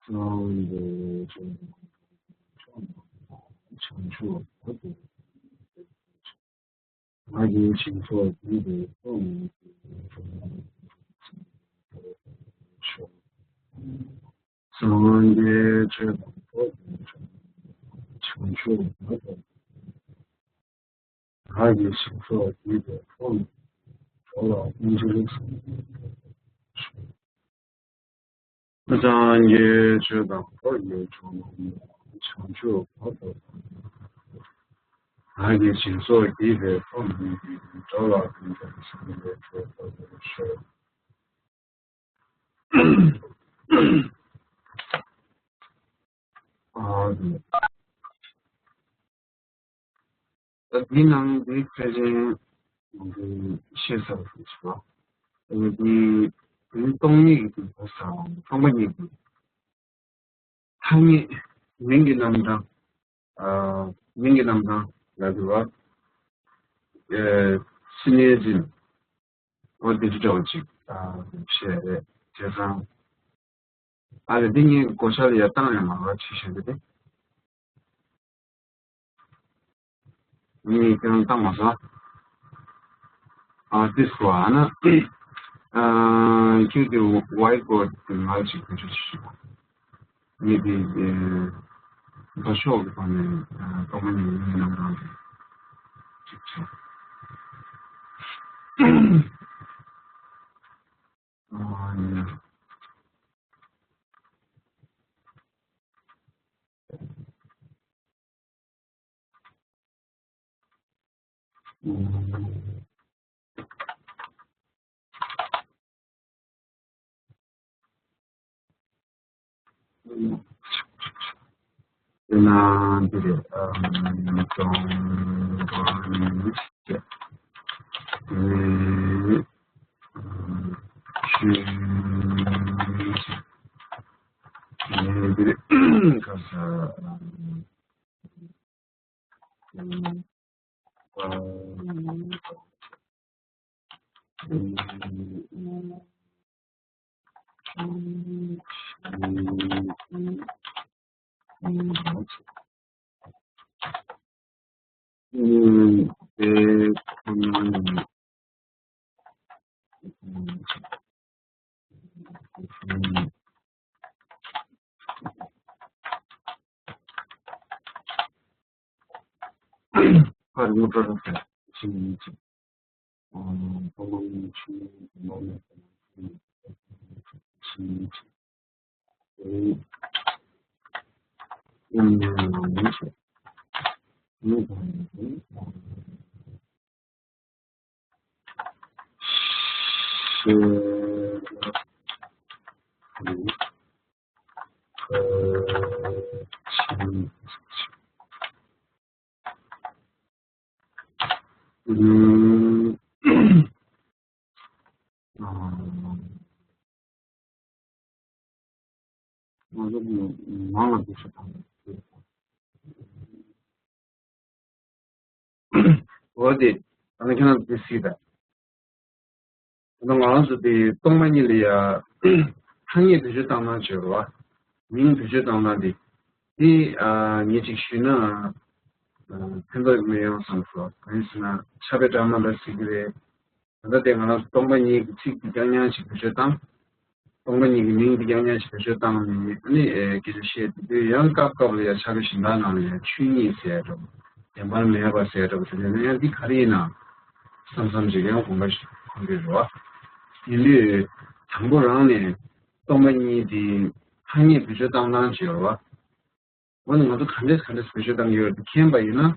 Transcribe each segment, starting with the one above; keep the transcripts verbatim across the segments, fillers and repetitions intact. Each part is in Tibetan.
སངས་རྒྱས་ཆོས་དང་ཕྱོགས་བྱང་ཆུབ་བར་དུ། ང་གིས་ཞིང་སོགས་བགྱིས་པའི་ཚོགས་རྣམས་ཀྱིས། སངས་རྒྱས་ཆོས་དང་ཕྱོགས་བཅུའི་བྱང་ཆུབ་བར་དུ། ང་གིས་ཞིང་སོགས་བགྱིས་པའི་ཚོགས་རྣམས་ཀྱིས། འགྲོ་ལ་ཕན་ཕྱིར་སངས་རྒྱས་ཆོས། སངས་རྒྱས་ཆོས་དང་ཕྱོགས་བཅུའི་བྱང་ཆུབ་བར་དུ། ང་གིས་ཞིང་སོགས་བགྱིས་པའི་ཚོགས་རྣམས་ཀྱིས། འགྲོ་ལ་ཕན་ཕྱིར་སངས་རྒྱས་ཆོས་བར་དུ་གསོལ། ཨ་ནི། ད་འདི་ནང་འདི་ཕལ་ཆེར་ཤེས་ཚར་ཞིག་ཞུ་བ། ཨ་ནི་འདི་འདི་སྟོང་ཉིད་ཀྱི་དུས་ཚོད་ས་སྟོང་པ་ཉིད་ཀྱི་ཐ་སྙད་མིང་གི་རྣམ་གྲངས། ཨ་མིང་གི་རྣམ་གྲངས་ལ་དུ་བ། ཨེ་སི་ནི་ཛིམ། འོ་དེ་འདྲ་འདྲ་བོ་ཅིག་ཨ་བཤད་རེད། བྱས་ཙང་ཨ་རེ་འདི་ངས་བགོ་བཤའ་ལ་ཡར་བཏང་ཡང་མ་རག་ཅིག་བཤད་རྒྱུ་དེ། ངས་ཁྱེད་རང་བཏང་མ་སོང་། ཨ་དེ་སོ་ཨ་ན། ཨ་ཁྱེད་ཀྱི་ཝའི་ཊི་བོར་ཌི་དེ་ང་ཅིག་བེད་སྤྱོད་ཅིག་ཞུ། ངས་དེ་ཨེ་འདོད་ཕྱོགས་ཀྱི་ཐོག་ནས་ཨ་རྟོག་མ་ཉིད་ཀྱི་རྣམ་གྲངས་དེ་ཅིག་བྱས། ཨ་ཡ། དེ་ན་འདི་རེད། ཨམ་སྟོང་པ་ཉིད་ཀྱི་ཆོས་ཉིད་ཀྱི་འདི་རེད། ག་ས། འོ་དེ། ད་ནི་ཁྱེད་རང་དེ་སྲིད་ད། ད་ང་རང་ཚོ་དེ་སྟོང་པ་ཉིད་ལ་ཡ། ཐ་སྙད་བེད་སྤྱོད་བཏང་སྟངས་བྱེད་རོགས། མིང་བེད་སྤྱོད་བཏང་སྟངས་དེ། དེ་ཨ་ངས་ཅིག་ཞུས་ན། ཨ་ཕན་ཐོགས་མི་ཡོང་བསམ་སོང་། གང་ཡིན་ཟེར་ན་ཆབ་དཔལ་ཌ་ར་མ་ལ་སྲིད་ཀྱི་རེད། ད་ལྟ་དེ་ང་རང་ཚོ་སྟོང་པ་ཉིད་ཀྱི་ཚིག་འདི་རྐྱང་རྐྱང་ཞིག་བེད་སྤྱོད་བཏང་། སྟོང་པ་ཉིད་ཀྱི་མིང་འདི་རྐྱང་རྐྱང་ཞིག་བེད་སྤྱོད་བཏང་ནས་ཨ་ནི་ཨེ་སྐད་ཆ་བཤད་དུས་ཡང་སྐབས་སྐབས་ལ་ཡང་ཆ་ཁ་གཞན་དག་ནང་ལ་ཡང་ཆོས་ཉིད་ཟེར་འགྲོ། བདེན་པར་མེད་པ་ཟེར་འགྲོ་ཟེར་ནས་ཡང་འདི་ག་རེ་ཡིན་ན་བསམ་བསམ་ཅིག་ཡང་དགོངས་པ་ཞིག་འཁོར་གྱི་རེད་བ། དེ་དུས་དང་པོ་རང་ནས་སྟོང་པ་ཉིད་འདི་ཐ་སྙད་བེད་སྤྱོད་བཏང་སྟངས་ཅིག་ཡོད་རེད་བ། འོ་ན་ང་ཚོ་ག་འདྲས་ག་འདྲས་བེད་སྤྱོད་བཏང་གི་ཡོད་དེ་མཁྱེན་པ་ཡིན་ན།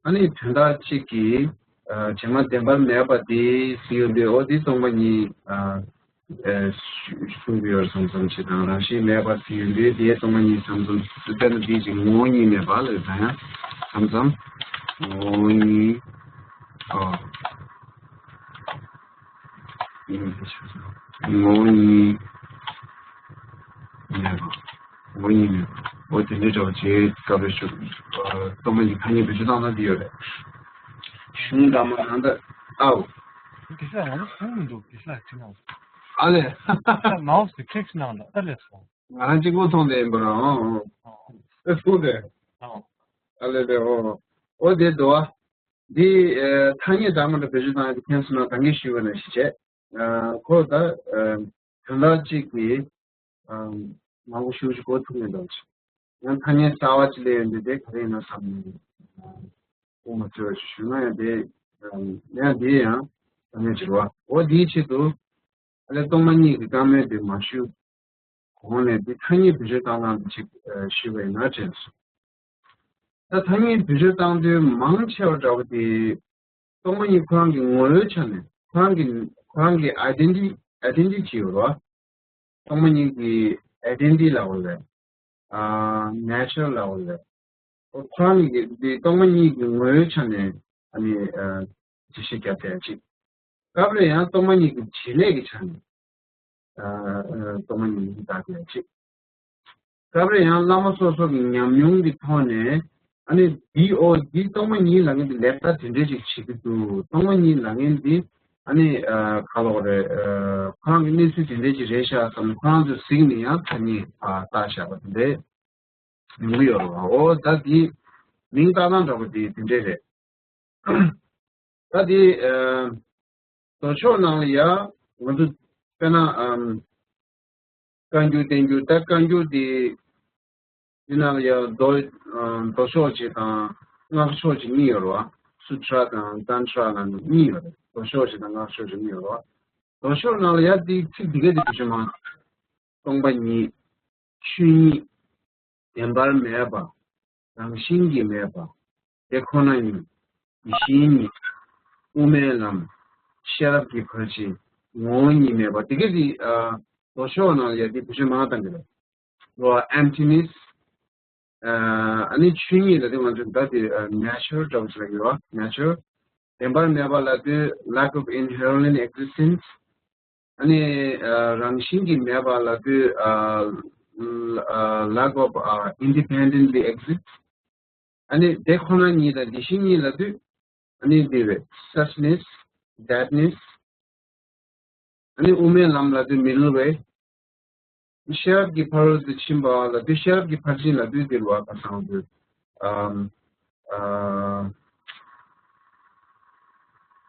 ཨ་ནི་དོན་དག་གཅིག་གིས་ཨ་བྱེ་སྨྲ་བདེན་པར་མེད་པ་དེ་ཟེར་ཡོང་དུས་འོ་དེ་སྟོང་པ་ཉིད་ཨ་ཨ་གསུང་གི་ཡོད་བསམ་བསམ་བྱེད་དང་རང་བཞིན་མེད་པ་ཟེར་ཡོང་དུས་དེ་སྟོང་པ་ཉིད་བསམ་བསམ་དཔེར་ན་དེ་གཅིག་ངོ་བོ་ཉིད་མེད་པ་ལ་ད་ཡང་བསམ་བསམ་ངོ་བོ་ཉིད་ཨ། ངོ་བོ་ཉིད་མེད་པ། ངོ་བོ་ཉིད་མེད་པ། འོ་དེ་འདྲའི་འདྲ་བ་བྱེད་སྐབས་རེ་ཞུ། སྟོང་པ་ཉིད་ཐ་སྙད་བེད་སྤྱོད་བཏང་ན་འདི་ཡོད་རེད། གཞུང་འདྲ་མ་ནང་ད་ཨའོ། དེ་ས་ང་ཚོ་གསུང་མི་འདུག་དེ་ས་ཅི་ན། ཨ་ལས། ད་མའོ་སི་ཁྲེག་ནང་ལ་ཨ་ལས་སོང་། ང་རང་གཅིག་པོ་མཐོང་བསྡད་ཡིན་པ་རེད། ཨོ། ཨོ། ཨེ་ཐུག་རེད། ཨོ། ཨ་ལེ་ལེ་ཨོ། ཨོ་དེ་འདུག་བ། འདི་ཨེ་ཐ་སྙད་དག་མ་འདྲ་བེད་སྤྱོད་བཏང་ཡ་དེ་ཁྱེད་ཚོ་ན་གང་གིས་ཞུས་པ་ནང་བཞིན་བྱས། ཨ་ཁོ་ད་ཨ་དོན་དག་གཅིག་གིས་ཨ་མང་པོ་ཞུ་ཞུ་གོ་ཐུབ་མེད་འདུག་ཡང་ཐ་སྙད་གསར་བ་ཅིག་སླེབས་ཡོང་དུས་དེ་ག་རེ་ཡིན་ན་བསམ་ནས་དབུ་མ་ཚོས་ཞུ་ན་ཡང་དེ་ཡང་དེ་ཡང་ཐ་སྙད་ཅིག་རེད་བ། འོ་དེའི་ཆེད་དུ་ཨ་ལས་སྟོང་པ་ཉིད་ཀྱི་བཀའ་མོལ་དེ་མ་ཞུ་གོང་ནས་འདི་ཐ་སྙད་བེད་སྤྱོད་བཏང་སྟངས་དེ་ཅིག་ཞུས་པ་ཡིན་ན་དྲན་སོང་། ད་ཐ་སྙད་བེད་སྤྱོད་བཏང་དུས་མང་ཆེ་བ་འདྲ་བོ་དེ་སྟོང་པ་ཉིད་ཁོ་རང་གི་ངོ་བོའི་ཆ་ནས་ཁོ་རང་གི་ཁོ་རང་གི་ཨའི་ཌེན་ཊི་ཊི་ཨའི་ཌེན་ཊི་ཊི་ཅིག་ཡོད་རེད་བ། སྟོང་པ་ཉིད་ཀྱི་ཨའི་ཌེན་ཊི་ཊི་ལབ་དགོས་རེད། ཨ་ནེ་ཅར་ལབ་དགོས་རེད། ཁོ་རང་གི་འདི་སྟོང་པ་ཉིད་ཀྱི་ངོ་བོའི་ཆ་ནས་ཨ་ནི་ཨ་འགྲེལ་བཤད་རྒྱབ་བསྡད་ཅིག་སྐབས་རེ་ཡང་སྟོང་པ་ཉིད་ཀྱི་བྱེད་ལས་ཀྱི་ཆ་ནས་ཨ་ཨ་སྟོང་པ་ཉིད་ཀྱི་བདག་བསྡད་ཅིག་སྐབས་རེ་ཡང་བླ་མ་སོ་སོ་གི་ཉམས་མྱོང་གི་ཐོག་ནས་ཨ་ནི་འདི་ཨོ་འདི་སྟོང་པ་ཉིད་ལབ་མཁན་འདི་ལེགས་ལྟ་དེ་འདྲས་ཅིག་བྱེད་ཀྱི་འདུག་སྟོང་པ་ཉིད་ལབ་མཁན་འདི་ཨ་ནི་ཨ་ག་ལབ་དགོས་རེད། ཨ་ཁོ་རང་གི་གནས་ཚུལ་དེ་འདྲས་ཅིག་རེད་ཤག་བསམ་ནས་ཁོ་རང་ཚོས་གཟིགས་ནས་ཡང་ཐ་སྙད་ཨ་བཏགས་བཞག་པ་དེ་འདྲས་ཡོང་གི་ཡོད་རེད་བ། ཨོ་ད་འདི་མིང་བཏགས་སྟངས་འདྲ་པོ་དེ་དེ་འདྲས་རེད། ད་དེ་ཨ་མདོ་ཕྱོགས་ནང་ལ་ཡ་ང་ཚོ་དཔེར་ན་ཨམ་བཀའ་འགྱུར་བསྟན་འགྱུར། ད་བཀའ་འགྱུར་དེ་དེ་ནང་ལ་ཡ་མདོ་ཨ་མདོ་ཕྱོགས་ཅིག་དང་སྔགས་ཕྱོགས་ཅིག་གཉིས་ཡོད་རེད་བ། སུ་ཏྲ་དང་ཏན་ཏྲ་ལབ་ནས་གཉིས་ཡོད་རེད། མདོ་ཕྱོགས་ཅིག་དང་སྔགས་ཕྱོགས་ཅིག་གཉིས་ཡོད་རེད་བ། མདོ་ཕྱོགས་ནང་ལ་ཡ་དེ་ཚིག་འདི་ག་དེ་བེད་སྤྱོད་མང་། སྟོང་པ་ཉིད། ཆོས་ཉིད། བདེན་པར་མེད་པ། རང་བཞིན་གྱིས་མེད་པ། དེ་ཁོ་ན་ཉིད། དེ་བཞིན་ཉིད། དབུ་མའི་ལམ། ཤེས་རབ་ཀྱི་ཕར་ཕྱིན། ངོ་བོ་ཉིད་མེད་པ། དེ་ག་དེ་ཨ་མདོ་ཕྱོགས་ནང་ལ་ཡ་དེ་བེད་སྤྱོད་མང་བཏང་གི་རེད། ལོ་emptiness། ཨ་ནི་ཆོས་ཉིད་ལ་དེ་ང་ཚོས་ད་དེ་ཨ་nature འདྲ་བོ་ཞིག་ལ་ཡོད་པ། nature། བདེན་པར་མེད་པ་ལ་དེ་lack of inherent existence། ཨ་ནི་ཨ་རང་བཞིན་གྱིས་མེད་པ་ལ་དེ་ཨ་ཨ་lack of ཨ་independently exist། ཨ་ནི་དེ་ཁོ་ན་ཉིད་དང་དེ་བཞིན་ཉིད་ལ་དེ་ཨ་ནི་དེ་བས་suchness, thatness། ཨ་ནི་དབུ་མའི་ལམ་ལ་དེ་middle way། ཤེས་རབ་ཀྱི་ཕ་རོལ་ཏུ་ཕྱིན་པ་ལ་དེ། ཤེས་རབ་ཀྱི་ཕར་ཕྱིན་ལ་དེ་དེ་ལ་བ་ག་སང་དེ་ཨམ་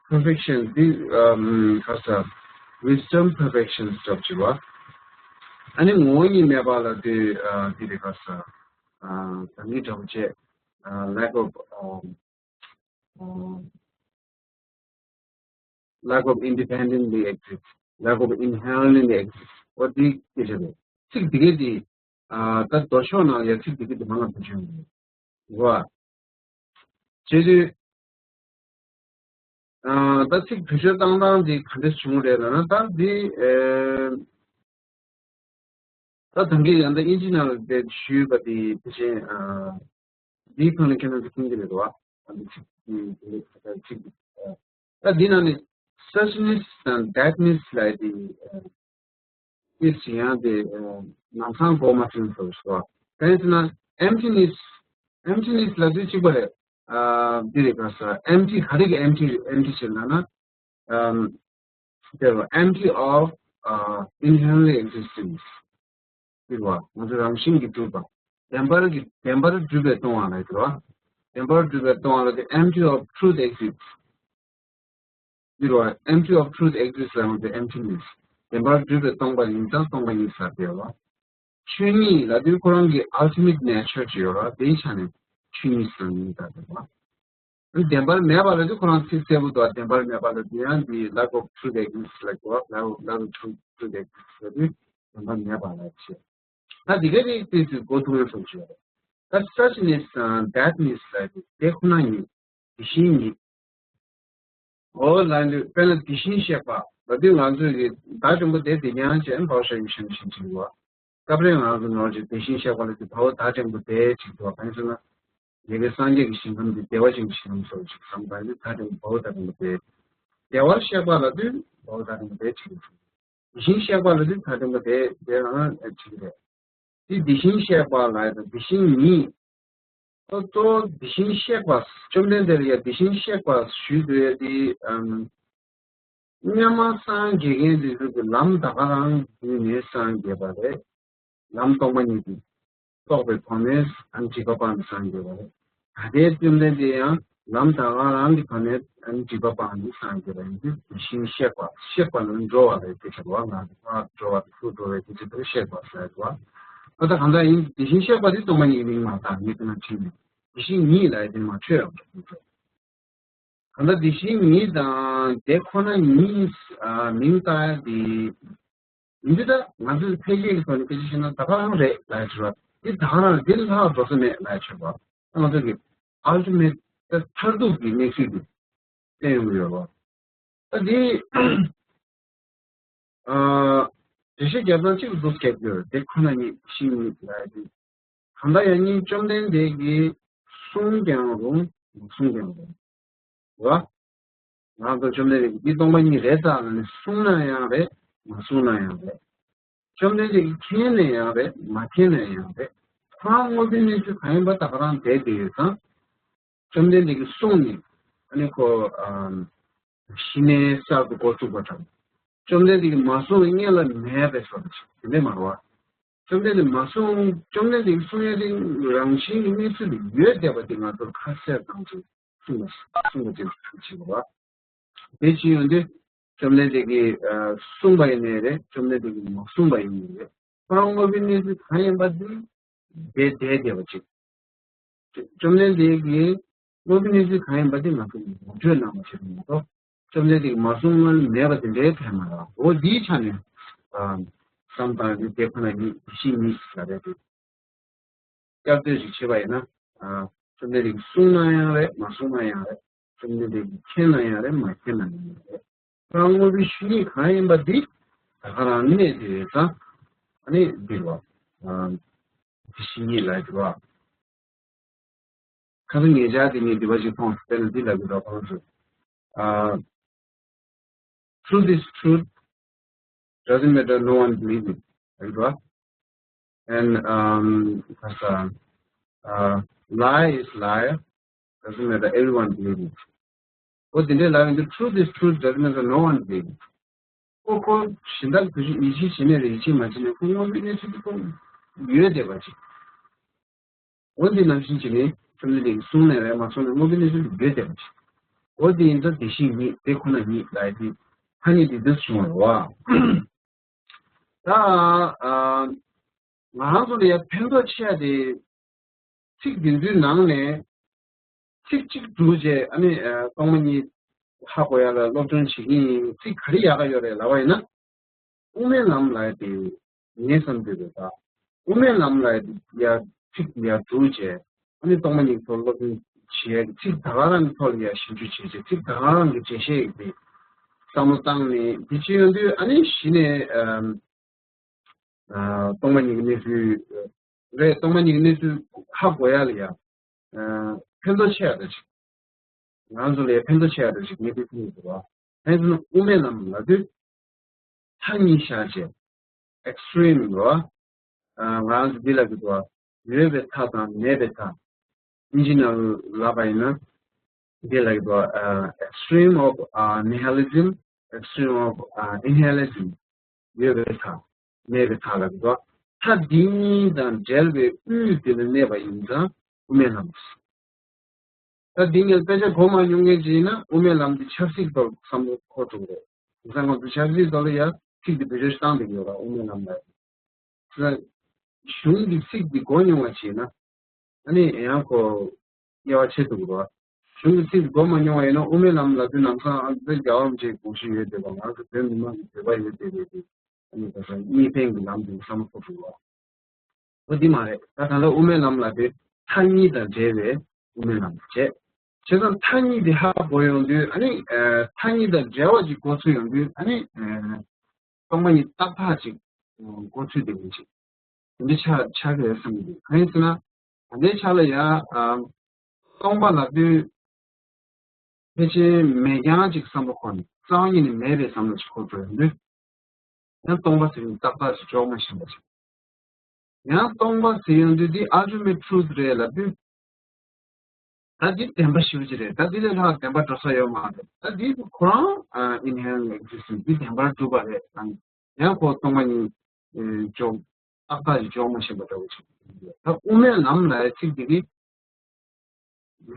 ཨ་perfection དེ་ཨམ་ག་ས་wisdom perfection སོགས་བྱེད་པ། ཨ་ནི་ངོ་བོ་ཉིད་མེད་པ་ལ་དེ་ཨ་དེ་རེད་ག་ས་ཨ་ད་ནི་འདྲ་བོ་བྱས། ཨ་lack of ཨམ་ཨ་lack of independently exist, lack of inherently exist. འོ་དེ་སྐད་ཆ་རེད། ཚིག་འདི་གས་དེ་ཨ་ད་མདོ་ཕྱོགས་ནང་ཡ་ཚིག་འདི་གས་དེ་མང་ང་བེད་སྤྱོད་ཡོང་གི་རེད་བ། བྱས་དུས་ཨ་ད་ཚིག་བེད་སྤྱོད་བཏང་སྟངས་དེ་ག་འདྲས་བྱུང་རེད་ལབ་ན། ད་འདི་ཨེ་ད་ད་གིན་ཡང་ད་དབྱིན་ཇི་ནང་ལ་དེ་ཞུས་པ་དེ་དེ་བཞིན་ཨ་འདིའི་ཁོངས་ལ་ཁྱེད་རང་ཚོ་མཁྱེན་གྱི་རེད་བ། ཨ་འདི་ཚིག་འདི་ཚིག་ཨ་ད་འདི་ནང་ནས་suchness དང་thatness ལབ་དེ་ཨ་དེ་བཞིན་ཡང་དེ་ཨ་ནམ་སང་གོ་མ་ཐུབ་ཟེར་བ། གང་ཡིན་ཟེར་ན་emptiness, emptiness ལབ་དུས་གཅིག་པ་རེད། ཨ་འདི་རེད་ག་ས་empty། ག་རེ་གི་empty, empty ཞེས་ལབ་ན་ཨམ། དེ་ལ་empty of ཨ་inherently existence ཟེར་བ། ང་ཚོ་རང་བཞིན་གྱིས་གྲུབ་པ། བདེན་པར་གྱི་བདེན་པར་གྲུབ་པས་སྟོང་བ་ལ་ཟེར་བ། བདེན་པར་གྲུབ་པས་སྟོང་བ་ལ་དེ་empty of truth exists ཟེར་བ། empty of truth exists ལ་ང་ཚོ་emptiness བདེན་པར་གྲུབ་པས་སྟོང་པ་ཡིན་ཙང་སྟོང་པ་ཡིན་ཟེར་དེ་ལ། ཆོས་ཉིད་ལབ་དུས་ཁོ་རང་གི་ultimate nature ཅིག་ཡོད་ར། དེའི་ཆ་ནས་ཆོས་ཉིད་ཟེར་ནས་ད་དེ་ལ། བདེན་པར་མེད་པ་ལ་དེ་ཁོ་རང་ཚིག་གསལ་པོ་འདུག་བདེན་པར་མེད་པ་ལ་དེ་ཡང་འདི་lack of truth exists ལ་གོ། lack of lack of truth truth exists ལ་དེ་བདེན་པར་མེད་པ་ལ་བྱེད། ད་འདི་ག་རེ་དེ་ཚོས་གོ་ཐུབ་ཡོད་སོང་ཞུ་ཡ་རེད། ད་suchness དང་thatness ལ་དེ་དེ་ཁོ་ན་ཉིད་དེ་བཞིན་ཉིད། འོ་ལ་འདི་དཔེར་ན་དེ་བཞིན་གཤེགས་པ་ལ་དེ་ང་ཚོས་ཀྱི་བདག་ཀྱང་པོ་དེ་དེ་ཡང་ཅན་བའོ་ཤ་ཡུ་ཤན་ཤིན་ཅིག་བ། སྐབས་རེ་ང་ཚོ་ནོར་གྱི་དེ་བཞིན་གཤེགས་པ་ལ་དེ་བའོ་བདག་ཀྱང་པོ་དེ་ཅིག་བ། གང་ཟེར་ན་དེ་གའི་སངས་རྒྱས་ཀྱི་ཞིང་ཁམས་དེ་བདེ་བ་ཅན་གྱི་ཞིང་ཁམས་སོགས་ཅིག་བསམ་པ་ནི་བདག་ཀྱང་པོ་བདག་ཀྱང་པོ་དེ། བདེ་བར་གཤེགས་པ་ལ་དེ་བའོ་བདག་ཀྱང་པོ་དེ་ཅིག་བ། དེ་བཞིན་གཤེགས་པ་ལ་དེ་ད་དེ་མོ་དེ་དེ་རང་ཅིག་རེད། དེ་དེ་བཞིན་གཤེགས་པ་ལ་དེ་དེ་བཞིན་ཉིད། ད་གཙོ་བོ་དེ་བཞིན་གཤེགས་པ་བཅོམ་ལྡན་འདས་ལ་ཡ་དེ་བཞིན་གཤེགས་པ་ཞུས་འདུག་ཡ་དེ་ཨམ། སྔོན་མ་སངས་རྒྱས་མཁན་དེ་ཚོ་གི་ལམ་ད་ག་རང་བརྒྱུད་ནས་སངས་རྒྱས་པ་རེད། ལམ་སྟོང་པ་ཉིད་དེ་རྟོགས་པའི་སྒོ་ནས་ཨ་ནི་སྒྲིབ་པ་སྤངས་ནས་སངས་རྒྱས་པ་རེད། ད་ལྟའི་བཅོམ་ལྡན་འདས་ཡང་ལམ་ད་ག་རང་གི་སྒོ་ནས་ཨ་ནི་སྒྲིབ་པ་སྤངས་ནས་སངས་རྒྱས་པ་ཡིན་དུས་དེ་བཞིན་གཤེགས་པ། གཤེགས་པ་ལ་འགྲོ་བ་ལས་དེ་ཆགས་པ། ང་ཚོ་ཕར་འགྲོ་བ་དང་ཚུར་འགྲོ་བའི་དེ་ཆགས་པ་གཤེགས་པ་ཟེར་བ། ཨ་ད་གང་ལྟར་ཡིན་དེ་བཞིན་གཤེགས་པ་དེ་སྟོང་པ་ཉིད་ཀྱི་མིང་མ་བཏགས་ངས་དེ་ན་བྲིས་ནས་དེ་བཞིན་ཉིད་ལ་ཡང་དེ་མ་འཕྲོད་ཡང་འགྲོ། གང་ལྟར་དེ་བཞིན་ཉིད་དང་དེ་ཁོ་ན་ཉིད་ཨ་མིང་བཏགས་ཡ་དེ་ཡིན་དུས་ད་ང་ཚོས་འཕེལ་རྒྱས་ཀྱི་ཐོག་ནས་སྐད་ཆ་བཤད་ན་ད་ག་རང་རེད་ལབ་ཡ་ཆོད་པ། འདི་ད་ག་རང་འདི་ལྷག་འགྲོ་ས་མེད་ལབ་ཡ་ཆོད་པ། ང་ཚོ་གི་ཨལ་ཊི་མེཊ་མཐར་ཐུག་གི་གནས་ཚུལ་འདི་བསྟན་ཡོང་གི་ཡོད་པ། ད་འདི་ཨ་འགྲེལ་བཤད་རྒྱབ་སྟངས་གཅིག་ཏུ་འདུག་སྐད་ཡོད་དེ་ཁོ་ན་ཉིད་བཞིན་ཉིད་ལབ་ཡ་དེ། གང་ལྟར་ཡང་སྙིང་བཅོམ་ལྡན་འདས་ཀྱིས་གསུངས་ཀྱང་རུང་མ་གསུངས་ཀྱང་རུང་། རེད་བ། ང་ཚོ་བཅོམ་ལྡན་འདས་ཀྱིས་འདི་སྟོང་པ་ཉིད་རེད་ཙང་ལ་ནི་གསུངས་ན་ཡང་རེད། མ་གསུངས་ན་ཡང་རེད། བཅོམ་ལྡན་འདས་ཀྱིས་མཁྱེན་ན་ཡང་རེད། མ་མཁྱེན་ན་ཡང་རེད། ཁོ་རང་དངོས་པོའི་གནས་ཚུལ་གང་ཡིན་པ་ད་ག་རང་བསྡད་དེ་ཡོད་ཙང་། བཅོམ་ལྡན་འདས་ཀྱིས་གསུངས་ནས་ཨ་ནི་ཁོ་ཨམ་གཞི་ནས་གསར་དུ་འགོ་བཙུགས་པ་དང་། བཅོམ་ལྡན་འདས་ཀྱིས་མ་གསུངས་པའི་སྔོན་ལ་མེད་པའི་བཟོ་འདྲ་ཞིག་དེ་འདྲས་མ་རེད་བ། བཅོམ་ལྡན་འདས་མ་གསུངས། བཅོམ་ལྡན་འདས་ཀྱིས་གསུང་ཡ་དེ་རང་བཞིན་གྱི་གནས་ཚུལ་དུ་ཡོད་བསྡད་པ་དེ་ང་ཚོར་ཁ་གསལ་དང་དུ་གསུངས་པ་གསུངས་པ་དེ་འདྲ་ཞིག་རེད་བ། དེ་བྱས་ཡོང་དུས་བཅོམ་ལྡན་འདས་ཀྱིས་ཨ་གསུངས་པ་ཡིན་ནའི་རེད། བཅོམ་ལྡན་འདས་ཀྱིས་མ་གསུངས་པ་ཡིན་ནའི་རེད། ཁོ་རང་དངོས་པོའི་གནས་ཚུལ་གང་ཡིན་པ་དེ་བསྡད་བསྡད་བསྡད་པ་ཅིག་བཅོམ་ལྡན་འདས་ཀྱིས་དངོས་པོའི་གནས་ཚུལ་གང་ཡིན་པ་དེ་ང་ཚོ་ངོ་སྤྲོད་གནང་བ་ཞིག་མ་གཏོགས། བཅོམ་ལྡན་འདས་ཀྱིས་མ་གསུངས་སྔོན་མེད་པ་དེ་འདྲའི་ཕན་མ་རེད། འོ་འདིའི་ཆ་ནས་ཨ་བསམ་སྟངས་ནི་དེ་ཁོ་ན་ཉིད་དེ་བཞིན་ཉིད་ལ་རེད་དེ། བསྐྱར་ཟློས་ཤིག་བྱས་པ་ཡིན་ན། ཨ་བཅོམ་ལྡན་འདས་ཀྱིས་གསུངས་ན་ཡང་རེད། མ་གསུངས་ན་ཡང་རེད། བཅོམ་ལྡན་འདས་ཀྱིས་མཁྱེན་ན་ཡང་རེད། མ་མཁྱེན་ན་ཡང་རེད། ཁོ་རང་དངོས་པོའི་ཆོས་ཉིད་གང་ཡིན་པ་འདི་ད་ག་རང་གནས་དེ་ཡོད་ཙང་། ཨ་ནི་འདི་རེད་བ། ཨ་དེ་བཞིན་ཉིད་ལ་འདི་རེད་བ། ཁ་སང་ངེད་ཅག་དེ་ནས་འདི་བ་ཞིག་མཐོང་། དཔེར་ན་འདི་ལ་འདི་རེད་བ། ཁོང་ཚོས་ཨ། Truth is truth, doesn't matter, no one believe it. Right? And um, uh, uh, lie is liar, doesn't matter, everyone believe it. འོ་དེ་འདྲའི་ལབ་ཡོང་དུས། Truth is truth, doesn't matter, no one believe it. ཁོ་ཁོ་གཞན་དག་དུས་ཡིད་ཆེས་བྱེད་ནས་རེད། ཡིད་ཆེས་མ་བྱེད་ནས་ཁོ་དངོས་པོའི་གནས་ཚུལ་དེ་ཁོ་ཡོད་བསྡད་པ་ཅིག་འོ་འདི་ནང་བཞིན་བྱས་ནས་བཅོམ་ལྡན་འདས་ཀྱིས་གསུངས་ནའི་རེད། མ་གསུངས་ནའི་དངོས་པོའི་གནས་ཚུལ་དུ་ཡོད་བསྡད་པ་ཅིག་འོ་འདི་ཡིན་ཙང་དེ་བཞིན་ཉིད། དེ་ཁོ་ན་ཉིད་ལབ་ཡ་དེ་ཐ་སྙད་དེ་འདི་བྱུང་བ་རེད་བ། ད་ཨ་ང་རང་ཚོ་ལ་ཡ་ཕན་ཐོགས་ཆེ་བ་དེ། ཚིག་འདི་ཚོའི་ནང་ནས་ཚིག་གཅིག་སྒྲུག་བྱས། ཨ་ནི་ཨ་སྟོང་པ་ཉིད་ཧ་གོ་ཡ་ལ་སློབ་སྦྱོང་བྱེད་ཀྱི་ཡིན། ཚིག་ག་རེ་ཡག་ག་ཡོད་རེད་ལབ་པ་ཡིན་ན། དབུ་མའི་ལམ་ལབ་ཡ་དེ་ངས་བསམ་དུས་རེད་ད། དབུ་མའི་ལམ་ལབ་ཡ་དེ་ཡ་ཚིག་ཡ་སྒྲུག་བྱས། ཨ་ནི་སྟོང་པ་ཉིད་ཐོག་སློབ་སྦྱོང་བྱེད་ཡ་གི་ཚིག་ད་ག་རང་གི་ཐོག་ལ་ཡ་ཞིབ་འཇུག་བྱས་བྱས། ཚིག་ད་ག་རང་གི་འགྲེལ་བཤད་ཀྱི་དེ་བསམ་བློ་བཏང་ནས་འདི་བྱེད་ཡོང་དུས། ཨ་ནི་གཞི་ནས་ཨ། ཨ་སྟོང་པ་ཉིད་ཀྱི་གནས་ཚུལ་རེད། སྟོང་པ་ཉིད་ཀྱི་གནས་ཚུལ་ཧ་གོ་ཡ་ལ་ཡ་ཨ་ཕན་ཐོགས་ཆེ་ཡ་འདྲ་ཅིག་ང་ཚོ་ལ་ཡ་ཕན་ཐོགས་ཆེ་ཡ་འདྲ་ཅིག་ངས་དེ་ཐུག་ཡོད་པ། ཕན་ཚུན་དབུ་མའི་ལམ་ལབ་དུས་མཐའ་གཉིས་བཞག་བྱས། ཨེག་སི་ཊི་རིམ་རེད་བ། ཨ་ང་རང་ཚོ་འདི་ལབ་ཀྱི་འདུག་བ། ཡོད་པའི་མཐའ་དང་མེད་པའི་མཐའ། དབྱིན་ཇི་ནང་ལབ་པ་ཡིན་ན། འདི་ལབ་ཀྱི་འདུག་བ། ཨ་extreme of uh, nihilism, extreme of uh, nihilism. ཡོད་པའི་མཐའ། མེད་པའི་མཐའ་ལབ་ཀྱི་འདུག་མཐའ་འདི་གཉིས་དང་བྲལ་བའི་དབུས་དེ་ལ་གནས་པ་ཡིན་ཙང་དབུ་མའི་ལམ། ད་འདི་ངས་དཔེ་ཆ་གོ་མ་མྱོང་མཁན་ཅིག་ཡིན་ན་དབུ་མའི་ལམ་འདི་ཆབ་སྲིད་ཐོག་བསམ་བློ་འཁོར་ཐུབ་རེད། དེང་སང་ང་ཚོ་ཆབ་སྲིད་ཐོག་ལ་ཡ་ཚིག་འདི་བེད་སྤྱོད་བཏང་བསྡད་ཡོད་ར། དབུ་མའི་ལམ་ལ། ད་གཞུང་གི་ཚིག་འདི་གོ་མྱོང་བ་ཅིག་ཡིན་ན། ཨ་ནི་ཡང་ཁོ་དབྱེ་བ་ཕྱེ་ཐུབ་ར། གཞུང་གི་ཚིག་འདི་གོ་མ་མྱོང་བ་ཡིན་ན་དབུ་མའི་ལམ་ལབ་དུས་ལམ་སང་ཨ་ཙི་རྒྱལ་བ་རིན་པོ་ཆེའི་དགོངས་གཞི་ཡོད་བསྡད་པ། ང་ཚོ་བོད་མི་མང་གི་བོད་པ་ཡོད་བསྡད་པའི་དེ། ཨ་ནི་ད་གཉིས་ཕན་གྱི་ལམ་དུ་བསམ་བློ་འཁོར་ཐུབ་ར། འོ་འདི་མ་རེད། ད་ད་ལྟ་དབུ་མའི་ལམ་ལབ་དུས་མཐའ་གཉིས་དང་བྲལ་བའི་དབུ་མའི་ལམ་བྱས། བྱས་ཙང་མཐའ་གཉིས་དེ་ཧ་གོ་ཡོང་དུས། ཨ་ནི་ཨ་མཐའ་གཉིས་དང་བྲལ་བ་ཅིག་གོ་ཚུལ་ཡོང་དུས། ཨ་ནི་ཨ་སྟོང་པ་ཉིད་ཏག་ཏག་ཅིག་གོ་ཚུལ་དེ་མིན་ཅིག་འདི་ཆགས་ཆགས་ཀྱི་རེད་བསམ་གྱི་འདུག་གང་ཡིན་ཟེར་ན། ད་ལྟའི་ཆ་ལ་ཡ་ཨ་སྟོང་པ་ལབ་དུས་ཕལ་ཆེར་མེད་རྐྱང་ཅིག་བསམ་བློ་འཁོར་ནས། རྩ་བ་ཉིད་ནས་མེད་པའི་བསམ་བློ་ཅིག་འཁོར་འགྲོ་ཡོང་དུས། ཡང་སྟོང་པ་ཟེར་ཡོང་ཏག་ཏག་ཅིག་འཇོག་མ་ཤེས་པ་ཅིག་ཡང་སྟོང་པ་ཟེར་ཡོང་དུས་འདི་ultimate truth རེད་ལབ་དུས། ད་འདི་བདེན་པ་ཞེ་པོ་ཅིག་རེད། ད་འདི་ལས་ལྷག་བདེན་པ་འགྲོ་ས་ཡོད་མ་རེད། ད་འདི་ཁོ་རང་ཨ་inherent existence འདི་བདེན་པར་གྲུབ་པ་རེད། ཡང་ཁོ་སྟོང་པ་ཉིད་འཇོག་ཏག་ཏག་ཅིག་འཇོག་མ་ཤེས་པ་འདྲ་བོ་ཅིག་ཡོད། ད་དབུ་མའི་ལམ་ལབ་ཡ་ཚིག་དེ་གི་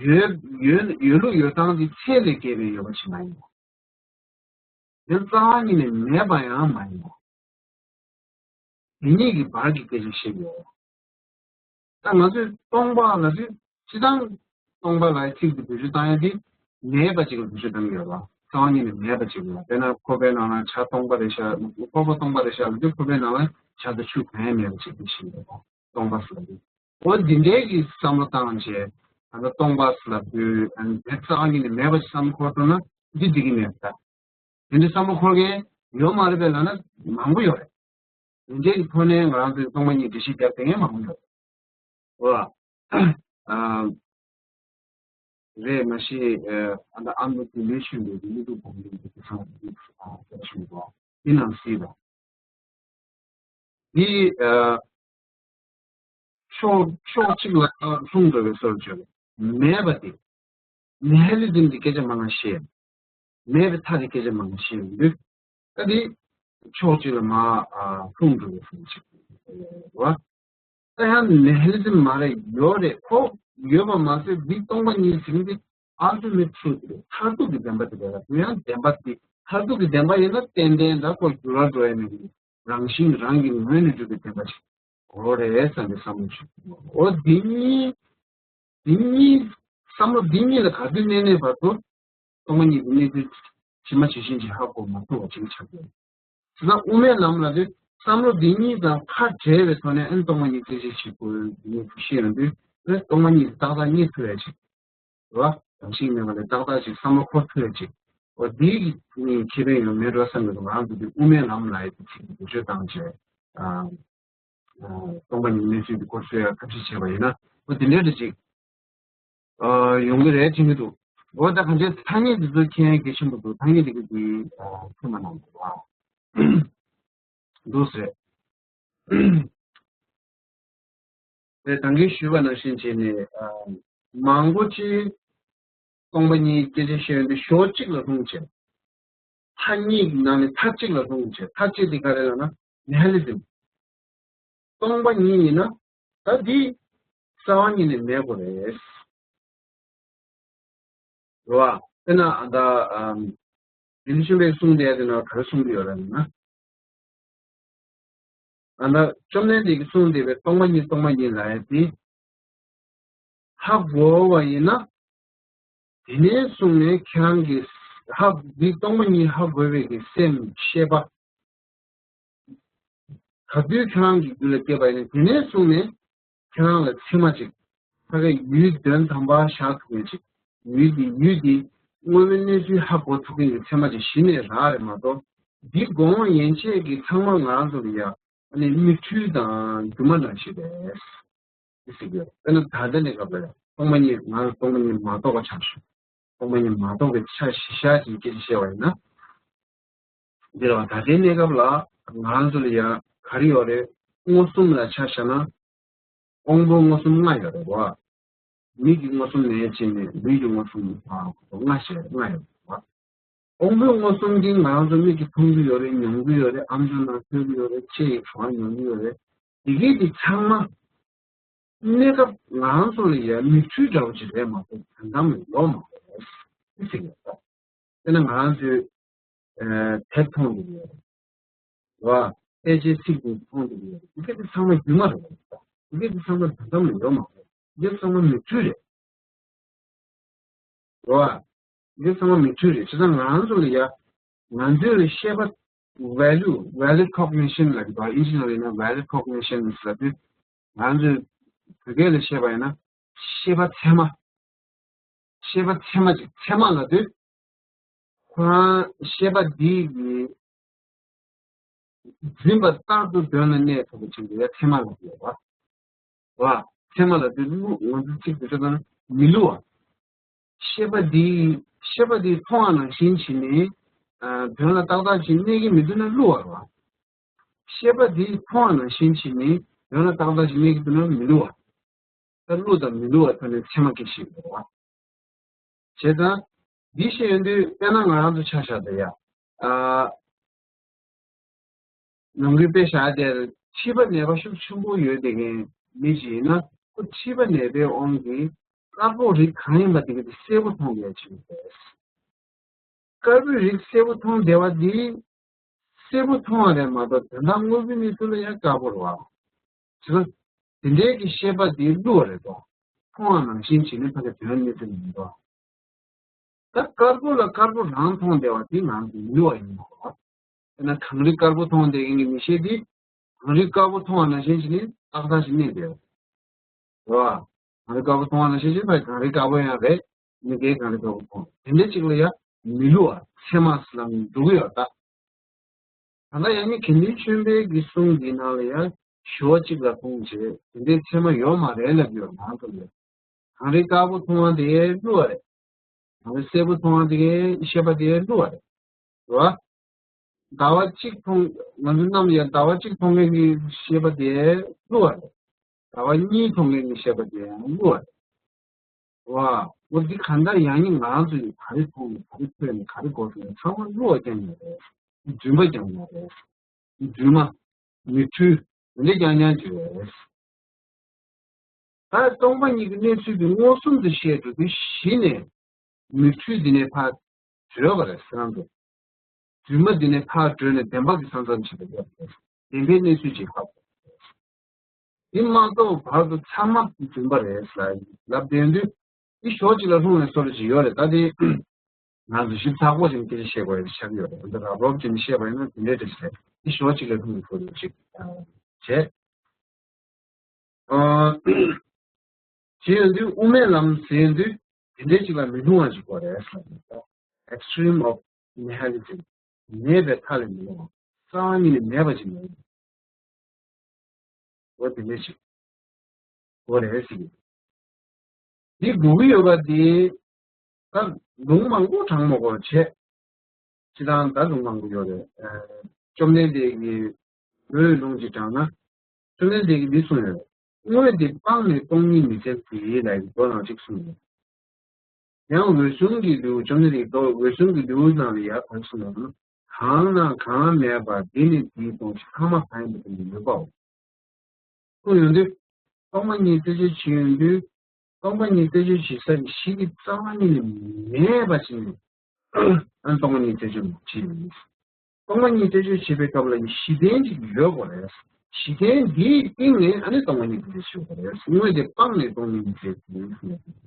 ཡོད་ཡོད་ཡོད་ལུགས་ཡོད་སྟངས་དེ་ཚད་ལས་བརྒལ་བའི་ཡོད་པ་ཅིག་མ་ཡིན་པ། དེ་རྩ་བ་ཉིད་ནས་མེད་པ་ཡང་མ་ཡིན་པ། དེ་གཉིས་ཀྱི་བར་གྱི་སྐད་ཆ་བཤད་ཡོད། ད་ང་ཚོས་སྟོང་པ་ལབ་དུས་སྤྱིར་བཏང་སྟོང་པ་ལབ་ཚིག་དེ་བེད་སྤྱོད་བཏང་ཡ་དེ་མེད་པ་ཅིག་ལ་བེད་སྤྱོད་བཏང་གི་ཡོད་པ། རྩ་བ་ཉིད་ནས་མེད་པ་ཅིག་ལ། དཔེར་ན་ཁོག་པའི་ནང་ལ་ཇ་སྟོང་པ་རེད་ཤག་ཁོག་པ་སྟོང་པ་རེད་ཤག་ལབ་དུས་ཁོག་པའི་ནང་ལ་ཇ་དང་ཆུ་གང་ཡང་མེད་པ་ཅིག་དེ་ཤེས་ཡོད་པ། སྟོང་པ་ཟེར་དུས། འོ་འདི་འདྲའི་གི་བསམ་བློ་བཏང་བྱས་ད་ལྟ་སྟོང་པ་ལབ་དུས་ཨ་ནི་དེ་རྩ་བ་ཉིད་ནས་མེད་པ་ཅིག་བསམ་བློ་འཁོར་ཐུབ་ན་འདི་འགྲིག་གི་མེད་པ། དེ་འདྲའི་བསམ་བློ་འཁོར་མཁན་ཡོད་མ་རེད་པས་ལབ་ན་མང་པོ་ཡོད་རེད། དེ་འདྲའི་གི་ཐོག་ནས་ང་རང་ཚོའི་སྟོང་པ་ཉིད་འགྲེལ་བཤད་རྒྱབ་བསྡད་མཁན་མང་པོ་ཡོད་རེད། འོ། ཨ། རེད་མ་གཞི་ཨ་ད་ཨ་མདོ་དགེ་ལྡན་ཆོས་གླིང་གི་དངོས་གྲུབ་སྒོམ་ལྡན་གྱི་ཚང་མ་ཞུ་བ་དེ་ནང་སྲིད་པ། འདི་ཕྱོགས་ཕྱོགས་གཅིག་ལ་ལྷུང་འགྲོ་བའི་བཟོ་བྱས་མེད་པ་དེ། ནི་ཧེ་ལི་ཛིམ་གྱི་སྐད་ཆ་མང་ང་བཤད། མེད་པའི་མཐའ་གི་སྐད་ཆ་མང་ང་བཤད་ཡོང་དུས། ད་འདི་ཕྱོགས་གཅིག་ལ་མར་ལྷུང་འགྲོ་བའི་བཟོ་བྱས་རེད་བ། ད་ཡང་ནི་ཧེ་ལི་ཛིམ་མ་རེད། ཡོད་རེད། ཁོ་ཡོད་པ་མ་ཟད་འདི་སྟོང་པ་ཉིད་ཟེར་མཁན་དེ་ultimate truth་རེད། མཐར་ཐུག་གི་བདེན་པ་དེ་རེད། དེ་ཡང་བདེན་པ་དེ་མཐར་ཐུག་གི་བདེན་པ་ཡིན་ན་ཏན་ཏན་ད་ཁོ་འགྱུར་བ་འགྲོ་ཡ་མེད་ཀྱི་རང་བཞིན་རང་གི་ངོས་ནས་གྲུབ་པའི་བདེན་པ་ཞིག་འོ་རེད་བསམ་པའི་བསམ་བློ་ཞིག་འོ་འདི་གཉིས་འདི་གཉིས་བསམ་བློ་འདི་གཉིས་ལ་ག་དུས་གནས་གནས་བར་དུ་སྟོང་པ་ཉིད་ཀྱི་གནས་ཚུལ་ཇི་མ་ཇི་བཞིན་ཅིག་ཧ་གོ་མ་ཐུབ་པ་ཅིག་ཆགས་ཀྱི་ཡོད། དེ་ན་དབུ་མའི་ལམ་ལ་དེ་བསམ་བློ་འདི་གཉིས་དང་ཁ་བྲལ་བའི་ཐོག་ནས་ཨ་ནི་སྟོང་པ་ཉིད་རྩད་གཅོད་བྱེད་དགོས་ཡིན་ཞེས་ཡོང་དུས་ཨ་ནི་སྟོང་པ་ཉིད་ཏག་ཏག་རྙེད་ཐུབ་ཡ་ཅིག་རེད་བ། རང་བཞིན་མེད་པ་ལས་ཏག་ཏག་ཅིག་བསམ་བློ་འཁོར་ཐུབ་ཡ་ཅིག་འོ་འདིའི་གི་ཁེ་ཕན་ཡོད་མེད་འགྲོ་བསམ་གྱི་འདུག་ང་རང་ཚོ་འདི་དབུ་མའི་ལམ་ལ་ཡི་ཚིག་འདི་བེད་སྤྱོད་བཏང་བྱས་ཨ་ཨ་སྟོང་པ་ཉིད་གནས་ཚུལ་འདི་སྐོར་ཤོད་ཡ་ཐབས་ཤེས་བྱས་པ་ཡིན་ན་འོ་འདི་འདྲའི་འདྲ་ཅིག་ཨ་ཡོང་གི་རེད་དྲན་གྱི་འདུག་འོ་ད་གང་ཅི་ཐ་སྙད་འདི་ཚོ་མཁྱེན་གལ་ཆེན་པོ་འདུག་ཐ་སྙད་འདི་གི་འདི་ཨ་ཐུན་མ་ནང་འདུག་ཨ། འདུག་ཟེར། དེ་ད་གིན་ཞུས་པ་ནང་བཞིན་བྱས་ནས་ཨ་མང་པོ་ཅིག་སྟོང་པ་ཉིད་སྐད་ཆ་བཤད་ཡོང་དུས་ཕྱོགས་གཅིག་ལ་ལྷུང་བྱས། མཐའ་གཉིས་ཀྱི་ནང་ནས་མཐའ་གཅིག་ལ་ལྷུང་བྱས། མཐའ་གཅིག་དེ་ག་རེ་ལབ་ན་ནི་ཧེ་ལི་ཛིམ། སྟོང་པ་ཉིད་ཡིན་ན་ད་འདི་རྩ་བ་ཉིད་ནས་མེད་དགོས་རེད། རེད་བ། དཔེར་ན་ཨ་ད་ཨམ་རིན་པོ་ཆེ་པས་གསུངས་བསྡད་དེ་ན་ག་རེ་གསུངས་ཀྱི་ཡོད་རེད་ན། ཨ་ད་བཅོམ་ལྡན་འདས་ཀྱིས་གསུངས་བསྡད་པའི་སྟོང་པ་ཉིད་སྟོང་པ་ཉིད་ལབ་ཡ་དེ་ཧ་གོ་བ་ཡིན་ན། དེ་ནས་བཟུང་ནས་ཁྱེད་རང་གི་ཧ་འདི་སྟོང་པ་ཉིད་ཧ་གོ་བའི་གི་སེམས་ཤེས་པ། ག་དུས་ཁྱེད་རང་གི་རྒྱུད་ལ་སྐྱེས་པ་ཡིན་ན་དེ་ནས་བཟུང་ནས་ཁྱེད་རང་ལ་ཚད་མ་ཅིག་ཕ་གིའི་ཡུལ་དོན་དམ་པར་བཞག་ཐུབ་མཁན་ཅིག་ཡུལ་འདི་ཡུལ་འདི་དངོས་པོའི་གནས་ཚུལ་ཧ་གོ་ཐུབ་མཁན་གྱི་ཚད་མ་ཅིག་གཞི་ནས་རག་རེད་མ་གཏོགས་འདི་དགོངས་པ་ཡན་ཆད་ཀྱི་ཚང་མ་ང་རང་ཚོ་ལ་ཡ་ཨ་ནི་མིག་འཕྲུལ་དང་སྒྱུ་མ་ནང་བཞིན་རེད། ཟེར་གྱི་ཡོད། དཔེར་ན་ད་ལྟ་གནས་སྐབས་ལ་སྟོང་པ་ཉིད་ང་ལ་སྟོང་པ་ཉིད་མ་རྟོགས་པ་ཆགས་བྱུང་། སྟོང་པ་ཉིད་མ་རྟོགས་པའི་ཆ་གཞི་བཞག་ཅིག་སྐད་ཆ་བཤད་པ་ཡིན་ན། འདི་ལ་ད་ལྟའི་གནས་སྐབས་ལ་ང་རང་ཚོ་ལ་ཡང་ག་རེ་ཡོད་རེད། མངོན་སུམ་ལ་ཆ་བཞག་ན་དབང་པོ་མངོན་སུམ་ལྔ་ཡོད་རེད་བ། མིག་གི་མངོན་སུམ་ནས་བྱས་ནས་ལུས་ཀྱི་མངོན་སུམ་ལྔ་ཞེས་ལྔ་ཡོད་རེད་བ། དབང་པོའི་མངོན་སུམ་གྱིས་ང་རང་ཚོ་མིག་གིས་མཐོང་གི་ཡོད་རེད། མྱོང་གི་ཡོད་རེད། ཨམ་ཅོག་ནང་ཐོས་ཀྱི་ཡོད་རེད། ལྕེ་ཡིས་བྲོ་བ་མྱོང་གི་ཡོད་རེད། དེ་གས་དེ་ཚང་མ་གནས་སྐབས་ང་རང་ཚོ་ལ་ཡ་མིག་འཕྲུལ་འདྲ་བོ་ཅིག་རེད་མ་གཏོགས་དོན་དམ་ལ་ཡོད་མ་རེད་ཟེར་གྱི་ཡོད། དཔེར་ན་ང་རང་ཚོས་དེབ་མཐོང་གི་ཡོད་རེད་བ། ཕལ་ཆེར་ཚིག་དེ་མཐོང་གི་ཡོད་རེད། དེ་གས་དེ་ཚང་མ་སྒྱུ་མ་རེད། དེ་གས་དེ་ཚང་མ་དོན་དམ་ལ་ཡོད་མ་རེད། དེ་གས་ཚང་མ་མིག་འཕྲུལ་རེད། རེད་བ། འདི་ཚང་མ་མིག་འཕྲུལ་རེད། བྱས་ཙང་ང་རང་ཚོ་ལ་ཡ། ང་ཚོའི་ཤེས་པ་value valid cognition་ལབ་ཀྱི་འདུག་ཨིན་ཇི་ནང་ལ་ཡིན་ན་valid cognition་ཟེར་དུས། ང་ཚོའི་བོད་སྐད་ལ་བཤད་པ་ཡིན་ན་ཤེས་པ་ཚད་མ། ཤེས་པ་ཚད་མ་ཅིག་ཚད་མ་ལབ་དུས། ཁོ་རང་ཤེས་པ་འདི་གི་འཛིན་པ་ལྟར་དུ་དོན་ལ་གནས་ཐུབ་པ་ཅིག་ལ་ཡ་ཚད་མ་ལབ་ཀྱི་ཡོད་པ། བ། ཚད་མ་ལབ་དུས་བསླུ་ང་ཚོ་ཚིག་དེ་ཚོ་ལ་མི་བསླུ་བ། ཤེས་པ་འདི་ཤེས་པ་འདི་མཐོང་བ་ནང་བཞིན་བྱས་ནས་ཨ་དོན་ལ་ཏག་ཏག་ཅིག་གནས་ཀྱི་མི་འདུག་ན་བསླུ་བ་རེད་བ། ཤེས་པ་འདི་མཐོང་བ་ནང་བཞིན་བྱས་ནས་དོན་ལ་ཏག་ཏག་ཅིག་གནས་ཀྱི་འདུག་ན་མི་བསླུ་བ། ད་བསླུ་དང་མི་བསླུ་བ་ཐོག་ནས་ཚད་མ་སྐྱེ་ཤེས་དགོས་བ། བྱས་ཙང་འདི་ཤེས་ཡོང་དུས་དཔེར་ན་ང་རང་ཚོ་ཆ་བཞག་ད་ཡ། ཨ། ནང་ཁུལ་དཔེ་བཞག་དེར་ མཁྲིས་པ་ནད་པ་ཤུགས་ཆེན་པོ་ཡོད་བསྡད་མཁན་མི་ཞིག་ཡིན་ན། ཁོ་མཁྲིས་པ་ནད་པའི་དབང་གིས་དཀར་པོ་རིགས་གང་ཡིན་པ་དེ་ག་དེ་གསལ་པོ་མཐོང་ཡོད་ཅིག་རེད། དཀར་པོའི་རིགས་གསལ་པོ་མཐོང་བསྡད་པ་འདི་གསལ་པོ་མཐོང་བ་རེད་མ་གཏོགས། དོན་དག་དངོས་པོའི་མིག་ཏུ་ལ་ཡང་དཀར་པོ་རེད་བ། བྱས་ཙང་དེ་འདྲའི་གི་ཤེས་པ་དེ་བསླུ་བ་རེད་དོ། མཐོང་བ་ནང་བཞིན་བྱས་ནས་ཕ་གི་དོན་གནས་ཚུལ་མི་འདུག་ད་དཀར་པོ་ལ་དཀར་པོ་རང་མཐོང་བསྡད་པ་དེ་ང་ཚོ་བསླུ་བ་ཡིན་ནོ། དཔེར་ན་གངས་རི་དཀར་པོ་མཐོང་བསྡད་མཁན་གྱི་མི་ཤེས་དེ། གངས་རི་དཀར་པོ་མཐོང་བ་ནང་བཞིན་བྱས་ནས་ཏག་ཏག་ཞིག་གནས་བསྡད་ཡོད་རེད་བ། གངས་རི་དཀར་པོ་མཐོང་བ་ནང་བཞིན་བྱས་ཕ་གི་གངས་རི་དཀར་པོ་ཡང་རེད། མི་སྒེར་གངས་རི་དཀར་པོ་མཐོང་དེ་འདྲ་ཅིག་ལ་ཡང་མི་བསླུ་བ་ཚད་མ་ལ་འགྲོ་གི་ཡོད་ད། ད་ལྟ་ཡང་ནི་དགེ་འདུན་ཆོས་འཕེལ་གྱི་གསུང་འདིའི་ནང་ལ་ཡང་ཞུ་བ་གཅིག་ལ་ཁུངས་བྱས་དེ་འདྲའི་ཚད་མ་ཡོད་མ་རེད་ལབ་ཡོད་ནང་དུ་ཡོད། གངས་རི་དཀར་པོ་མཐོང་བ་དེ་བསླུ་བ་རེད། གངས་རི་སེར་པོ་མཐོང་བ་དེ་ཤེས་པ་དེ་བསླུ་བ་རེད། རེད་བ། ཟླ་བ་གཅིག་མཐོང་ང་ཚོ་རྣམས་ཡང་ཟླ་བ་གཅིག་མཐོང་མཁན་གྱི་ཤེས་པ་དེ་བསླུ་བ་རེད། ཟླ་བ་གཉིས་མཐོང་མཁན་གྱི་ཤེས་པ་དེ་ཡང་བསླུ་བ་རེད། ཝ། འོ་འདི་གང་ལྟར་ཡང་ནི་ང་རང་ཚོ་ཡིས་ག་རེ་མཐོང་ནས་ག་རེ་ཐོས་ནས་ག་རེ་གོ་ཐུབ་ནས་ཚང་མ་བསླུ་བ་རྐྱང་རྐྱང་རེད། རྫུན་པ་རྐྱང་རྐྱང་རེད། རྫུན་མ། མིག་འཕྲུལ། འདི་འདྲ་རྐྱང་རྐྱང་ཅིག་རེད། ད་སྟོང་པ་ཉིད་ཀྱི་གནས་ཚུལ་དེ་མངོན་སུམ་དུ་བཤད་འགྲོ་དུས་གཞི་ནས་མིག་འཕྲུལ་འདི་ནས་ཕར་བྲོས་པ་རེད་ཟེར་ན་འདུག་རྫུན་མ་འདི་ནས་ཕར་བྲོས་ནས་བདེན་པ་གི་ས་མཚམས་ཕྱེ་བ་རེད། བདེན་པའི་གནས་ཚུལ་ཅིག་ཕར། འདི་མ་གཏོགས་བར་དུ་ཚང་མ་རྫུན་པ་རེད་ཟེར་ལབ་བསྡད་དུས། འདི་ཕྱོགས་གཅིག་ལ་ལྷུང་བའི་བཟོ་འདྲ་ཅིག་ཡོད་རེད། ད་དེ་ང་ཚོ་ཞིབ་ཚགས་པོ་ཞིག་སྐད་ཆ་བཤད་དགོས་ཡ་ཆགས་ཀྱི་ཡོད་རེད། འདི་རབ་རོབ་ཅིག་ནས་བཤད་པ་ཡིན་ན་དེ་འདྲའི་འདྲ་ཞིག་རེད། འདི་ཕྱོགས་གཅིག་ལ་ལྷུང་བའི་བཟོ་འདྲ་ཅིག་བྱས། ཨ། དེ་ཡོང་དུས་དབུ་མའི་ལམ་ཟེར་དུས་དེ་འདྲའི་ཅིག་ལ་མི་ལྷུང་བ་ཞིག་དགོས་རེད་ཟེར་ནས། Extreme of Nihilism། མེད་པའི་མཐའ་ལས་མི་ལྷུང་བ། རྩ་བ་ཉིད་ནས་མེད་པ་ཞིག་མེད། འོ་དེ་འདྲ་ཞིག་དགོས་རེད་ཟེར་གྱི། འདི་དགོས་ཀྱི་ཡོད་པ་འདི། ད་ལུང་མང་པོ་དྲངས་མ་དགོས་བྱས། སྤྱིར་བཏང་ད་ལུང་མང་པོ་ཡོད་རེད། ཨ། བཅོམ་ལྡན་འདས་ཀྱིས་མདོའི་ལུང་ཅིག་དྲངས་ན། བཅོམ་ལྡན་འདས་ཀྱིས་འདི་གསུངས་ཡོད་རེད། དངོས་འདི་སྤངས་ནས་སྟོང་ཉིད་མི་བཙལ་ཟེར་ལབ་ཀྱི་མདོ་ནང་ཅིག་གསུངས་ཡོད། ཡང་འོད་སྲུང་གི་ལེའུ། བཅོམ་ལྡན་འདས་ཀྱི་མདོ་འོད་སྲུང་གི་ལེའུ་ནང་ལ་ཡར་ག་རེ་གསུངས་ཡོད་ན། གང་ན་གང་མེད་པ་འདི་ནི་འདིའི་སྟོང་། ལྷག་མ་གང་ཡིན་པ་དེ་ནི་ཡོད་པའོ། གསུངས་ཡོང་དུས། སྟོང་པ་ཉིད་རྩད་གཅོད་བྱེད་ཡོང་དུས། སྟོང་པ་ཉིད་རྩད་གཅོད་བྱེད་ས་ཀྱི་གཞི་དེ་རྩ་བ་ཉིད་ནས་མེད་པ་ཞིག་ནས། ཨ་ནི་སྟོང་པ་ཉིད་རྩད་གཅོད་བྱེད་ཡོང་དུས། སྟོང་པ་ཉིད་རྩད་གཅོད་བྱེད་པའི་སྐབས་ལ་གཞི་རྟེན་ཅིག་ཡོད་དགོས་རེད། གཞི་རྟེན་འདིའི་སྟེང་ནས་ཨ་ནི་སྟོང་པ་ཉིད་རྩད་གཅོད་བྱེད་དགོས་རེད། དངོས་དེ་སྤངས་ནས་སྟོང་ཉིད་རྩད་གཅོད་བྱེད་དགོས།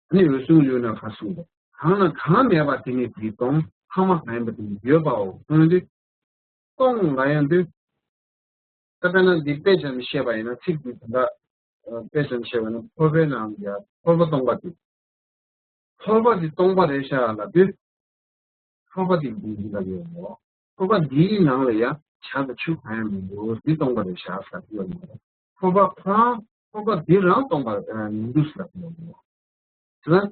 ཨ་ནི་འོད་སྲུང་ལེའུ་ན་ག་གསུངས་པ། གང་ན་གང་མེད་པ་དེ་ནི་དེའི་སྟོང་། ལྷག་མ་གང་ཡིན་པ་དེ་ནི་ཡོད་པའོ། གསུངས་དུས། སྟོང་ལབ་ཡོང་དུས། ད་དཔེར་ན་འདི་དཔེ་ཙམ་བཤད་པ་ཡིན་ན། ཚིག་འདི་ད་ལྟ་དཔེ་ཙམ་བཤད་པ་ཡིན་ན། ཕོར་པའི་ནང་གི་ཕོར་པ་སྟོང་པ་དེ། ཕོར་པ་འདི་སྟོང་པ་རེད་ཤག་ལབ་དུས། ཕོར་པ་འདི་འདི་འདི་ལ་ཡོད་མོ། ཕོར་པ་འདིའི་ནང་ལ་ཡང་ཇ་དང་ཆུ་གང་ཡང་མི་འདུག་འདི་སྟོང་པ་རེད་ཤག་ཟེར་གྱི་ཡོད་མོ། ཕོར་པ་ཁོ་རང་ཕོར་པ་འདི་རང་སྟོང་པ་མི་འདུག་ཟེར་གྱི་ཡོད་མོ། དེ་ན།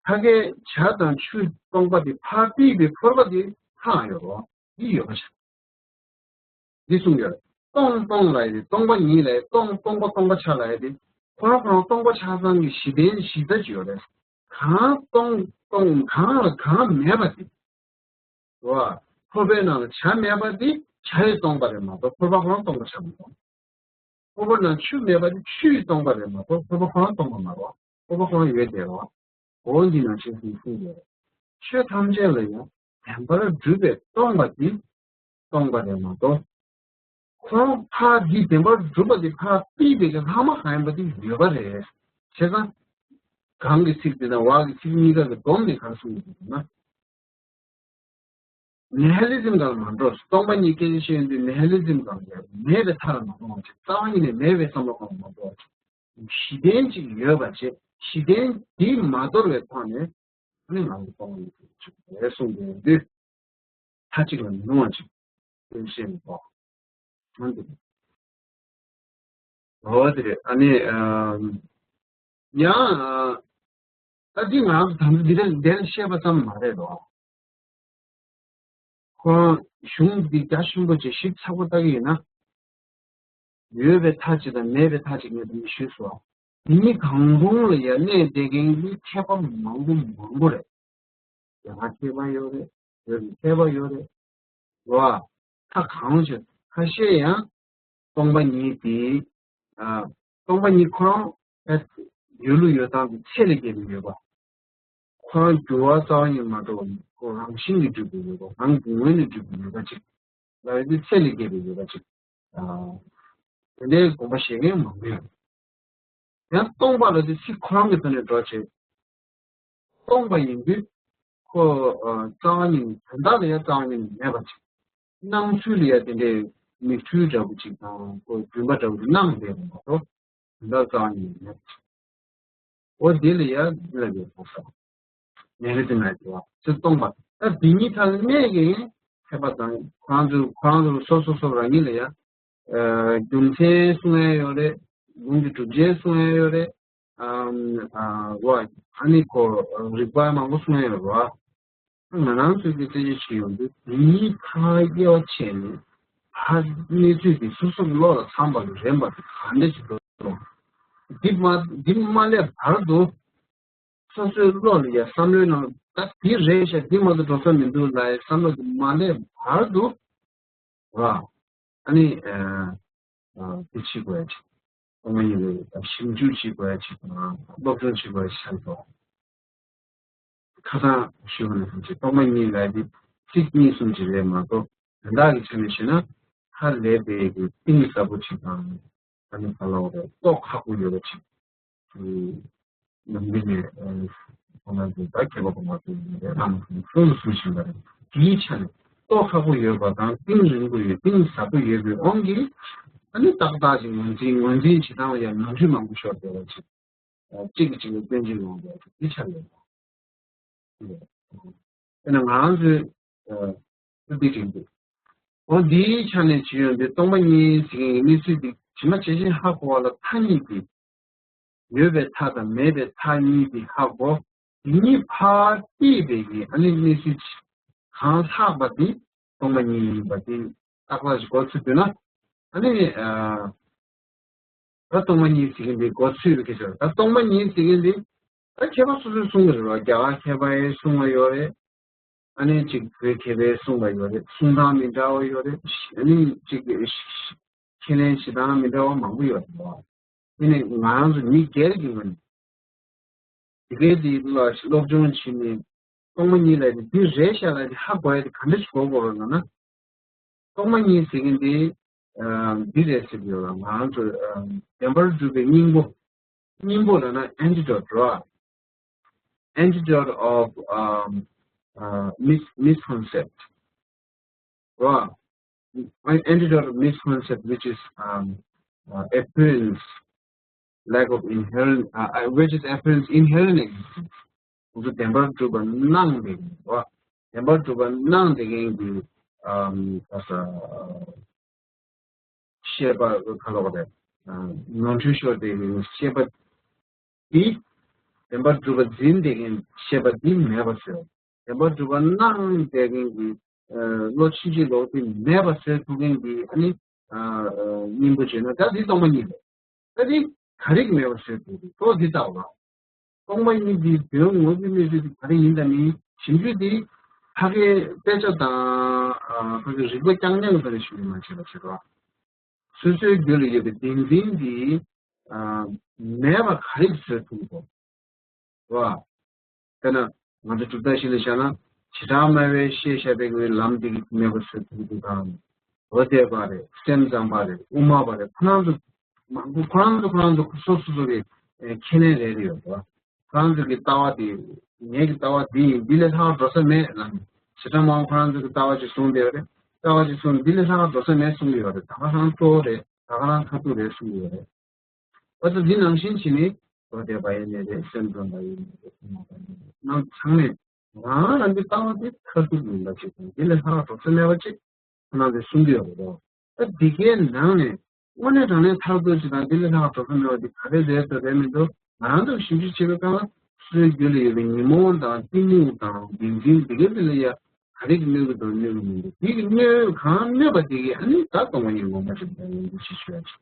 ཕ་གིའི་ཇ་དང་ཆུ་སྟོང་པ་དེ་ཕར་ཕུད་པའི་ཕོར་པ་དེ་ཧ་ཡོད་རོ། འདི་ཡོད་པ་ཆགས། འདི་གསུངས་ཡོད། སྟོང་སྟོང་ལབ་ཡ་དེ། སྟོང་པ་ཉིད་ལབ་ཡ། སྟོང་སྟོང་པ་སྟོང་པ་ཆ་ལབ་ཡ་དེ། ཁོ་རང་ཁོ་རང་སྟོང་པ་ཆགས་སྟངས་ཀྱི་གཞི་རྟེན་གཞི་རྩ་ཅིག་ཡོད་རེད། གང་སྟོང་སྟོང་གང་ལ་གང་མེད་པ་དེ། རོ། ཕོར་པའི་ནང་ལ་ཇ་མེད་པ་དེ་ཇ་ཡིས་སྟོང་པ་རེད་མ་གཏོགས་ཕོར་པ་ཁོ་རང་སྟོང་པ་ཆགས་མི་འདུག་ཕོར་པ་ནང་ཆུ་མེད་པ་དེ་ཆུ་ཡིས་སྟོང་པ་རེད་མ་གཏོགས་ཕོར་པ་ཁོ་རང་སྟོང་པ་མ་རེད། ཕོར་པ་ཁོ་རང་ཡོད་དེ་རེད། འོ་འདི་ནང་བཞིན་གསུངས་ཡོད་རེད། ཆོས་ཐམས་ཅད་ལ་ཡང་བདེན་པར་གྲུབ་པས་སྟོང་པ་དེ་སྟོང་པ་རེད་མ་གཏོགས། ཁོ་རང་ཕར་འདི་བདེན་པར་གྲུབ་པ་དེ་ཕར་ཕུད་པའི་གི་ལྷག་མ་གང་ཡིན་པ་དེ་ཡོད་པ་རེད། བྱས་ཙང་། གང་གི་ཚིག་དེ་དང་བ་གི་ཚིག་གཉིས་ཀ་གི་སྡོམ་ནས་ག་རེ་གསུངས་ཡོད་ན། ནི་ཧི་ལི་ཛིམ་སྒང་ལ་མ་འགྲོ། སྟོང་པ་ཉིད་སྐད་ཆ་བཤད་ཡོང་དུས་ནི་ཧི་ལི་ཛིམ་སྒང་ལ་མེད་པའི་མཐའ་ལ་མ་འགྲོ་བ་ཅིག་རྩ་བ་ཉིད་ནས་མེད་པའི་བསམ་བློ་སྒང་ལ་མ་འགྲོ་བ་ཅིག་གཞི་རྟེན་ཅིག་ཡོད་པ་བྱས། གཞི་རྟེན་འདི་མ་དོར་བའི་ཐོག་ནས་ཨ་ནི་ང་ཚོ་སྟོང་པ་ཉིད་ཀྱི་ཆོས་རེད་གསུངས་ཏེ་ཡོང་དུས། མཐའ་གཅིག་ལ་མི་ལྷུང་བ་ཅིག་དེ་བཤད་མི་ཐུབ། འོ་དེ་རེད། ཨ་ནི། ཨམ། ཡང་། ད་འདི་ང་རང་ཚོ་ད་ལྟ་འདི་འདྲ་འདིར་བཤད་པ་ཙམ་མ་རེད་དོ། ཁོ་རང་གཞུང་འདི་རྒྱ་ཆེན་པོ་ཅིག་ཞིབ་ཚགས་པོ་ལྟ་གི་ཡིན་ན། ཡོད་པའི་མཐའ་གཅིག་དང་མེད་པའི་མཐའ་གཅིག་ངས་དེ་འདྲ་ཞུས་སོང་། འདི་གཉིས་གང་རུང་ལ་ཡང་གནས་བསྡད་མཁན་གྱི་མཁས་པ་མང་པོ་མང་པོ་རེད། རྒྱ་གར་མཁས་པ་ཡོད་རེད། བོད་ཀྱི་མཁས་པ་ཡོད་རེད། རེད་བ། ཁ་གང་བྱེད་ཁ་ཤས་ཡང་སྟོང་པ་ཉིད་དེ། ཨ། སྟོང་པ་ཉིད་ཁོ་རང་ཡོད་ལུགས་ཡོད་སྟངས་དེ་ཚད་ལས་བརྒལ་བའི་ཡོད་པ། ཁོ་རང་འགྱུར་བ་རྩ་བ་ཉིད་མ་གཏོགས་ཁོ་རང་བཞིན་གྱིས་གྲུབ་པའི་ཡོད་པ། རང་གི་ངོས་ནས་གྲུབ་པའི་ཡོད་པ་ཅིག་ལ་ཡོད་དུས་ཚད་ལས་བརྒལ་བའི་ཡོད་པ་ཅིག་ཨ། དེ་འདྲའི་དགོངས་པ་བཞེས་མཁན་མང་པོ་ཡོད། ཡང་སྟོང་པ་ལ་དེ་ཚིག་ཁོ་རང་གི་ཐོག་ནས་འགྲོ་བྱེད། སྟོང་པ་ཡིན་དུས་ཁོ། ཨ། རྩ་བ་ཉིད་དོན་དག་ལ་ཡང་རྩ་བ་ཉིད་མེད་པ་ཅིག་སྣང་ཚུལ་ལ་ཡང་དེ་འདྲའི་མིག་འཕྲུལ་འདྲ་པོ་ཅིག་དང་ཁོ་རྒྱུན་པ་འདྲ་པོ་ཅིག་སྣང་བསྡད་པ་མ་གཏོགས་དོན་དག་རྩ་བ་ཉིད་མེད་པ་ཅིག་འོ་འདི་ལ་ཡང་འདི་ལ་ཡང་གོ་ས་ཉེ་རེ་དེ་ན་དེ་བ་ཚེ་སྟོང་པ། ད་འདི་གཉིས་ཐད་ལ་གནས་ཀྱི་མཁས་པ་དང་ཁོ་རང་ཚོ་ཁོ་རང་ཚོ་སོ་སོ་སོ་རང་ཉིད་ལ་ཡང་། ཨ། རྒྱུ་མཚན་གསུང་ཡ་ཡོད་རེད། ལུང་གི་གྲུབ་ཆ་གསུང་ཡ་ཡོད་རེད། ཨམ། ཨ། བ། ཨ་ནི་ཁོ་རིགས་པ་མང་པོ་གསུང་ཡ་ཡོད་རེད་བ། ང་རང་ཚོས་ཀྱི་རྩད་གཅོད་བྱེད་ཡོང་དུས་འདི་གཉིས་ཁ་དབྱེ་བ་ཕྱེ་ནས་ཕར་གནས་ཚུལ་དེ་སོ་སོ་བློ་ལ་འཚམ་པ་ལ་རན་པ་དེ་ག་འདྲ་ཞིག་འགྲོ་འགྲོ། འདི་མ་འདི་མ་སླེབས་བར་དུ་སོ་སོའི་བློ་ལ་ཡ་བསམ་བློའི་ནང་ད་འདི་རེད་ཤག་འདི་མ་གཏོགས་འགྲོ་ས་མི་འདུག་ལབ་ཡ་བསམ་བློ་དེ་མ་སླེབས་བར་དུ། ར། ཨ་ནི། ཨ། ཨ། དེ་བྱེད་དགོས་ཡ་ཅིག་སྟོང་པ་ཉིད་ལ་ཞིབ་འཇུག་བྱེད་དགོས་ཡ་ཅིག་དང་སློབ་སྦྱོང་བྱེད་དགོས་ཡ་ཅིག་ཆགས་འགྲོ། ཁ་སང་ཞུས་པ་ནང་བཞིན་ཅིག་སྟོང་པ་ཉིད་ལབ་དེ་ཚིག་གཉིས་གསུམ་ཅིག་རེད་མ་གཏོགས་དོན་དག་གི་ཆ་ནས་བཤད་ན་ཧ་ལས་པའི་གི་གཏིང་ཟབ་པོ་ཅིག་དང་། ཨ་ནི་ག་ལབ་དགོས་རེད། རྟོགས་ཁག་པོ་ཡོད་པ་ཅིག་ནམ་རྒྱུན་ནས་ཁོང་རྣམ་ཚོས་ད་མཁས་པ་གོང་མ་ཚོས་ཡིན་པའི་ལམ་གསུང་དུ་གསུང་བཞིན་པ་རེད། དེའི་ཆ་ནས་རྟོགས་ཁག་པོ་ཡོད་པ་དང་གཏིང་རིང་པོ་ཡོད་གཏིང་ཟབ་པོ་ཡོད་པའི་དབང་གིས་ཨ་ནི་ཏག་ཏག་ཅིག་ངོས་འཛིན་ངོས་འཛིན་བྱེད་སྟངས་ཡང་ནོར་འཁྲུལ་མང་པོ་ཤོར་བསྡད་པ་ཅིག་གཅིག་གིས་གཅིག་ལ་སྐྱོན་བརྗོད་ཡོང་བསྡད་པ་ཅིག་དེའི་ཆ་ནས། དཔེར་ན་ང་རང་ཚོའི་ཨ་ཚུལ་འདི་དྲན་འདུག་འོ་འདིའི་ཆ་ནས་བྱེད་ཡོང་དུས་སྟོང་པ་ཉིད་ཟེར་མཁན་གྱི་གནས་ཚུལ་འདི་ཇི་མ་ཇི་བཞིན་ཧ་གོ་བ་ལ་མཐའ་གཉིས་ཏེ། ཡོད་པའི་མཐའ་དང་མེད་པའི་མཐའ་གཉིས་ཏེ་ཧ་གོ། དེ་གཉིས་ཕར་བལྟས་པའི་གི་ཨ་ནི་གནས་ཚུལ་གང་ལྷག་པ་འདི་སྟོང་པ་ཉིད་ཡིན་པ་འདི་ཏག་ཏག་ཅིག་གོ་ཚུལ་འདུག་ན། ཨ་ནི་ཨ། ད་སྟོང་པ་ཉིད་ཟེར་མཁན་འདི་གོ་ཚུལ་རེད་ཁྱེད་ཚོ། ད་སྟོང་པ་ཉིད་ཟེར་མཁན་འདི་ད་མཁས་པ་སོ་སོས་གསུང་གི་རེད་བ། རྒྱ་གར་མཁས་པ་ཡིས་གསུང་བ་ཡོད་རེད། ཨ་ནི་གཅིག་བོད་མཁས་པས་གསུང་བ་ཡོད་རེད། གསུང་སྟངས་མི་འདྲ་བ་ཡོད་རེད། ཨ་ནི་གཅིག་ཁས་ལེན་བྱེད་སྟངས་མི་འདྲ་བ་མང་པོ་ཡོད་རེད་བ། དེ་ནི་ང་རང་ཚོ་མི་སྒེར་གྱི་ངོས་ནས་དེ་གའི་དེ་ལ་སློབ་སྦྱོང་བྱས་ནས་སྟོང་པ་ཉིད་ལ་དེ་འདི་རེད་ཤག་ལ་དེ་ཧ་གོ་ཡ་དེ་ག་འདྲ་ཞིག་གོ་དགོས་རེད་ལབ་ན། སྟོང་པ་ཉིད་ཟེར་མཁན་དེ་ཨ་འདི་རེད་ཟེར་གྱི་ཡོད་ལ། ང་རང་ཚོ་ཨ་བདེན་པར་གྲུབ་པའི་སྙིང་པོ། སྙིང་པོ་ལབ་ན་antidote རེད་བ། Antidote of um, uh, mis- misconcept རེད་བ། Antidote of misconcept, which is um, uh, appearance, lack of inherent, uh, uh, which is appearance inherent existence. ང་ཚོ་བདེན་པར་གྲུབ་པ་སྣང་བའི་རེད་བ། བདེན་པར་གྲུབ་པ་སྣང་བསྡད་མཁན་གྱི་ཨམ་ད་ས་ཤེས་པ་ག་ལ་བ་རེད། ནོར་འཁྲུལ་ཤོར་བསྡད་མཁན་ཤེས་པ་འདི། བདེན་པར་གྲུབ་པ་འཛིན་བསྡད་མཁན་ཤེས་པ་འདི་མེད་པ་བཟོས། བདེན་པར་གྲུབ་པ་སྣང་བསྡད་མཁན་གྱི་བློ་ཕྱིན་ཅི་ལོག་འདི་མེད་པ་བཟོས་ཐུབ་མཁན་གྱི་ཨ་ནི་སྙིང་པོ་བྱས་ན་ད་འདི་སྟོང་པ་ཉིད་རེད། ད་འདི་ག་རེ་གིས་མེད་པ་བཟོས་ཐུབ་རེད། ལྟོས་འདི་ལྟ་བ། སྟོང་པ་ཉིད་འདིའི་དོན་དངོས་ཀྱི་གནས་ཚུལ་དེ་ག་རེ་ཡིན་དང་མིན་ཞིབ་འཇུག་འདི་ཕ་གིའི་དཔེ་ཆ་དང་ཕ་གིའི་རིག་པ་རྐྱང་རྐྱང་གི་ཐོག་ནས་ཞུ་གི་མ་བྱས་པ་བྱེད་རོགས། སོ་སོའི་རྒྱུད་ལ་ཡོད་པའི་བདེན་འཛིན་འདི་མེད་པ་ག་རེ་བཟོས་ཐུབ་ཀྱི་འདུག་བ། དཔེར་ན་ང་ཚོ་གྲུབ་མཐའ་བཞི་ལ་བཞག་ན་བྱེ་བྲག་སྨྲ་བས་ཤེས་བཞག་པའི་ངོས་ལམ་འདི་གིས་མེད་པ་བཟོས་ཐུབ་ཀྱི་འདུག་གམ། འོ་དེ་པ་རེད། སེམས་ཙམ་པ་རེད། དབུ་མ་པ་རེད། ཁོ་རང་ཚོ་མང་པོ་ཁོ་རང་ཚོ་ཁོ་རང་ཚོ་སོ་སོ་སོ་གི་ཁས་ལེན་རེ་རེ་ཡོད་རེད་བ། ཁོ་རང་ཚོ་གི་ལྟ་བ་དེ་ངེད་ཀྱི་ལྟ་བ་འདི་ཡིན། འདི་ལས་ལྷག་འགྲོ་ས་མེད་ལབ་ནས་བྱེ་བྲག་སྨྲ་བ་ཁོ་རང་ཚོ་གི་ལྟ་བ་ཅིག་གསུངས་བསྡད་ཡོད་རེད། ལྟ་བ་ཅིག་གསུངས་འདི་ལས་ལྷག་འགྲོ་ས་མེད་གསུང་གི་ཡོད་རེད། ད་ག་རང་གཙོ་བོ་རེད། ད་ག་རང་མཐར་ཐུག་རེད་གསུང་གི་ཡོད་རེད། འོ་ད་འདི་ནང་བཞིན་བྱས་ནས་འགྲོ་བསྡད་པ་ཡིན་ནའི་རེད། སེམས་ཙམ་པ་ཡིན་ནའི་རེད། དབུ་མ་པ་ཡིན་ནའི་རེད། རྣམ་ཚང་མས་རང་རང་གི་ལྟ་བ་དེ་མཐར་ཐུག་ཡིན་པ་ཅིག་དང་འདི་ལས་ལྷག་འགྲོ་ས་མེད་པ་ཅིག་ཁོ་རང་ཚོས་གསུང་གི་ཡོད་རེད་དོ། ད་འདི་གའི་ནང་ནས་དངོས་གནས་དྲང་གནས་མཐར་ཐུག་ཅིག་དང་འདི་ལས་ལྷག་འགྲོ་ས་མེད་པ་འདི་ག་རེ་རེད་འདུག་རེད་མི་འདུག་ང་རང་ཚོས་ཞིབ་འཇུག་བྱེད་པའི་སྐབས་ལ་སོ་སོའི་རྒྱུད་ལ་ཡོད་པའི་ཉོན་མོངས་དང་གཏི་མུག་དང་བདེན་འཛིན་འདི་གའི་དེ་ལ་ཡ་ག་རེ་གིས་གནོད་ཀྱི་འདུག་གནོད་ཀྱི་མི་འདུག་འདི་གི་གནོད་གང་གནོད་པ་དེ་གིས་ཨ་ནི་ད་སྟོང་པ་ཉིད་ངོ་མ་ཅིག་དང་ཡིན་གྱི་ཞེས་ཞུ་ཡ་ཅིག་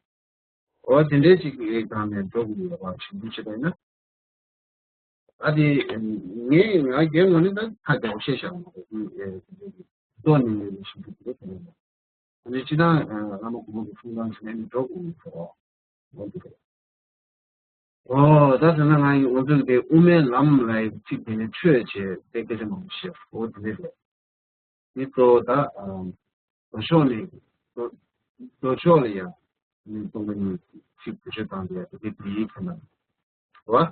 འོ་དེ་འདྲའི་ཅིག་གི་སྒང་ནས་འགྲོ་དགོས་ཡོད་པ་ཞིབ་འཇུག་བྱེད་པ་ཡིན་ན། ཨ་དེ་ངས་ང་རྒན་ངོས་ནས་ད་ཁ་རྒྱག་པོ་བཤད་བཞག་མ་རེད། ཨེ་ལྟོས་ནས་ངས་ཞིབ་འཇུག་བྱེད་དགོས་དེ་རེད། ཨ་ནི་སྤྱིར་བཏང་བླ་མ་གོང་མ་གི་གསུང་སྟངས་ཟེར་ནས་ནི་འགྲོ་དགོས་ཀྱི་འདུག་འོ་འདི་རེད། ཨོ་ད་ཟེར་ན་ང་ཡི་ང་ཚོ་གི་དབུ་མའི་ལམ་ལ་ཡི་ཚིག་དེ་ནི་ཆོས་བྱས་ཏེ་སྐད་ཆ་མང་པོ་བཤད། འོ་དེ་འདྲ་རེད། འདི་གཙོ་བོ་ད་ཨ་མདོ་ཕྱོགས་ནས་མདོ་མདོ་ཕྱོགས་ལ་ཡང་ནི་སྟོང་པ་ཉིད་ཚིག་བེད་སྤྱོད་བཏང་དེ་ཡང་དེ་འདྲའི་ཡིན་ཟེར་ན་རེད་བ།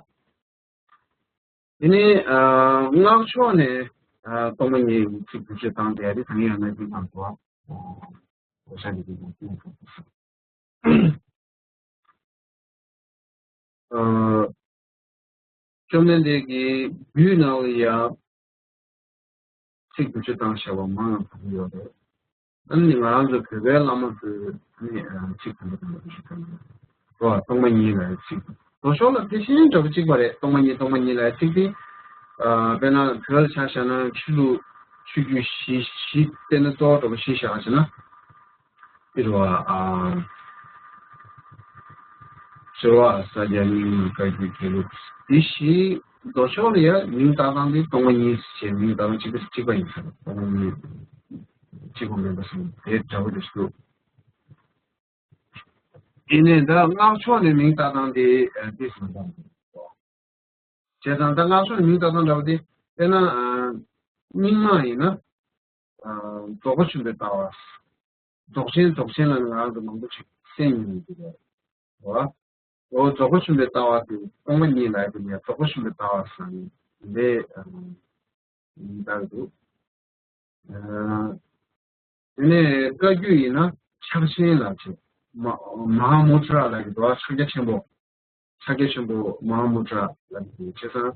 དེ་ནས་ཨ་སྔགས་ཕྱོགས་ནས་ཨ་སྟོང་པ་ཉིད་ཚིག་བེད་སྤྱོད་བཏང་དེ་ཡང་དེ་གང་ཡང་ན་འདི་གང་གོ་བ་ས་ནས་འདི་གང་གོ། ཨ་བཅོམ་ལྡན་འདས་ཀྱི་རྒྱུད་ནང་ལ་ཡང་ཚིག་བེད་སྤྱོད་བཏང་བཞག་པ་མང་ང་གོ་གི་ཡོད་རེད། ཨ་ནི་ང་རང་ཚོ་བོད་པའི་བླ་མ་ཚོས་ནི་ཚིག་དང་པོ་དང་བེད་སྤྱོད་བཏང་ཡོད་རེད། སྟོང་པ་ཉིད་ལ་ཚིག་མདོ་ཕྱོགས་ལ་དེ་བཞིན་འདྲ་པོ་གཅིག་པ་རེད། སྟོང་པ་ཉིད་སྟོང་པ་ཉིད་ལ་ཚིག་དེ་དཔེར་ན་བོད་ལ་ཆ་བཞག་ན་ཆོས་ལུགས་ཆོས་བརྒྱུད་བཞི་བཞི་དེ་ནི་གཙོ་བོ་འདྲ་པོ་བཞི་བཞག་ཟེར་ན། ཨེ་རེད་བ། ཨ་ཤེས་རབ་ས་སྐྱ་རྙིང་མ་བཀའ་བརྒྱུད་དགེ་ལུགས་འདི་བཞི་མདོ་ཕྱོགས་ལ་ཡང་མིང་བཏགས་སྟངས་འདི་སྟོང་པ་ཉིད་ཅེས་མིང་བཏགས་སྟངས་གཅིག་པ་གཅིག་པ་ཡིན་ས་རེད། སྟོང་པ་ཉིད་གཅིག་པ་མིན་པ་ཟེར་དེ་འདྲ་པོ་རེད་འདུག་ཡིན་ནའི་ད་སྔགས་ཕྱོགས་ནས་མིང་བཏགས་སྟངས་འདི་འདི་ཟེར་ན་འདུག་བྱས་ཙང་ད་སྔགས་ཕྱོགས་ནས་མིང་བཏགས་སྟངས་འདྲ་པོ་འདི་དཔེར་ན་རྙིང་མ་ཡིན་ན་རྫོགས་པ་ཆེན་པོའི་ལྟ་བ། རྫོགས་ཆེན་རྫོགས་ཆེན་ལ་ང་རང་ཚོ་མང་པོ་ཞིག་གསན་མྱོང་གི་རེད་བ། འོ་རྫོགས་པ་ཆེན་པོའི་ལྟ་བ་དེ་སྟོང་པ་ཉིད་ལ་དེ་ནས་རྫོགས་པ་ཆེན་པོའི་ལྟ་བ་ཟེར་ནས་འདི་འདྲ་འདུག་དེ་ནས་བཀའ་བརྒྱུད་ཡིན་ན་ཕྱག་ཆེན་ལ་བྱེད། མ་མ་ཧཱ་མུ་ཏྲ་ལ་གི་འདུག་བ། ཕྱག་རྒྱ་ཆེན་པོ། ཕྱག་རྒྱ་ཆེན་པོ་མ་ཧཱ་མུ་ཏྲ་ལ་གི་བྱེད་ས།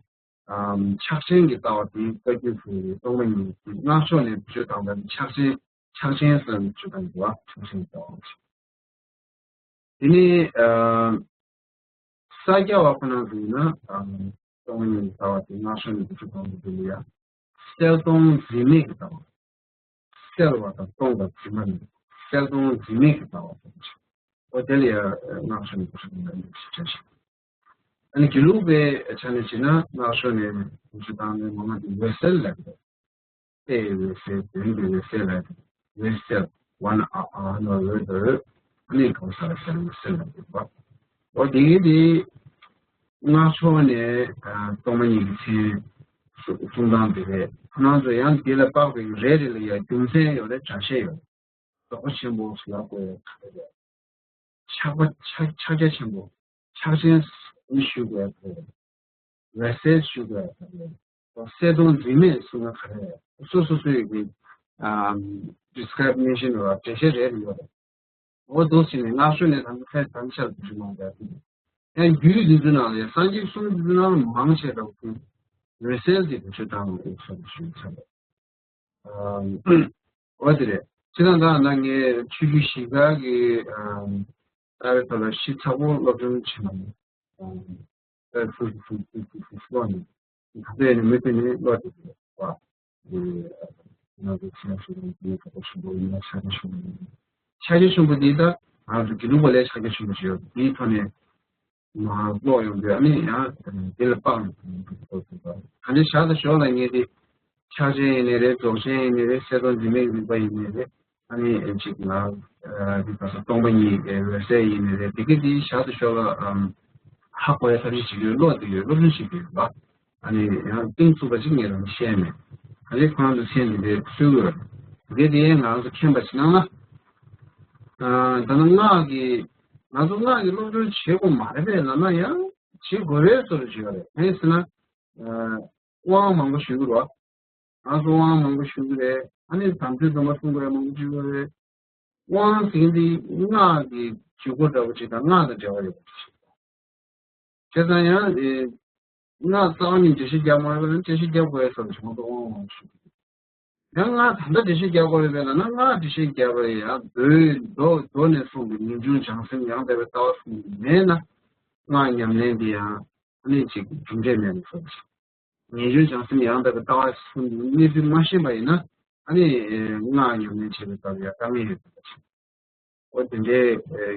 ཕྱག་ཆེན་གྱི་ལྟ་བ་དེ་བཀའ་བརྒྱུད་ཀྱི་སྟོང་པ་ཉིད་ཀྱི་སྔགས་ཕྱོགས་ནས་བརྗོད་སྟངས་ལ་ཕྱག་ཆེན་ཕྱག་ཆེན་ཟེར་ནས་བརྗོད་སྟངས་འདུག་བ། ཕྱག་ཆེན་གྱི་ལྟ་བ། དེ་ནས་ས་སྐྱ་བ་ཁོ་ན་ཚོ་ཡིན་ན་སྟོང་པ་ཉིད་ཀྱི་ལྟ་བ་དེ་སྔགས་ཕྱོགས་ནས་བརྗོད་སྟངས་དེ་ལ་ཡ་གསལ་སྟོང་འཛིན་མེད་ཀྱི་ལྟ་བ། གསལ་བ་དང་སྟོང་དང་འཛིན་མ་མེད། གསལ་སྟོང་འཛིན་མེད་ཀྱི་ལྟ་བ་དང་། འོ་དེ་ལ་ཡང་སྔགས་ཕྱོགས་ནས་བརྗོད་སྟངས་འདི་འདྲ་ཞིག་བྱས་ཤིང་། ཨ་ནི་དགེ་ལུགས་པའི་ཆ་ནས་བྱས་ན་སྔགས་ཕྱོགས་ནས་བརྗོད་སྟངས་ནི་མང་ང་དེ་འོད་གསལ་ལབ་ཀྱི་རེད། ལྟའི་འོད་གསལ་དོན་གྱི་འོད་གསལ་ལབ་ཀྱི་རེད། འོད་གསལ་ཝན་ཨ་ཨ་ནི་འོད་དུ་ཨ་ནི་གང་ཟག་ལ་གསལ་འོད་གསལ་ལབ་ཀྱི་རེད་པ། འོ་དེ་གི་དེ་སྔགས་ཕྱོགས་ནས་སྟོང་པ་ཉིད་ཀྱི་མཚན་གསུང་སྟངས་དེ་རེད། ཁོ་རང་ཚོ་ཡང་དེ་ལ་དཔག་པའི་རེ་རེ་ལ་ཡང་རྒྱུ་མཚན་ཡོད་རེད། འགྲེལ་བཤད་ཡོད་རེད། རྫོགས་པ་ཆེན་པོ་ཟེར་ཡག་དགོས་ཡག་ག་རེ་རེད། ཕྱག་པ་ཕྱག་ཕྱག་རྒྱ་ཆེན་པོ། ཕྱག་ཆེན་ཞུ་དགོས་ཡག་ག་རེ་རེད། འོད་གསལ་ཞུ་དགོས་ཡག་ག་རེ་རེད། གསལ་སྟོང་འཛིན་མེད་གསུང་ན་ག་རེ་རེད། སོ་སོ་སོ་ཡི་གི་ཨམ་ཌི་སི་ཀི་རི་མི་ནེ་ཤན་ར་འགྲེལ་བཤད་རེ་རེ་ཡོད་རེད། འོ་འདུག་ཟེར་ནས་སྔགས་ཕྱོགས་ནས་ད་ལྟ་ཕན་ཐང་ཆ་ལ་འཇུ་མང་བ་ཡང་རྒྱུད་འདི་ཚོའི་ནང་ལ་ཡང་སངས་རྒྱས་གསུང་འདི་ཚོའི་ནང་ལ་མང་ཆེ་ར་ཀུན་འོད་གསལ་གྱི་བེད་སྤྱོད་བཏང་འོས་སོ་ཞུས་ཚར་རེད། འོ་དེ་རེད། ཁྱེད་རང་ད་ང་ངས་ཆོས་བརྒྱུད་བཞི་ཀ་གི་ལྟ་བའི་ཐོག་ལ་ཞིབ་ཚགས་པོ་སློབ་སྦྱོང་བྱེད་མ་ནས་ད་ཚུར་ཚུར་ཚུར་ཚུར་ཚུར་ཚུར་ཀློག་ནས་ད་ལྟ་ཡིན་ན་མུ་མཐུད་ནས་ཀློག་བསྡད་ཀྱི་རེད་བ། ང་ཚོ་ཚེ་ཤུགས་ལ་དེ་ག་པར་ཞུ་དགོས་ཡིན་ན་ཕྱག་རྒྱ་ཞུ་དགོས་ཡིན། ཕྱག་རྒྱ་ཆེན་པོ་འདི་ད་ང་ཚོ་དགེ་ལུགས་པ་ལ་ཕྱག་རྒྱ་ཆེན་པོ་ཞིག་ཡོད། དེའི་ཐོག་ནས་མར་ཀློག་ཡོང་དུས་ཨ་ནི་ཡང་དེ་ལ་དཔག་ནས་ག་རེ་བྱས་ན་ཞག་དང་ཞོགས་ལ་ངས་དེ་ཕྱག་ཆེན་ཡིན་ནའི་རེད། རྫོགས་ཆེན་ཡིན་ནའི་རེད། གསལ་སྟོང་འཛིན་མེད་ཀྱི་རིམ་པ་ཡིན་ནའི་རེད། ཨ་ནི་ཅིག་ང་འདི་ག་ས་སྟོང་པ་ཉིད་ཀྱི་འོད་གསལ་ཡིན་ནའི་རེད། དེ་གི་དེ་ཞག་དང་ཞོགས་ལ་ཧ་གོ་ཡ་ཐབས་ཤེས་བྱེད་ཀྱི་ཡོད། ཀློག་བསྡད་ཀྱི་ཡོད། སློབ་སྦྱོང་བྱེད་ཀྱི་ཡོད་པ། ཨ་ནི་ཡང་གཏིང་ཚུགས་པ་ཅིག་ངས་རང་བཤད་མེད། ག་ལེ་ཁོ་རང་ཚོ་མཚན་འདི་འདྲའི་གསོལ་གྱི་ཡོད། དེ་དེ་ང་རང་ཚོ་མཁྱེན་པ་ཅིག་གནང་ན། ད་ནི་སྔགས་ཀྱི་ང་ཚོ་སྔགས་ཀྱི་སློབ་སྦྱོང་བྱེད་དགོས་མ་རེད་པས་ལབ་ན་ཡང་བྱེད་དགོས་པའི་བཟོ་འདྲ་ཅིག་ཡོད་རེད། གང་ཡིན་ཟེར་ན། དབང་མང་པོ་ཞུ་གི་རེད། ང་ཚོ་དབང་མང་པོ་ཞུ་གི་རེད། ཨ་ནི་དམ་ཚིག་སྡོམ་པ་སྲུང་དགོས་མང་པོ་ཞུ་གི་རེད། དབང་ཟེར་མཁན་དེ་སྔགས་ཀྱི་ཇུས་འགོད་འདྲ་པོ་ཅིག་དང་སྔགས་དང་འབྲེལ་བ་ཡོད་པ་ཞིག་བྱས་ཙང་ཡང་དེ་སྔགས་རྩ་བ་ནས་འགྲེལ་བཤད་རྒྱག་མ་དགོས་ན་འགྲེལ་བཤད་རྒྱག་དགོས་ཡ་བཟོ་འདྲ་ཞིག་མ་གཏོགས་དབང་མང་པོ་ཞུ་གི་རེད། ཡང་སྔགས་ད་ལྟ་འགྲེལ་བཤད་རྒྱག་དགོས་རེད་པས་ལབ་ན། སྔགས་འགྲེལ་བཤད་རྒྱག་པ་ཡང་མདོའི་མདོ་མདོ་ནས་གསུངས་པའི་ངེས་འབྱུང་བྱང་སེམས་ཡང་དག་པའི་ལྟ་བ་གསུངས་པ་མེད་ན། སྔགས་ཉམས་ལེན་འདི་ཡང་ཨ་ནི་ཅིག་གྲུབ་འབྲས་མེད་པ་བཟོ་འདྲ་ཞིག་ངེས་འབྱུང་བྱང་སེམས་ཡང་དག་པའི་ལྟ་བ་གསུམ་གྱི་གནས་ཚུལ་མ་ཤེས་པ་ཡིན་ན། ཨ་ནི་སྔགས་ཉམས་ལེན་བྱེད་པའི་སྐབས་ཡང་དཀའ་ངལ་ཡོད་པ་ཞིག་འོ་དེ་འདྲའི་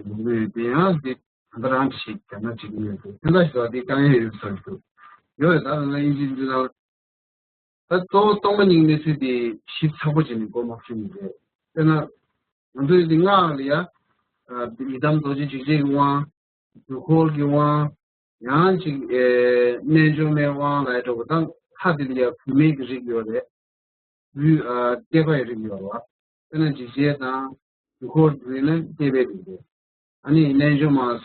ཡོང་གི་ཡོད་དེ། ཡང་དེ་ད་ལྟ་རང་གི་ཞིག་རྒྱབ་ན་བྱེད་ཀྱི་ཡོད་དེ། དེ་འདྲ་ཞིག་ལ་དེ་དཀའ་ངལ་ཡོད་བསམ་གྱི་འདུག་ཡོད་རེད། ད་ད་ལྟ་དབྱིན་ཇིའི་འདི་ལ་ད་གཙོ་བོ་སྟོང་པ་ཉིད་གནས་ཚུལ་དེ་ཞིབ་ཚགས་པོ་བྱས་ནས་མགོ་མ་ཚོས་ནས་རེད། དཔེར་ན། ང་ཚོའི་འདི་སྔགས་ལ་ཡ། ཡི་དམ་རྡོ་རྗེ་འཇིགས་བྱེད་ཀྱི་དབང་། དུས་འཁོར་གྱི་དབང་། ཡང་ཅིག་ཨེ་རྣལ་འབྱོར་མའི་དབང་ལ་ཡ་འགྲོ་བ་དང་ཁ་དེ་ལ་ཡ་བུད་མེད་ཀྱི་རིགས་ཡོད་རེད། བུ་ཨ་སྐྱེས་པ་ཡི་རིགས་ཡོད་རེད་བ། དཔེར་ན་འཇིགས་བྱེད་དང་དུས་འཁོར་དེ་ལ་སྐྱེས་པའི་རིགས་རེད། ཨ་ནི་རྣལ་འབྱོར་མ་ཨེ་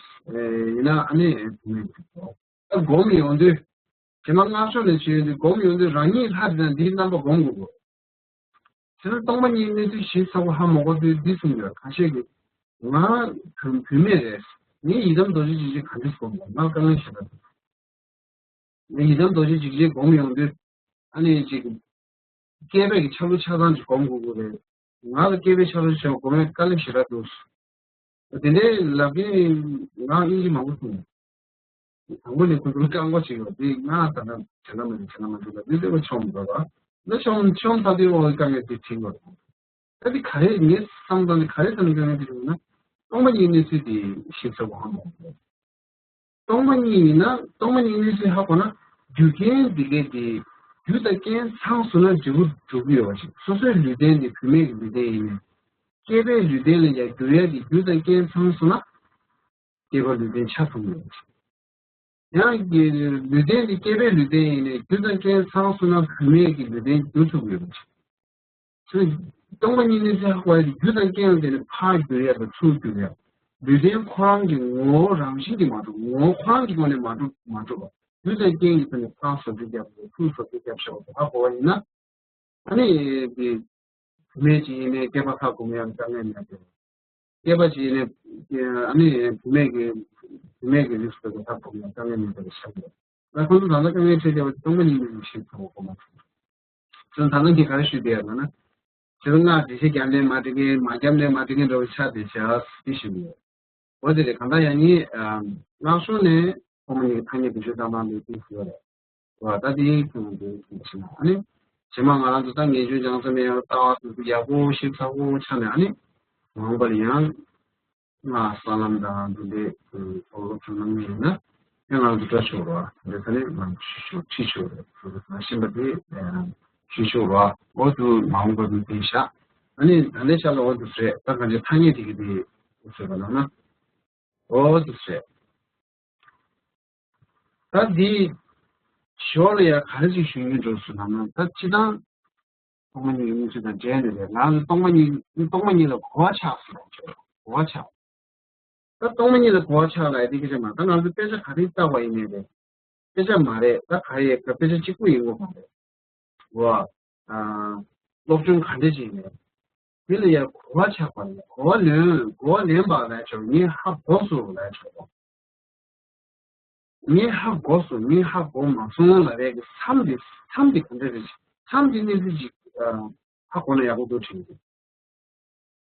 ཡིན་ན་ཨ་ནི་བུད་མེད་ཀྱི་རིགས་རེད། ད་སྒོམ་ཡོང་དུས། རྗེས་མ་སྔགས་ཕྱོགས་ནས་བྱས་ཡོང་དུས་སྒོམ་ཡོང་དུས་རང་ཉིད་ལྷ་དེ་དང་འདིའི་རྣམ་པ་སྒོམ་དགོས་གོ། དེ་ནས་སྟོང་པ་ཉིད་གནས་ཚུལ་ཞིབ་ཚགས་པོ་ཧ་མ་གོ་དུས་འདི་གསུངས་ཡོད། ཁ་ཤས་ཀྱིས་ང་བུ་བུད་མེད་རེད། ངས་ཡི་དམ་རྡོ་རྗེ་འཇིགས་བྱེད་ག་འདྲ་སྒོམ་དགོས། ང་དཀའ་ངལ་ཞེ་དྲག་འདུག་ངས་ཡི་དམ་རྡོ་རྗེ་འཇིགས་བྱེད་སྒོམ་ཡོང་དུས་ཨ་ནི་ཅིག་སྐྱེས་པའི་གི་ཆ་ལུགས་ཆ་ཚང་ཅིག་སྒོམ་དགོས་ཀྱི་རེད། ང་ལ་སྐྱེས་པའི་ཆ་ལུགས་ཆ་སྒོམ་ཡ་དཀའ་ལས་ཞེ་དྲག་འདུག་དེ་འདྲའི་ལབ་མཁན་ང་དབྱིན་ཇི་མང་པོ་མཐོང་། དང་པོ་ནས་ཁོ་ཚོར་བཀག་འགོག་བྱེད་ཡོད་དེ་ང་ད་ལྟ་བྱེད་ན་མ་བྱེད་བྱེད་ན་མ་བྱེད་ལབ་དུས་དེ་ཁོ་ཆོམ་འགྲོ་བ། ད་ཆོམ་ཆོམ་ཚར་དུས་འོ་དཀའ་ངལ་དེ་དྲན་དགོས། ད་དེ་ག་རེ་ངས་བསམ་བཏང་ནས་ག་རེ་བསམ་དཀའ་ངལ་དེ་བྱུང་ན་སྟོང་པ་ཉིད་གནས་ཚུལ་དེ་ཤེས་ཚར་བ་ཧ་མ་གོ། སྟོང་པ་ཉིད་ཡིན་ན་སྟོང་པ་ཉིད་གནས་ཚུལ་ཧ་གོ་ན་རྒྱུ་རྐྱེན་འདི་གས་དེ་རྒྱུ་དང་རྐྱེན་ཚང་སོང་ན་འབྲས་བུ་འགྲུབ་ཀྱི་ཡོད་པ་ཞིག་སོ་སོའི་ལུས་རྟེན་དེ་བུད་མེད་ཀྱི་ལུས་རྟེན་ཡིན་ནས་སྐྱེས་པའི་ལུས་རྟེན་ལ་ཡང་འགྱུར་ཡ་གི་རྒྱུ་དང་རྐྱེན་ཚང་སོང་ན། སྐྱེས་པ་ལུས་རྟེན་ཆགས་ཐུབ་ཡོད། ཡང་གི་ལུས་རྟེན་དེ་སྐྱེས་པའི་ལུས་རྟེན་ཡིན་ནས་རྒྱུ་དང་རྐྱེན་ཚང་སོང་ན་བུད་མེད་ཀྱི་ལུས་རྟེན་འགྱུར་ཐུབ་ཡོད། ཚུལ་སྟོང་པ་ཉིད་གནས་ཚུལ་ཧ་གོ་ཡ་དེ་རྒྱུ་དང་རྐྱེན་ལ་བརྟེན་ནས་ཕར་འགྱུར་ཡ་དང་ཚུར་འགྱུར་ཡ། ལུས་རྟེན་ཁོ་རང་གི་ངོ་བོ་རང་བཞིན་གྱིས་མ་གྲུབ་ངོ་བོ་ཁོ་རང་གི་སྒོ་ནས་མ་གྲུབ་མ་གྲུབ་པ། རྒྱུ་དང་རྐྱེན་གྱི་ཐོག་ནས་ཕར་བཟོ་བཅོས་རྒྱབ་དགོས་ཚུར་བཟོ་བཅོས་རྒྱབ་ཤོག་ཧ་གོ་བ་ཡིན་ན། ཨ་ནི་དེ་བུད་མེད་ཅིག་ཡིན་ནའི་སྐྱེས་པ་ལྷ་སྒོམ་ཡག་དཀའ་ངལ་མེད་དེ། སྐྱེས་པ་ཅིག་ཡིན་ནའི་ཨ་ནི་བུད་མེད་ཀྱི་བུད་མེད་ཀྱི་རིགས་སུ་ལྷ་སྒོམ་ཡག་དཀའ་ངལ་མེད་པ་ཞིག་ཆགས་ཡོད། ད་ཁོང་ཚོ་ད་ལྟ་དཀའ་ངལ་འཕྲད་བསྡད་པ་སྟོང་པ་ཉིད་ནས་ཤེས་ཐུབ་པ་ཁོ་མ་ཚོར། ད་ལྟ་ངས་ག་རེ་ཞུས་བསྡད་ཡོད་ལབ་ན། དེ་ཚོ་སྔགས་འགྲེལ་བཤད་རྒྱབ་ནའི་མ་འགྲིག་གི་མ་རྒྱབ་ནའི་མ་འགྲིག་གི་འདྲ་བོ་ཆགས་བསྡད་བྱས་ཨ་སི་ཞུ་གི་ཡོད། འོ་དེ་རེད། གང་ལྟར་ཡང་ནི་སྔགས་ཕྱོགས་ནས་ཐོག་མ་ཉིད་ཀྱི་ཐ་སྙད་བེད་སྤྱོད་བཏང་སྟངས་འདི་དེ་ཞུ་བ་རེད། འོ་ད་དེའི་ཁྱོན་དེ་ཞུ་བ་ཞིག་ན་ཨ་ནི། རྗེས་མ་ང་རང་ཚོ་ད་ངེས་འབྱུང་སྦྱང་ས་མེད་ཡང་ལྟ་བ་དེ་ཚོ་ཡག་པོ་ཞིབ་ཚགས་པོ་ཆགས་ནས་ཨ་ནི། མ་འོངས་པ་ལ་ཡང་སྔགས་ས་ལམ་དང་འདི་འདྲའི་སློབ་སྦྱོང་གནང་མཁན་ཡིན་ན་ཡང་ང་ཚོ་འགྲོ་ཆོག་རོགས། འདི་ཚོ་ནི་ང་ཚོ་ཞུ་ཆོག་ཁྲིད་ཆོག་རེད། ང་ཚོ་ནང་བཞིན་པ་དེ་ཞུ་ཆོག་རོགས། འོ་དུ་མ་འོངས་པ་དུ་དེ་བཞག་ཨ་ནི་ད་ལྟའི་ཆ་ལ་འོ་དུ་རེད། ད་གང་ཅི་ཐ་སྙད་དེ་གི་དེ་ཟེར་བ་ལབ་ན། འོ་དུ་རེད། ད་འདི་ཞོར་ལ་ཡང་ག་རེ་ཞིག་ཞུ་རྒྱུ་འགྲོ་སུ་ལབ་ན་ད་སྤྱི་བཏང་སྟོང་པ་ཉིད་ཀྱི་གནས་ཚུལ་དང་འབྲེལ་ནས་རེད། ང་ཚོ་སྟོང་པ་ཉིད་སྟོང་པ་ཉིད་ལ་གོ་བ་ཆགས་སོང་། གོ་བ་ཆགས། ད་སྟོང་པ་ཉིད་ལ་གོ་བ་ཆགས་ལ་ཡ་དེ་སྐད་ཆ་མ་ད་ང་ཚོ་དཔེ་ཆ་ག་རེ་ལྟ་བ་ཡིན་ནའི་རེད། དཔེ་ཆ་མ་རེད། ད་ག་རེ་ཡ་དཔེ་ཆ་གཅིག་པུ་ཡིན་དགོས་མ་རེད། འོ། ཨ། སློབ་སྦྱོང་ག་འདྲ་ཞིག་ཡིན་ནའི། དེ་ལ་ཡ་གོ་བ་ཆགས་པ་ལ་གོ་བ་ལོན་གོ་བ་ལེན་པ་ལ་ཡ་ཆོག་ངས་ཧ་གོ་སོང་ལ་ཡ་ཆོག་ངས་ཧ་གོ་སོང་། ངས་ཧ་གོ་མ་སོང་ལབ་པའི་གི་མཚམས་དེ་མཚམས་དེ་ག་འདྲ་རེད། མཚམས་དེ་གནས་ཚུལ་ཅིག་ཧ་གོ་ན་ཡག་པོ་འདུག་དྲན་གི།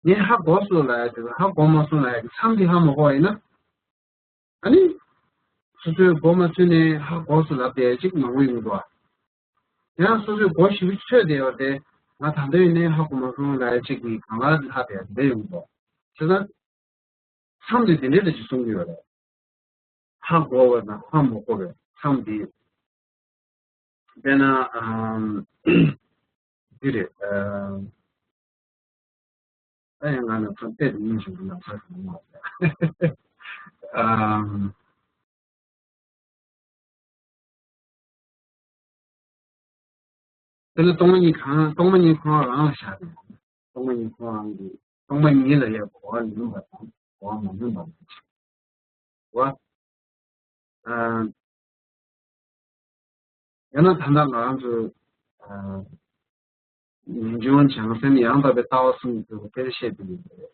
ངས་ཧ་གོ་སོང་ལབ་ཡ་དེ་ཧ་གོ་མ་སོང་ལབ་ཡ་གི་མཚམས་དེ་ཧ་མ་གོ་བ་ཡིན་ན། ཨ་ནི། སོ་སོས་གོ་མ་ཚོད་ནས་ཧ་གོ་སོང་ལབ་བསྡད་ཡ་ཅིག་མང་པོ་ཡོང་གི་འདུག་ཨ། ཡང་སོ་སོས་གོ་ཞིབ་ཚོད་བསྡད་ཡོད་དེ་ང་ད་ལྟ་ཡིན་ནའི་ཧ་གོ་མ་སོང་ལབ་ཡ་ཅིག་གི་གང་ལ་ཧ་བསྡད་ཡ་དེ་ཡོང་གི་འདུག་ཨ། བྱས་ཙང་། མཚམས་དེ་དེ་འདྲའི་ལ་ཅིག་གསུང་གི་ཡོད་རེད། ཧ་གོ་བ་དང་ཧ་མ་གོ་བའི་མཚམས་དེ། དཔེར་ན་ཨམ། འདི་རེད། ཨམ། ད་ཡང་ང་ནི་ཚོ་བལྟས་ཏེ་སྙིང་རྗེ་མོ་ལ་ཚ་ཞིག་མ་ཟེར། ཨམ། དེ་ནི་སྟོང་པ་ཉིད་གང་སྟོང་པ་ཉིད་ཁོ་རང་རང་ལ་བཞག་སྟེ། སྟོང་པ་ཉིད་ཁོ་རང་གི་སྟོང་པ་ཉིད་ལ་ཡང་གོ་བ་ལོན་པ་དང་གོ་བ་མ་ལོན་པ་ལ་བྱེད། བ། ཨ། ཡང་ན་ད་ལྟ་ང་རང་ཚོ་ཨ། ངེས་འབྱུང་བྱང་སེམས་ཡང་དག་པའི་ལྟ་བ་གསུམ་གྱི་སྐོར་དཔེར་བཤད་དུ་ཡོད་པ་རེད།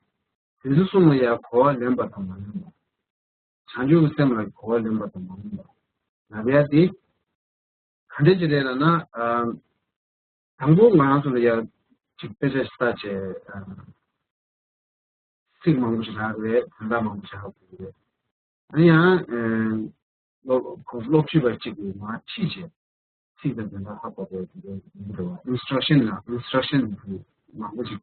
དེ་ཚོ་གསུམ་ལ་ཡང་གོ་བ་ལེན་པ་དང་མ་ལེན་པ། བྱང་ཆུབ་ཀྱི་སེམས་ལ་གོ་བ་ལེན་པ་དང་མ་ལེན་པ། ལབ་ཡ་དེ་ག་འདྲ་ཅིག་རེད་ལབ་ན། ཨ། དང་པོ་ང་རང་ཚོ་ལ་ཡ་ཅིག་དཔེ་ཆ་ཞིག་ལྟ་བྱས། ཨ། ཚིག་མང་པོ་ཞིག་རག་རེད། དོན་དག་མང་པོ་ཞིག་ཧ་གོ་གི་རེད། ཨ་ནི་ཡང་། ཨ། སློབ་ཁོ་སློབ་ཁྲིད་པ་གཅིག་གིས་མར་ཁྲིད་བྱས། ཚིག་དང་དོན་དག་ཧ་གོ་བའི་དེ་འདྲ་ཡིན་འགྲོ་བ། ཨིན་སི་ཊྲག་ཤན་ལ་ཨིན་སི་ཊྲག་ཤན་དེ་མང་པོ་ཞིག་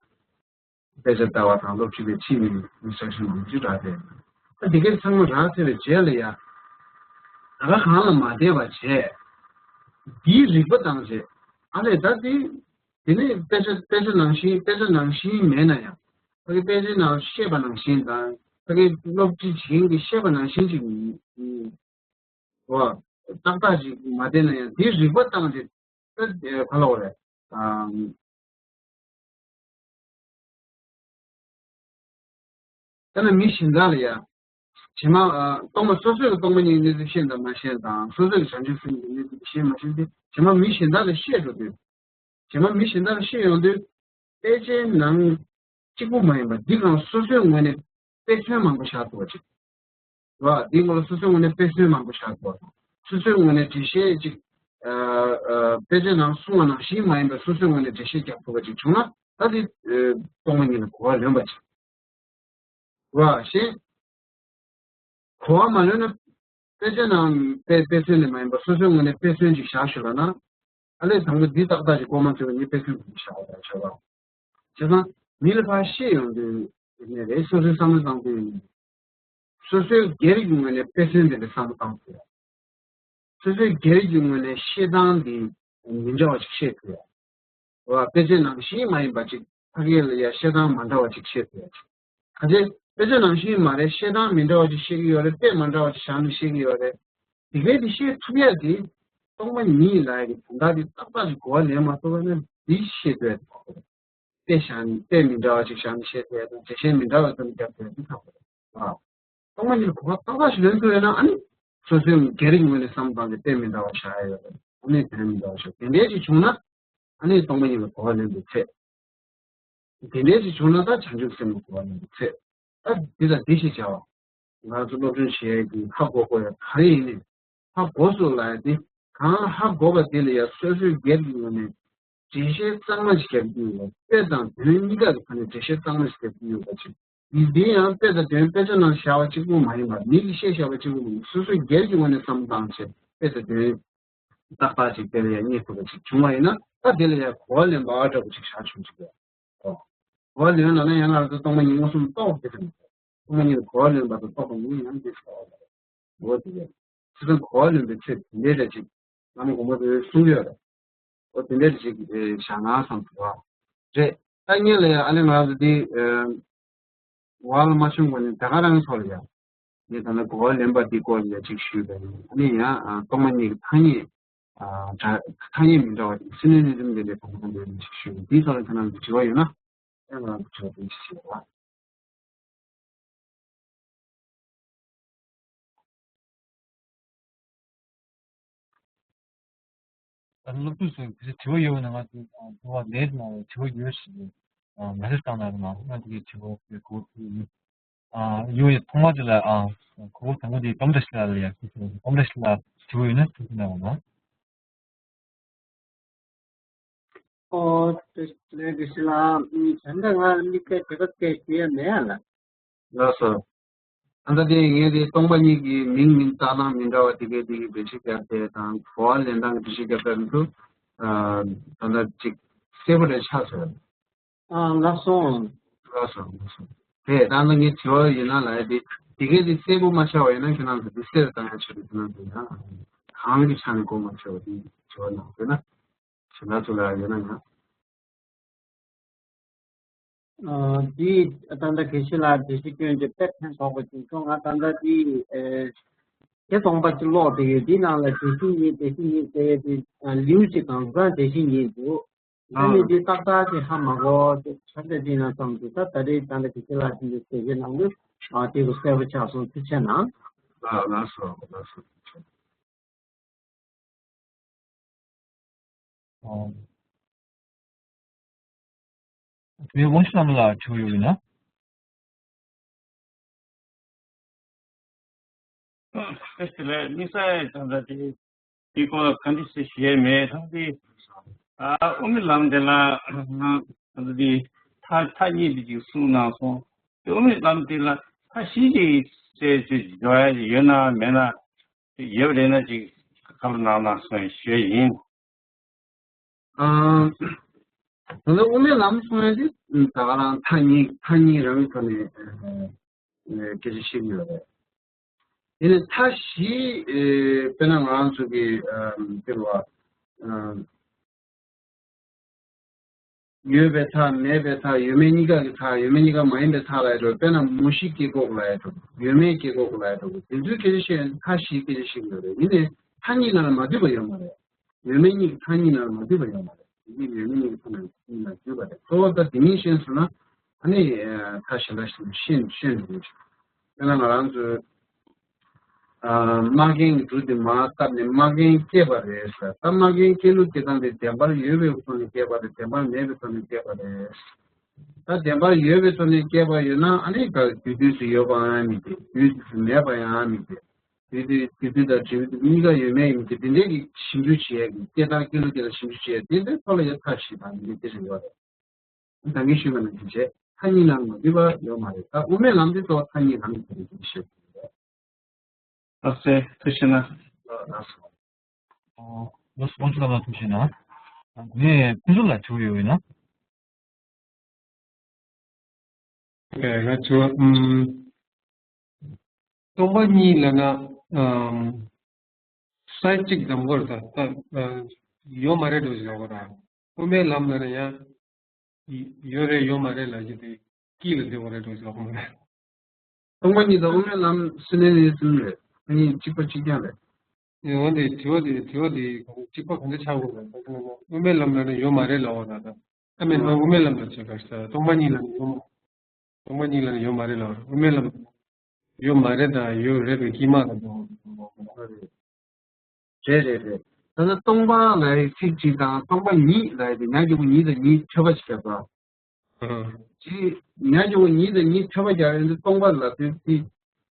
དཔེ་ཆ་ལྟ་བ་དང་སློབ་ཁྲིད་པའི་ཁྲིད་ནས་ཨིན་སི་ཊྲག་ཤན་མང་པོ་ཞིག་རག་བསྡད་ཡོད། ད་འདི་གའི་ཚང་མ་རག་ཚར་བའི་རྗེས་ལ་ཡ། ད་ག་གང་ལ་མ་བསྡད་པ་བྱས། འདིའི་རིག་པ་བཏང་བྱས། ཨ་ལས་ད་འདི། དེ་ནས་དཔེ་ཆ་དཔེ་ཆ་ནང་བཞིན་དཔེ་ཆ་ནང་བཞིན་མེད་ན་ཡང་། ཕ་གི་དཔེ་ཆའི་ནང་བཤད་པ་ནང་བཞིན་དང་ཕ་གི་སློབ་ཁྲིད་བྱེད་མཁན་གྱིས་བཤད་པ་ནང་བཞིན་ཅིག་བ། ཏག་ཏག་ཅིག་མ་བསྡད་ན་ཡང་དེའི་རིག་པ་བཏང་སྟེ་ད་ག་ལ་བ་རེད། ད་ནི་མི་གཞན་དག་ལ་ཡ། བྱེ་མ་ཨ་སྟོང་པ་སོ་སོས་སྟོང་པ་ཉིད་གནས་ཚུལ་ཤེས་དང་མ་ཤེས་དང་སོ་སོས་བྱང་ཆུབ་སེམས་ཀྱི་གནས་ཚུལ་ཤེས་མ་ཤེས་ཏེ་བྱེ་མ་མི་གཞན་དག་ལ་བཤད་འགྲོ་དུས། བྱེ་མ་མི་གཞན་དག་ལ་བཤད་ཡོང་དུས། དཔེ་ཆའི་ནང་གཅིག་པུ་མ་ཡིན་པ་འདི་གང་སོ་སོའི་ངོས་ནས་དཔེ་མཚོན་མང་པོ་བཞག་ཐུབ་པ་ཅིག་རེད་བ། འདིའི་ངོས་ལ་སོ་སོའི་ངོས་ནས་དཔེ་མཚོན་མང་པོ་བཞག་ཐུབ་པ་དང་། སོ་སོའི་ངོས་ནས་འགྲེལ་བཤད་ཅིག་ཨ་ཨ་དཔེ་ཆའི་ནང་གསུངས་པ་ནང་བཞིན་མ་ཡིན་པར་སོ་སོའི་ངོས་ནས་འགྲེལ་བཤད་རྒྱག་ཐུབ་པ་ཅིག་བྱུང་ན་ད་དེ་ཨ་སྟོང་པ་ཉིད་ལ་གོ་བ་ལོན་པ་ཅིག་རེད་བ། གཞན། གོ་བ་མ་ལོན་ན། དཔེ་ཆ་ནང་དཔེ་དཔེ་མཚོན་ནས་མ་ཡིན་པར་སོ་སོའི་ངོས་ནས་དཔེ་མཚོན་ཅིག་བཞག་ཞུ་ལ་ན། ཨ་ལས་དང་པོ་འདི་ཏག་ཏག་ཅིག་ལྐོག་མ་ཚོས་ངས་དཔེ་མཚོན་ཅིག་བཞག་པ་བྱ་བ། བྱས་ཙང་མི་ལ་ཕར་བཤད་ཡོང་དུས་ནས་རེད། སོ་སོའི་བསམ་བློ་བཏང་དུས་ནས། སོ་སོའི་སྒེར་གྱི་ངོས་ནས་དཔེ་མཚོན་དེ་ལ་བསམ་བློ་བཏང་དགོས། སོ་སོའི་སྒེར་གྱི་ངོས་ནས་བཤད་སྟངས་འདི་མི་འདྲ་བ་ཞིག་བཤད་དགོས། བ། དཔེ་ཆའི་ནང་བཞིན་མ་ཡིན་པ་ཅིག་ཕ་གི་ལ་ཡ་བཤད་སྟངས་མ་འདྲ་བ་ཅིག་བཤད་ཐུབ་ཡ་ཅིག་ག་ཚོད་དཔེ་ཆ་ནང་བཞིན་མ་རེད། བཤད་སྟངས་མི་འདྲ་བ་ཅིག་བཤད་ཀྱི་ཡོད་རེད། དཔེ་མ་འདྲ་བ་ཅིག་བཞག་ནས་བཤད་ཀྱི་ཡོད་རེད། དེ་གས་དེ་བཤད་ཐུབ་ཡ་དེ་སྟོང་པ་ཉིད་ལ་ཡ་གི་དོན་དག་དེ་ཏག་ཏག་ཅིག་གོ་བ་ལེན་མ་ཐུབ་པ་ན་འདི་བཤད་ཐུབ་ཡ་དེ་ཁག་པོ་རེད། དཔེ་བཞག་ནས་དཔེ་མི་འདྲ་བ་ཅིག་བཞག་ནས་བཤད་ཐུབ་ཡ་དང་འགྲེལ་བཤད་མི་འདྲ་བ་ཙམ་རྒྱབ་ཐུབ་ཡ་དེ་ཁག་པོ་རེད། ཨ། སྟོང་པ་ཉིད་གོ་བ་ཏག་ཏག་ཞིག་ལེན་ཐུབ་ཡོད་ན་ཨ་ནི། སོ་སོའི་སྒེར་གྱི་ངོས་ནས་བསམ་བློ་བཏང་སྟེ་དཔེ་མི་འདྲ་བ་བཞག་ཡ་ཡོད་རེད། ཨ་ནི་དོན་མི་འདྲ་བ་བཞག་དེ་འདྲས་ཅིག་བྱུང་ན། ཨ་ནི་སྟོང་པ་ཉིད་ལ་གོ་བ་ལེན་པའི་ཚེ། དེ་འདྲས་ཅིག་བྱུང་ན་ད་བྱང་ཆུབ་སེམས་ལ་གོ་བ་ལེན་པའི་ཚེ། ད་འདི་དང་འདི་ཞེས་བྱ་བ། ང་ཚོ་སློབ་སྦྱོང་བྱེད་ཡས་ཀྱི་ཧ་གོ་དགོས་ཡ་ག་རེ་ཡིན་ནའི། ཧ་གོ་སོང་ལབ་ཡ་དེ། གང་ཧ་གོ་བ་དེ་ལ་ཡ་སོ་སོའི་སྒེར་གྱི་ངོས་ནས། འགྲེལ་བཤད་གཙང་མ་ཞིག་རྒྱབ་ཀྱི་ཡོད་པ། དཔེ་དང་དོན་གཉིས་ཀ་གི་ཐོག་ནས་འགྲེལ་བཤད་གཙང་མ་ཞིག་རྒྱབ་ཀྱི་ཡོད་པ་ཅིག་འདི་ཡང་དཔེ་དང་དོན་དཔེ་ཆ་ནང་བཞག་པ་གཅིག་པུ་མ་ཡིན་པར་མི་གིས་བཤད་བཞག་པ་གཅིག་པུ་མ་ཡིན་པར་སོ་སོའི་སྒེར་གྱི་ངོས་ནས་བསམ་བློ་བཏང་བྱས་དཔེ་དང་དོན་ཏག་ཏག་ཅིག་དེ་ལ་ཡང་རྙེད་ཐུབ་པ་ཅིག་བྱུང་བ་ཡིན་ན་ད་དེ་ལ་ཡང་གོ་བ་ལེན་པ་ཨ་འདྲ་པོ་ཅིག་བཞག་བྱུང་ཅིག་ཡོད། ཨོ། གོ་བ་ལེན་ལབ་ན་ཡང་ང་རང་ཚོ་སྟོང་པ་ཉིད་མངོན་སུམ་རྟོགས་དེ་དང་། སྟོང་པ་ཉིད་གོ་བ་ལེན་པ་དང་རྟོགས་པ་གཉིས་ཡང་འདི་ཞིག་ཨོ། འོ་དེ་རེད། ཁྱེད་ཚོ་གོ་བ་ལེན་པའི་ཚེ་དེ་འདྲའི་རེད་ཅིག་བླ་མ་དགོངས་པ་དེ་གསུང་གི་ཡོད་རེད། འོ་དེ་འདྲའི་རེད་ཅིག་བཞག་ན་བསམ་ཐུབ་པ་རེད། ད་ངས་ལ་ཡང་ཨ་ལེ་ང་རང་ཚོ་འདི་བར་ལ་མ་བྱུང་གོང་ནས་ད་ག་རང་ཚོ་ལ་ཡང་། ངས་ད་ལྟ་གོ་བ་ལེན་པ་འདི་སྐོར་ལ་ཅིག་ཞུས་པ་ཡིན། ཨ་ནི་ཡང་ཨ་སྟོང་པ་ཉིད་ཀྱི་ཐ་སྙད། ཨ་ད་ཐ་སྙད་མི་འདྲ་བ་ཅིག་སེམས་ནུས་གནས་ལུགས་འདི་འདྲའི་གོ་བ་འདི་འདྲ་ཅིག་ཞུས་པ་འདིའི་ཐོག་ལ་ཁྱེད་རང་ཚོ་དྲི་བ་ཡོད་ན། ཨེ་ང་རང་ཚོ་དྲི་བ་འདི་ཞིག་བྱེད་པ། ད་སློབ་ཕྲུག་ཚོས་དེ་དྲི་བ་ཡོད་པ་ན་ང་ཚོ་དྲི་བ་ལས་ནང་དྲི་བ་ཡོད་ཞེས་མེ་སེ་ཇི་བཏང་ན་རེད་མ་ང་དེ་གའི་དྲི་བ་དེ་གོ་ཐུབ་ཡོད། ཡོད་ཡོད་ཐོག་མ་དེ་ལ་གོ་བ་དང་པོ་དེ་དོམ་བཀྲ་ཤིས་ལགས་ལ་ཡ་དོམ་བཀྲ་ཤིས་ལགས་དྲི་བ་ཡོད་ན་དྲི་བ་གནང་རོགས་གནང་། ཨོ། ལས་དགེ་བཤེས་ལགས། ད་ལྟ་ང་དམིགས་བསལ་དྲི་བ་སྐད་ཞུ་ཡ་མེད་ཡ་ལ། ལགས་སོ། ད་ལྟ་དེ་ངས་དེ་སྟོང་པ་ཉིད་ཀྱི་མིང་མིང་བཏགས་སྟངས་མི་འདྲ་བ་དེ་གའི་དེ་གའི་འགྲེལ་བཤད་རྒྱབ་དེ་དང་གོ་བ་ལེན་སྟངས་ཀྱི་འགྲེལ་བཤད་རྒྱབ་པ་མི་འདུག་ད་ལྟ་ཅིག་གསལ་པོ་རེ་ཆགས་སོང་། ཨ་ལགས་སོ། ལགས་སོ་ལགས་སོ། དེ་ད་ལྟ་ངས་དྲི་བ་ཡིན་ན་ལ་དེ་དེ་གའི་དེ་གསལ་པོ་མ་ཆགས་པ་ཡིན་ན་ཁྱེད་རང་ཚོ་དེ་གསལ་བཏང་ཡ་ཆེད་དུ་ཁྱེད་རང་ཚོ་ཡང་གང་གི་ཆ་ནས་གོ་མ་ཆོད་པ་དེ་དྲི་བ་གནང་དགོས་ན། ཞེ་དྲག་ཚོ་ལ་ཡོད་ན་ཡང་། ཨ་འདི་ད་ལྟ་དགེ་བཤེས་ལགས་འགྲེལ་བཤད་སྐྱོན་གྱི་དཔེ་ཕན་ཐོགས་པ་ཅིག་བྱུང་ང་ད་ལྟ་འདི་ཨེ་དེ་སྟོང་པ་ཅིག་ཀློག་བསྡད་ཡོད། འདི་ནང་ལ་འགྲེལ་བཤད་གཉིས་འགྲེལ་བཤད་གཉིས་ཟེར་ཡས་དེ་ལེའུ་གཅིག་དང་གང་འགྲེལ་བཤད་གཉིས་འདུག་ཨ་ནི་འདི་ཏག་ཏག་ཅིག་ཧ་མ་གོ་ཆ་ཚད་ཅིག་ན་བསམ་འདུག་ད་ད་རེས་ད་ལྟ་དགེ་བཤེས་ལགས་ཀྱིས་འདི་ཟེར་གྱི་ནང་ལ་ཨ་དེ་གོ་གསལ་པོ་ཆགས་སོང་། ཐུགས་རྗེ་གནང་། ལགས་སོ་ལགས་སོ། ཨོ། དེ་ཝང་ཤི་ལམ་ལ་ཆུ་ཡོད་ཡིན་ན། ཨ་དེ་ལས་དམིགས་བསལ་ཙམ་ལ་དེ་དེ་སྐོར་ག་འདྲ་ཞིག་ཞེས་མེད་ཐང་དེ། ཨ་དབུ་མའི་ལམ་དེ་ལ་ང་ད་དེ་མཐའ་མཐའ་གཉིས་དེ་ཅིག་གསུངས་གནང་སོང་། དེ་དབུ་མའི་ལམ་དེ་ལ་མཐའ་བཞི་ཅིག་ཟེར་ཅིག་འཇོག་ཡ་ཅིག་ཡོད་ན་མེད་ན། ཡོད་པ་རེད་ན་ཅིག་ཁ་ལོ་ནང་ན་སོང་ཞུ་ཡ་ཡིན། ཨ་ད་ལྟ་དབུ་མའི་ལམ་གསུང་ཡ་དེ་ད་ག་རང་མཐའ་གཉིས་མཐའ་གཉིས་རང་གི་ཐོག་ནས་སྐད་ཆ་བཤད་ཀྱི་ཡོད་རེད། དེ་ནས་མཐའ་བཞི་དཔེར་ན་ང་རང་ཚོ་གི་དཔེར་བ། ཡོད་པའི་མཐའ་མེད་པའི་མཐའ་ཡོད་མེད་གཉིས་ཀ་གི་མཐའ་ཡོད་མེད་གཉིས་ཀ་མ་ཡིན་པའི་མཐའ་ལ་ཡོད་དོ། དཔེར་ན་མུ་བཞི་སྐྱེ་འགོག་ལ་ཡོད་དོ། ཡོད་མེད་སྐྱེ་འགོག་ལ་ཡོད་དོ། དེ་ཚོའི་སྐད་ཆ་བཤད་ཡོད་མཐའ་བཞིའི་སྐད་ཆ་བཤད་ཡོད་རེད། ཡིན་ནའི་མཐའ་གཉིས་ནང་ལ་མ་འདུས་པ་ཡོད་མ་རེད། ཡོད་མེད་གཉིས་ཀྱི་མཐའ་གཉིས་ནང་ལ་མ་འདུས་པ་ཡོད་མ་རེད། དེ་གཉིས་ཡོད་མེད་གཉིས་ཀྱི་མཐའ་ནང་གཉིས་ནང་འདུས་པ་རེད། གཙོ་བོ་ད་དེ་གཉིས་ཤེས་སོང་ན་ཨ་ནི་མཐའ་གཞན་དག་ཞིག་ཤེས་ཤེས་འགྲོ་གི་རེད། དཔེར་ན་ང་རང་ཚོས། ཨ། མ་རྒན་གྱི་འབྲུ་དེ་མར་བཏབ་ནས་མ་རྒན་སྐྱེས་པ་རེད་ཟེར། ད་མ་རྒན་སྐྱེ་ལུགས་སྐྱེ་སྟངས་དེ་བདེན་པར་ཡོད་པའི་ཐོག་ནས་སྐྱེས་པ་རེད། བདེན་པར་མེད་པའི་ཐོག་ནས་སྐྱེས་པ་རེད། ད་བདེན་པར་ཡོད་པའི་ཐོག་ནས་སྐྱེས་པ་ཡོད་ན་ཨ་ནི་ད་དུས་དུས་སུ་ཡོད་པའང་མི་འདུག་དུས་དུས་སུ་མེད་པ་ཡང་མི་འདུག་དུས་དུས་དུས་དུས་དང་དུས་དུས་གཉིས་ཀ་ཡོད་མེད་ཡིན་གྱི་དེ་འདྲའི་གི་ཞིབ་འཇུག་བྱེད་ཡས་ཀྱི་སྐྱེ་སྟངས་སྐྱེ་ལུགས་སྐྱེ་སྟངས་ཞིབ་འཇུག་བྱེད་ཡས་དེ་འདྲའི་ཐོག་ལ་ཡ་མཐའ་བཞི་དང་འདི་འདྲའི་དེ་རེ་ཡོད་རེད། ད་གིན་ཞུས་པ་ནང་བཞིན་བྱས་མཐའ་གཉིས་ནང་མ་འདུས་པ་ཡོད་མ་རེད། ད་དབུ་མའི་ལམ་དེ་གཙོ་བོ་མཐའ་གཉིས་ལམ་གྱི་རེད་ཅེས་བཤད་ཀྱི་ཡོད། ལགས་སེ་ཐུགས་རྗེ་གནང་། ལགས་སོ། ཨོ། ལགས་སོ། དབང་ཕྱུག་ལགས་ལ་ཐུགས་རྗེ་གནང་། ངས་ཕུན་ཚོགས་ལ་དྲི་བ་ཡོད་ན། ཨེ། ང་དྲི་བ། ཨམ། སྟོང་པ་ཉིད་ལབ་ན། ཨམ། ས་གཅིག་གདམ་གོ་ར་ད་ད་ཡོད་མ་རེད་འགྲོ་ཞིག་ལབ་གོ་ར། དབུ་མའི་ལམ་ལབ་ན་ཡང་ཡོད་རེད་ཡོད་མ་རེད་ལབ་ཀྱི་དེ་དཀྱིལ་ལ་སྡོད་གོ་རེད་འགྲོ་ཞིག་ལབ་གོ་མ་རེད། སྟོང་པ་ཉིད་དང་དབུ་མའི་ལམ་སུ་ནས་ནས་གསུམ་རེད། ཨ་ནི་གཅིག་པ་གཅིག་རྐྱང་རེད། འོན་ཏེ་དྲི་བ་དེ་དྲི་བ་དེ་གཅིག་པ་གང་འདྲ་ཆགས་དགོས་རེད། དབུ་མའི་ལམ་ལབ་ན་ཡོད་མ་རེད་ལབ་གོ་ར་ད། ཨ་མེད་དབུ་མའི་ལམ་ལ་བྱེད་པ་ཞིག་སྟོང་པ་ཉིད་ལ་ཡོད་མ། སྟོང་པ་ཉིད་ལ་ཡོད་མ་རེད་ལབ། དབུ་མའི་ལམ་ཡོད་མ་རེད་དང་ཡོད་རེད་པའི་དཀྱིལ་མ་ལ་འགྲོ། རེད་རེད་རེད། ད་ལྟ་སྟོང་པ་ལབ་ཡས་ཚིག་གཅིག་དང་སྟོང་པ་ཉིད་ལབ་ཡས་དེ་ཉ་གི་གུ་ཉིད་དང་ཉིད་འཕྲོད་པ་ཞིག་བརྒྱབ་པ། ཅི། ཉ་གི་གུ་ཉིད་དང་ཉིད་འཕྲོད་པ་བརྒྱབ་ཡས་འདི་སྟོང་པ་ལབ་དུས་དེ་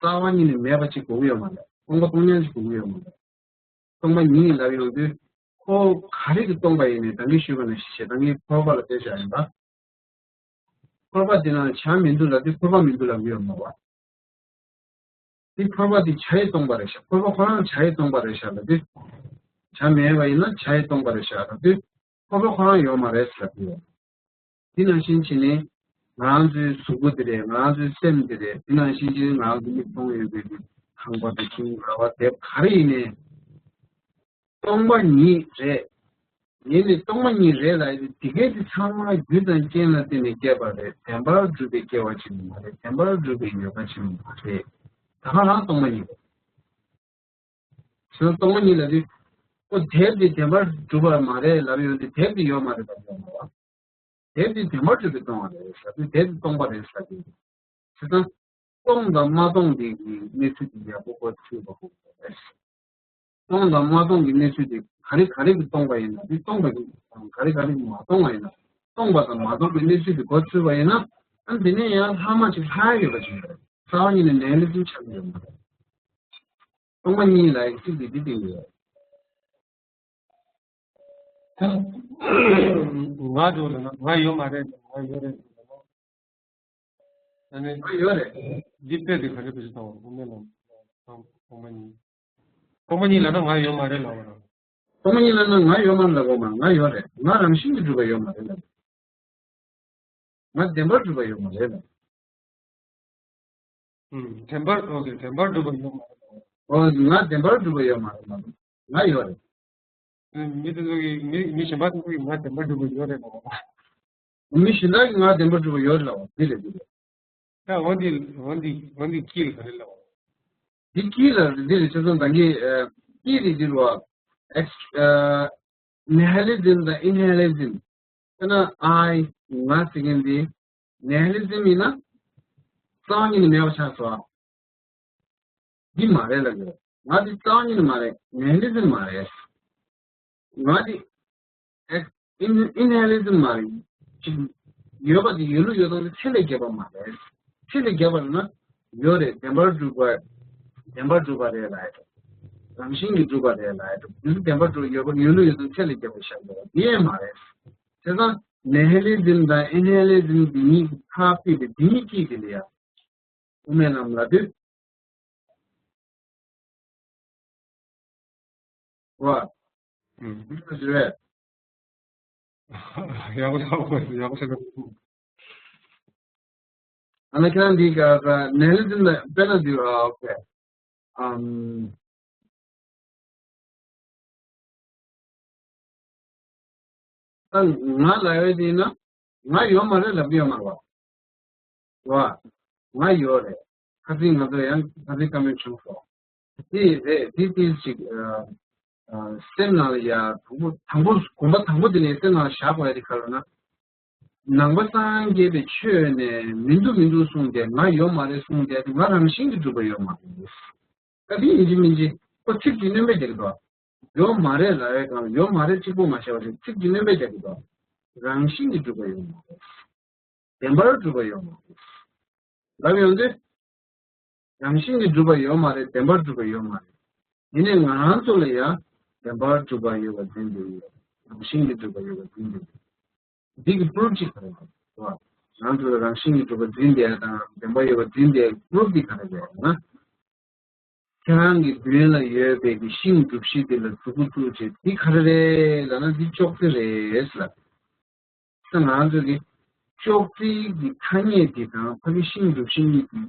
རྩ་བ་ཉིད་ནས་མེད་པ་ཅིག་དགོས་ཀྱི་ཡོད་མ་རེད། སྟོང་པ་སྟོང་ཉིད་ཅིག་དགོས་ཀྱི་ཡོད་མ་རེད། སྟོང་པ་ཉིད་ལབ་ཡོང་དུས་ཁོ་ག་རེ་གི་སྟོང་པ་ཡིན་ནའི་ད་གིན་ཞུས་པ་ནང་བཞིན་ཞེ་སྡང་གི་ཕོར་པ་ལ་བལྟས་བཞག་ཡིན་པ། ཕོར་པ་འདི་ནང་བྱ་མི་འདུག་ལབ་དུས་ཕོར་པ་མི་འདུག་ལབ་ཀྱི་ཡོད་མ་རེད་པ། འདི་ཕོར་པ་འདི་བྱ་ཡིས་སྟོང་པ་རེད་ཤག་ཕོར་པ་ཁོ་རང་བྱ་ཡིས་སྟོང་པ་རེད་ཤག་ལབ་དུས། བྱ་མེད་པ་ཡིན་ན་བྱ་ཡིས་སྟོང་པ་རེད་ཤག་ལབ་དུས། ཕོར་པ་ཁོ་རང་ཡོད་མ་རེད་ཟེར་གྱི་ཡོད། འདི་ནང་བཞིན་བྱས་ནས་ང་རང་ཚོའི་གཟུགས་པོ་འདི་རེད། ང་རང་ཚོའི་སེམས་འདི་རེད། འདི་ནང་བཞིན་བྱས་ནས་ང་རང་ཚོ་མིག་མཐོང་ཡོད་པའི་ཁང་པ་དང་ཁྱིམ་ར་བ་དེབ་ག་རེ་ཡིན་ནའི། སྟོང་པ་ཉིད་རེད། ཡིན་ནའི་སྟོང་པ་ཉིད་རེད་ལབ་ཡས་དེ་གས་དེ་ཚང་མ་རྒྱུ་དང་རྐྱེན་ལ་བརྟེན་ནས་སྐྱེས་པ་རེད། བདེན་པར་གྲུབ་པའི་སྐྱེ་བ་ཅིག་མ་རེད། བདེན་པར་གྲུབ་པའི་ཡོད་པ་ཅིག་མ་རེད། ད་ག་རང་སྟོང་པ་ཉིད་རེད། བྱས་ཙང་སྟོང་པ་ཉིད་ལབ་དུས། ཨོ་དེབ་དེ་བདེན་པར་གྲུབ་པ་མ་རེད་ལབ་ཡོང་དུས་དེབ་དེ་ཡོད་མ་རེད་པ་ཡོད་མ་རེད། དེབ་དེ་བདེན་པར་གྲུབ་པས་སྟོང་བ་རེད་ཟེར་དུས་དེབ་དེ་སྟོང་པ་རེད་ཟེར་གྱི་འདུག་བྱས་ཙང་སྟོང་དང་མ་སྟོང་དེ་གི་གནས་ཚུལ་དེ་ཡག་པོ་གོ་ཚུད་པ་དགོས་པ་རེད། སྟོང་དང་མ་སྟོང་གི་གནས་ཚུལ་དེ་ག་རེ་ག་རེ་གི་སྟོང་པ་ཡིན་ན་དེ་སྟོང་པ་གི་དང་ག་རེ་ག་རེ་གི་མ་སྟོང་བ་ཡིན་ན་སྟོང་པ་དང་མ་སྟོང་པའི་གནས་ཚུལ་དེ་གོ་ཚུད་པ་ཡིན་ན་ཨ་དེ་ནས་ཡང་ལྷག་མ་ཅིག་ལྷག་ཡ་ཡོད་པ་ཅིག་རེད། རྩ་བ་ཉིད་ནས་ནཱི་ཧི་ལི་ཛིམ་ཆགས་ཀྱི་ཡོད་མ་རེད། སྟོང་པ་ཉིད་ལ་ཡི་ཚིག་འདི་འདི་སྟེང་དུ་ཡོད། ད་ང་འགྲོ་ལ་ན་ང་ཡོད་མ་རེད། ང་ཡོད་རེད་ཟེར་ན། ཨ་ནི་ང་ཡོད་རེད། འདི་དཔེ་འདི་ག་རེ་བེད་སྤྱོད་བཏང་བ་དབུ་མའི་ལམ་སྟོང་པ་ཉིད། སྟོང་པ་ཉིད་ལ་ན་ང་ཡོད་མ་རེད་ལབ་པ་རང་། སྟོང་པ་ཉིད་ལ་ན་ང་ཡོད་མ་རེད་ལབ་པ་མ་ང་ཡོད་རེད། ང་རང་བཞིན་གྱིས་གྲུབ་པ་ཡོད་མ་རེད་ལབ། ང་བདེན་པར་གྲུབ་པ་ཡོད་མ་རེད་ལབ། ཨུམ། བདེན་པར་ཨོ་ཁེ་བདེན་པར་གྲུབ་པ་ཡོད་མ་རེད། ཨོ་ང་བདེན་པར་གྲུབ་པ་ཡོད་མ་རེད་ལབ། ང་ཡོད་རེད། ཨུམ། མི་དེ་ཚོ་གིས་མི་མི་གཞན་པ་དེ་ཚོ་གིས་ང་བདེན་པར་གྲུབ་པ་ཡོད་རེད་ལབ། མི་གཞན་དག་གིས་ང་བདེན་པར་གྲུབ་པ་ཡོད་རེད་ལབ། འདི་རེད་འདི་རེད། ད་འོ་འདི་འོ་འདི་འོ་འདི་དཀྱིལ་ག་རེ་ལབ། འདི་དཀྱིལ་ལ་འདི་རེད་ཆ་ཚང་ད་གིན་ཨ་དཀྱིལ་དེ་འདི་རུ་ཨ་ཨེགས་ཨ་ནཱི་ཧི་ལི་ཛིམ་དང་ཨི་ནཱི་ཧི་ལི་ཛིམ། དཔེར་ན་ཨའི་ང་ཟེར་མཁན་འདི་ནཱི་ཧི་ལི་ཛིམ་ཡིན་ན་རྩ་བ་ཉིད་ནས་མེད་པ་ཆགས་སོང་། འདི་མ་རེད་ལབ་ཀྱི་ཡོད། ང་འདི་རྩ་བ་ཉིད་ནས་མ་རེད། ནཱི་ཧི་ལི་ཛིམ་མ་རེད། ང་འདི་ཨེ་ཨིན་ཨིན་ཧེ་ལི་ཛིམ་མ་རེད། ཅིག་ཡོད་པ་འདི་ཡོད་ལུགས་ཡོད་སྟངས་འདི་ཚད་ལས་བརྒལ་བ་མ་རེད། ཚད་ལས་བརྒལ་བ་ལབ་ན་ཡོད་རེད། བདེན་པར་གྲུབ་པ་བདེན་པར་གྲུབ་པ་རེད་ལབ་ཡ་འགྲོ། རང་བཞིན་གྱིས་གྲུབ་པ་རེད་ལབ་ཡ་འགྲོ། འདི་བདེན་པར་གྲུབ་ཡོད་པ་ཡོད་ལུགས་ཡོད་སྟངས་ཚད་ལས་བརྒལ་བ་བཞག་འགྲོ་བ་འདི་ཡང་མ་རེད། བྱས་ཙང་ནཱི་ཧི་ལི་ཛིམ་དང་ཨིན་ཧེ་ལི་ཛིམ་འདི་གཉིས་ཀྱི་ཁ་ཕྱེ་སྟེ་འདི་གཉིས་དཀྱིལ་དེ་ལ་ཡ། དབུ་མའི་ལམ་ལབ་དུས། བ། ཨུམ། འདི་ལ་ཟེར་བས། ཡག་པོ་ཡག་པོ་ཡག་པོ་ཟེར་བས། ཨ་ན་ཁྱེད་རང་འདི་ག་ག་ནཱི་ཧི་ལི་ཛིམ་ལ་དཔེར་ན་འདི་ཨ་ཨོ་ཁེ། ཨམ། ད་ང་ལབ་ཡོད་དེ་ཡིན་ན། ང་ཡོད་མ་རེད་ལབ་ཀྱི་ཡོད་མ་རེད་བ། བ། ང་ཡོད་རེད། ཁ་སང་ང་ཚོ་ཡང་ཁ་སང་བཀའ་མོལ་བྱུང་སོང་། དེ་རེད། དེ་དེ་ཅིག་སེམས་ནང་ལ་ཡ་དང་པོ་དང་པོ་གོམ་པ་དང་པོ་དེ་ནས་སེམས་ནང་ལ་བཞག་དགོས་ཡ་དེ་ག་རེ་ན། ནང་པ་སངས་རྒྱས་པའི་ཆོས་ནས་མི་འདུག་མི་འདུག་གསུངས་ཏེ་ང་ཡོད་མ་རེད་གསུངས་ཏེ་ང་རང་བཞིན་གྱིས་གྲུབ་པ་ཡོད་མ་རེད། ད་དེ་ཡིན་གཅིག་མིན་གཅིག་ཁོ་ཚིག་གཅིག་སྣོན་པ་རྒྱག་གི་འདུག་ཡོད་མ་རེད་ལབ་ཡ་གང་ཡོད་མ་རེད་གཅིག་པོ་མ་བྱས་པ་ཞིག་ཚིག་གཅིག་སྣོན་པ་རྒྱག་གི་འདུག་རང་བཞིན་གྱིས་གྲུབ་པ་ཡོད་མ་རེད། བདེན་པར་གྲུབ་པ་ཡོད་མ་རེད། ལབ་ཡོང་དུས། རང་བཞིན་གྱིས་གྲུབ་པ་ཡོད་མ་རེད། བདེན་པར་གྲུབ་པ་ཡོད་མ་རེད། ཡིན་ནའི་ང་རང་ཚོ་ལ་ཡང་བདེན་པར་གྲུབ་པ་ཡོད་པ་འཛིན་དེ་ཡོད། རང་བཞིན་གྱིས་གྲུབ་པ་ཡོད་པ་འཛིན་དེ་ཡོད། འདི་གི་པུ་རུབ་ཅིག་ག་རེ་རེད། ང་ཚོ་ལ་རང་བཞིན་གྱིས་གྲུབ་པ་འཛིན་དེ་དང་བདེན་པ་ཡོད་པ་འཛིན་དེ་པུ་རུབ་འདི་ག་རེ་རེད་ན། ཁྱེད་རང་གི་མདུན་ལ་ཡོད་པའི་གི་ཤིང་གྲུ་བཞི་དེ་ལ་མཛུ་གུ་བཙུགས་བྱས་འདི་ག་རེ་རེད་ལབ་ན་འདི་ཅོག་ཙེ་རེད་ལབ། ད་ང་ཚོ་གི་ཅོག་ཙེའི་གི་ཐ་སྙད་དེ་དང་ཕ་གི་ཤིང་གྲུ་བཞི་གཉིས་དེ་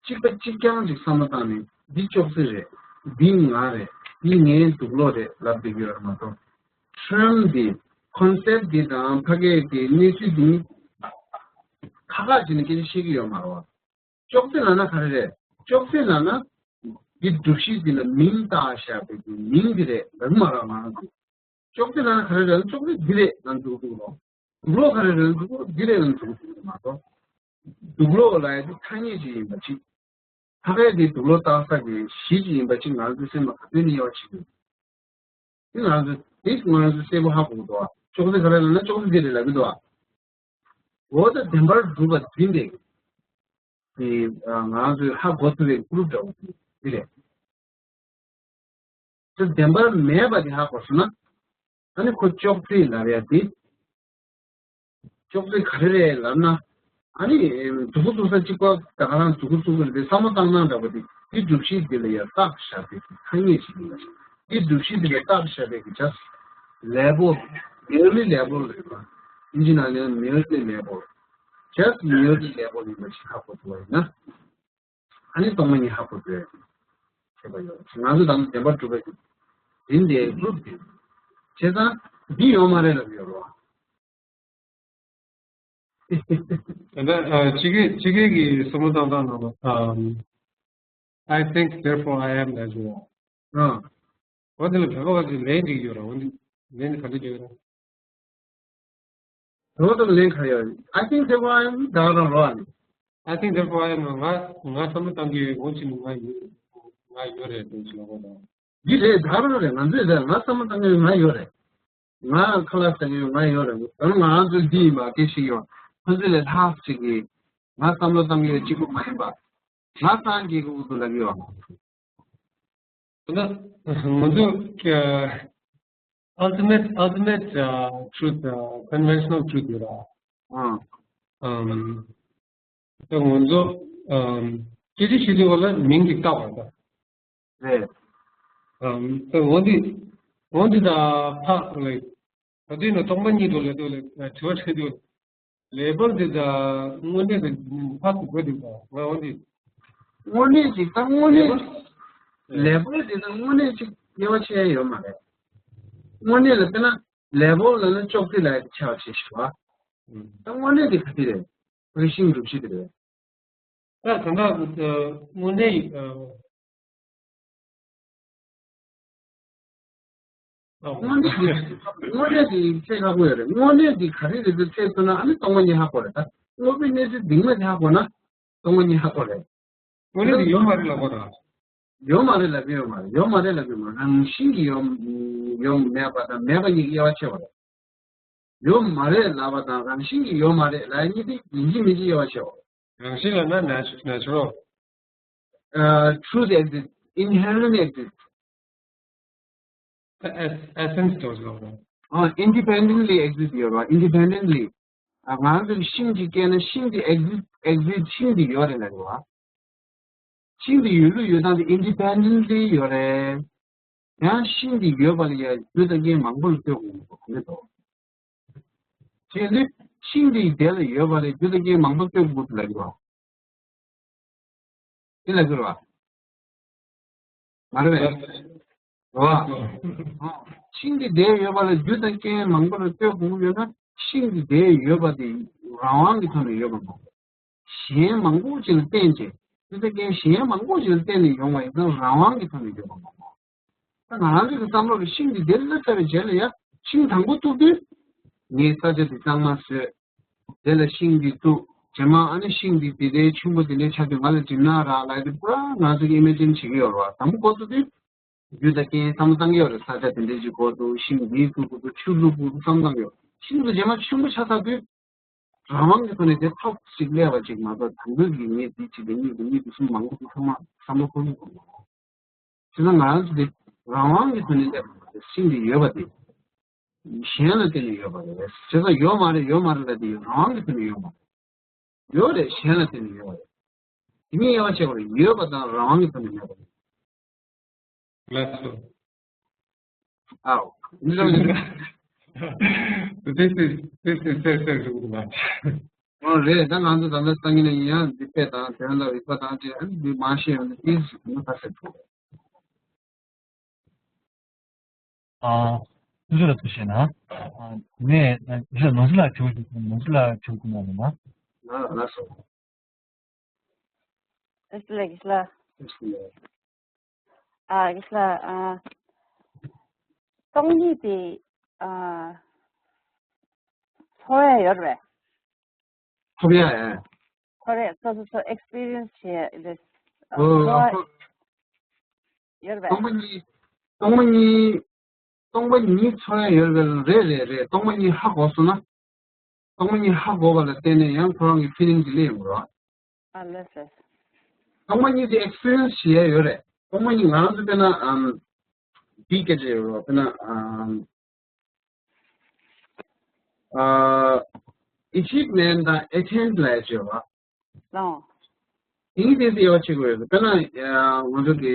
གཅིག་པ་གཅིག་རྐྱང་ཅིག་བསམ་བློ་བཏང་ནས་འདི་ཅོག་ཙེ་རེད། འདི་ང་རེད། འདི་ངའི་དུག་ལོག་རེད་ལབ་བསྡད་ཀྱི་ཡོད་རེད་མ་གཏོགས། ཊརམ་འདི་ཀོན་སེབ་འདི་དང་ཕ་གི་གི་གནས་ཚུལ་འདི་ཁག་ཁག་བྱས་ནས་སྐད་ཆ་བཤད་ཀྱི་ཡོད་མ་རེད་བ། ཅོག་ཙེ་ལབ་ན་ག་རེ་རེད། ཅོག་ཙེ་ལབ་ན་འདི་གྲུ་བཞི་འདི་ལ་མིང་བཏགས་བཞག་པའི་གི་མིང་འདི་རེད་ལབ་མ་རེད་ང་རང་ཚོ། ཅོག་ཙེ་ལབ་ན་ག་རེ་རེད། ཅོག་ཙེ་འདི་རེད་ལབ་འདུག་འདུག་ལོ། དུག་ལོག་ག་རེ་རེད་འདུག་འདི་རེད་ལབ་འདུག་འདུག་མ་གཏོགས། དུག་ལོག་ལབ་ཡ་དེ་ཐ་སྙད་ཅིག་ཡིན་པ་ཅིག་ཕ་གས་དེ་དུག་ལོག་བཏགས་ས་གི་གཞི་ཅིག་ཡིན་པ་ཅིག་ང་ཚོའི་སེམས་ལ་ག་དུས་ནས་དབྱེ་བ་ཕྱེ་དགོས། དེ་ང་ཚོ་དེ་ང་ཚོ་གསལ་པོ་ཧ་གོ་གི་འདུག་ཅོག་ཙེ་ག་རེ་ལབ་ན་ཅོག་ཙེ་འདི་རེད་ལབ་ཀྱི་འདུག་འོ་ད་བདེན་པར་གྲུབ་པ་འཛིན་པའི་དེ་ང་ཚོས་ཧ་གོ་ཐུབ་པའི་པུ་རུབ་འདྲ་བོ་དེ་རེད། དེ་བདེན་པར་མེད་པ་དེ་ཧ་གོ་སོང་ན། ཨ་ནི་ཁོ་ཅོག་ཙེ་ལབ་ཡ་དེ། ཅོག་ཙེ་ག་རེ་རེད་ལབ་ན། ཨ་ནི་མཛུ་གུ་བཙུགས་ས་གཅིག་པ་ད་ག་རང་མཛུ་གུ་བཙུགས་ཀྱི་རེད་དེ་བསམ་བློ་བཏང་སྟངས་འདྲ་པོ་དེ་དེ་གྲུ་བཞི་དེ་ལ་ཡ་བཏགས་བཞག་པའི་ཐ་སྙད་ཅིག་ཡིན་པ་ཞིག་དེ་གྲུ་བཞི་དེ་ལ་བཏགས་བཞག་པའི་གི་just label, merely label རེད་པ། ཨིན་ཇི་ནང་ནས་merely label, just merely label ཡིན་པ་ཞིག་ཧ་གོ་ཐུབ་པ་ཡིན་ན། ཨ་ནི་སྟོང་པ་ཉིད་ཧ་གོ་ཐུབ་ཡ་ཞེས་པ་ཡོད། ང་ཚོ་དང་བདེན་པར་གྲུབ་པའི་འཛིན་དེ་གྲུབ་དེ། བྱས་ཙང་འདི་ཡོད་མ་རེད་ལབ་ཡོད་རོ། ད་ལྟ་ཨ་ཕྱི་རྒྱལ་ཕྱི་རྒྱལ་གྱི་བསམ་བློ་བཏང་སྟངས་ནང་ལ་ཨམ། I think therefore I am ལབ་ཡོད། ཨ། འོ་དེ་ལ་བོད་པ་བ་ཅིག་ལན་འགྲིག་ཡོད་ར། འོ་འདི་ལན་འདི་ག་འདྲ་བརྗོད་ཡོད་ར། རོ་དང་ལན་ཁ་ཡོད། I think therefore I am ད་རང་རོ་ཨ་ནི། I think therefore I am ང་ང་བསམ་བློ་བཏང་གི་ཡོད། འོ་ཅི་ནི་ང་ཡོད་ང་ཡོད་རེད་དེ་ཅི་ལ་གོ་དང་། འདི་རེད་ད་རང་རེད། ང་ཚོས་རེད། ང་བསམ་བློ་བཏང་གི་ཡོད། ང་ཡོད་རེད། ང་ཁ་ལག་ཟ་གི་ཡོད། ང་ཡོད་རེད། ད་ང་རང་ཚོ་འདི་ཡིན་པ་སྐད་ཆ་ཡོད། ཁོ་ཚོ་ལས་ལྷག་ཅིག་གིས་ང་བསམ་བློ་བཏང་གི་ཡོད་གཅིག་པུ་མ་ཡིན་པ། ང་སངས་རྒྱས་ཀྱི་དབུ་ཐོག་ལ་ཡོད། ད་ང་ཚོ་ultimate ultimate truth, conventional truth ཡོད་ར། ཨང་། ད་ང་ཚོ་སྐད་ཆ་བཤད་དུས་སྐབས་ལ་མིང་ཅིག་བཏགས་པ་རེད། རེད། ད་འོ་འདི་འོ་འདི་ད་ཕ་ལ་ད་དུས་ན་སྟོང་པ་ཉིད་དུ་ལ་དུ་ལ་དྲི་བ་དྲི་དུས། ལེ་བལ་འདི་དང་དངོས་གནས་ཀྱི་ཕ་གི་བོད་འདི་དང་ང་འོ་འདི། དངོས་གནས་ཀྱི་ད་དངོས་གནས་ཀྱི་ལེ་བལ་འདི་དང་དངོས་གནས་ཀྱི་དབྱེ་བ་ཕྱེ་ཡ་ཡོད་མ་རེད། དངོས་གནས་ལ་བལྟས་ན་ལེ་བལ་ལ་ནི་ཅོག་ཙེ་ལ་ཡ་ཆེ་བ་ཆེ་ཞིག་བ། ད་དངོས་གནས་འདི་ག་དེ་རེད། བོད་ཤིང་གྲུ་བཞི་དེ་རེད། ད་གང་ལྟར་དངོས་གནས་དངོས་གནས་ཀྱི་དངོས་གནས་ཀྱི་ཚད་ཁག་པོ་ཡོད་རེད། དངོས་གནས་ཀྱི་ག་རེ་རེད་ཚད་མཐོ་ན་ཨ་ནི་སྟོང་པ་ཉིད་ཧ་གོ་རེད། ད་དངོས་པོའི་གནས་ཚུལ་འདི་མ་དེ་ཧ་གོ་ན་སྟོང་པ་ཉིད་ཧ་གོ་རེད། དངོས་གནས་ཀྱི་ཡོད་མ་རེད་ལབ་གོ་ད། ཡོད་མ་རེད་ལབ་ཀྱི་ཡོད་མ་རེད། ཡོད་མ་རེད་ལབ་ཀྱི་ཡོད་མ་རེད། རང་བཞིན་གྱིས་ཡོད་ཡོད་མེད་པ་དང་མེད་པ་གཉིས་ཀྱི་དབྱེ་བ་ཕྱེ་བ་རེད། ཡོད་མ་རེད་ལབ་པ་དང་རང་བཞིན་གྱིས་ཡོད་མ་རེད་ལབ་ཡ་གཉིས་དེ་ཡིན་གཅིག་མིན་གཅིག་དབྱེ་བ་ཕྱེ་བ་རེད། རང་བཞིན་ལབ་ན་natural uh, truth exists, inherently exists. Essence ལ་ཨ། independently exist ཡོད་རེད། independently ང་ཚོས་ཤིང་གཅིག་སྐྱེས་ན་ཤིང་དེ་exist, exist ཤིང་དེ་ཡོད་རེད་ལབ་རེད་བ། ཤིང་དེ་ཡོད་ལུགས་ཡོད་སྟངས་དེ་independently ཡོད་རེད། ཡང་ཤིང་དེ་ཡོད་པ་ལ་ཡང་རྒྱུ་དང་རྐྱེན་མང་པོ་ལ་ལྟོས་དགོས་ཀྱི་མི་འདུག་བྱས་ཙང་ཤིང་དེ་དེ་ལ་ཡོད་པ་ལ་རྒྱུ་དང་རྐྱེན་མང་པོ་ལྟོས་དགོས་ཀྱི་ལབ་རེད་བ། དེ་ལ་ཟེར་བ། མ་རེད་པས། རེད་བ། ཤིང་འདི་བསྡད་ཡོད་པ་ལ་རྒྱུ་དང་རྐྱེན་མང་པོ་ལ་ལྟོས་དགོས་ཀྱི་ཡོད་ན། ཤིང་དེ་དེ་ཡོད་པ་དེ་རང་དབང་གི་ཐོག་ནས་ཡོད་པ་མ་གཏོགས། གཞན་མང་པོ་ཅིག་ལ་བརྟེན་བྱས། དེ་ཚོ་གཞན་མང་པོ་ཅིག་ལ་བརྟེན་ནས་ཡོང་བ་ཡིན་ཙང་རང་དབང་གི་ཐོག་ནས་ཡོད་པ་མ་གཏོགས། ད་ང་རང་ཚོའི་བསམ་བློ་ལ་ཤིང་འདི་དེ་ལ་ཚར་བའི་རྗེས་ལ་ཡ། ཤིང་དང་པོ་གཏུབ་དུས། ངས་ས་ཆ་འདི་གཙང་མ་བཟོས། དེ་ལ་ཤིང་འདི་གཏུབ། རྗེས་མ་ཨ་ནི་ཤིང་འདི་དེ་འདྲའི་ཆུང་པོ་དེ་འདྲའི་ཆགས་དུས་ང་ལ་འགྲིམ་ན་རག་ལབ་དེ་པུ་ར་ང་ཚོ་གི་ཨི་མེ་ཇིན་བྱེད་ཀྱི་ཡོད་རེད་བ། དང་པོ་འགོ་བཙུགས་དུས། རྒྱུ་དང་རྐྱེན་བསམ་བློ་བཏང་གི་ཡོད་རེད། ས་ཆ་དེ་འདྲའི་ཅིག་འགོ་བཙུགས། ཤིང་འདི་གཏུབ་དགོས་འདུག་ཆུ་བླུག་དགོས་འདུག་བསམ་བཏང་གི་ཡོད། ཤིང་འདི་རྗེས་མ་ཆུང་པོ་ཆགས་ཚར་དུས། རང་དབང་གི་ཐོག་ནས་དེ་ཐོག་ཅིག་སླེབས་པ་ཅིག་མ་གཏོགས། དང་པོའི་གི་ངས་འདི་བྱེད་དེ་གཉིས་ཀྱི་གཉིས་ཀྱི་གསུམ་མང་པོ་ཚང་མ་བསམ་བློ་འཁོར་གྱི་འདུག་བྱས་ཙང་ང་རང་ཚོ་འདི་རང་དབང་གི་ཐོག་ནས་སླེབས་པ་མ་རེད། ཤིང་འདི་ཡོད་པ་དེ་གཞན་ལ་བརྟེན་ནས་ཡོད་པ་རེད། བྱས་ཙང་ཡོད་མ་རེད་ཡོད་མ་རེད་ལབ་དེ་རང་དབང་གི་ཐོག་ནས་ཡོད་མ་རེད། ཡོད་རེད། གཞན་ལ་བརྟེན་ནས་ཡོད་པ་རེད། དེ་གཉིས་དབྱེ་བ་ཕྱེ་དགོས་རེད། ཡོད་པ་དང་རང་དབང་གི་ཐོག་ནས་མེད་པ་རེད། ལགས་སོ། ཨའོ། འདི་རང་ཡིན། This is, this is very, very good one. ཨོ་རེད། ད་ང་ཚོ་ད་ལྟ་སང་ཉིན་ལ་ཡིན་ཡང་འདི་དཔེ་དང་དོན་དང་རིག་པ་དང་བཅས་འདི་མ་ཤེས་ཡོང་དུས་ཏིས་ཞིག་མ་ཁ་ཟེར་ཐུབ། ཨ། ཐུགས་རྗེ་ལ་ཐུགས་ཤེས་ན། ཨ། ངས་ཨ་ནོར་སྲིད་ལགས་དྲི་བ་ཞིག་ནོར་སྲིད་ལགས་དྲི་བ་ཞིག་གནང་རོགས་གནང་། ལགས་སོ། ཨེ་སི་ལེ་གིས་ལ། ཨ་གིས་ལ། ཨ། སྟོང་ཉིད་དེ། ཨ། ཚོར་ཡ་ཡོད་རེད། ཐོབ་ཡ་ཡ། ཚོར་ཡ། སོ་སོ་སོ་ཨེག་སི་པི་རི་ཡན་སི་བྱེད་ཡ་རེད། ཨོ། ཚོར་ཡ་ཡོད་རེད། སྟོང་པ་ཉིད། སྟོང་པ་ཉིད། སྟོང་པ་ཉིད་ཚོར་ཡ་ཡོད་རེད། རེད་རེད་རེད། སྟོང་པ་ཉིད་ཧ་གོ་སོང་ན། སྟོང་པ་ཉིད་ཧ་གོ་བ་ལ་བརྟེན་ནས་ཡང་ཁོ་རང་གི་ཕི་ལིང་གི་སླེབས་ཡོང་གི་རེད། ཨ་ལགས་སོ། སྟོང་པ་ཉིད་དེ་ཨེག་སི་པི་རི་ཡན་སི་བྱེད་ཡ་ཡོད་རེད། སྟོང་པ་ཉིད་ང་རང་ཚོ་དཔེར་ན་ཨམ། འདི་སྐད་ཆ་ཡོད་རེད། དཔེར་ན་ཨམ། ཨ། ཨེ་ཆིབ་མེན་ཊི་དང་ཨེ་ཊེན་ཌི་ལབ་ཡ་ཅིག་ཡོད་རེད། ལགས། དེའི་དེ་དེ་ཡོད་ཆེ་དགོས་ཡོད། དཔེར་ན་ང་ཚོ་གི་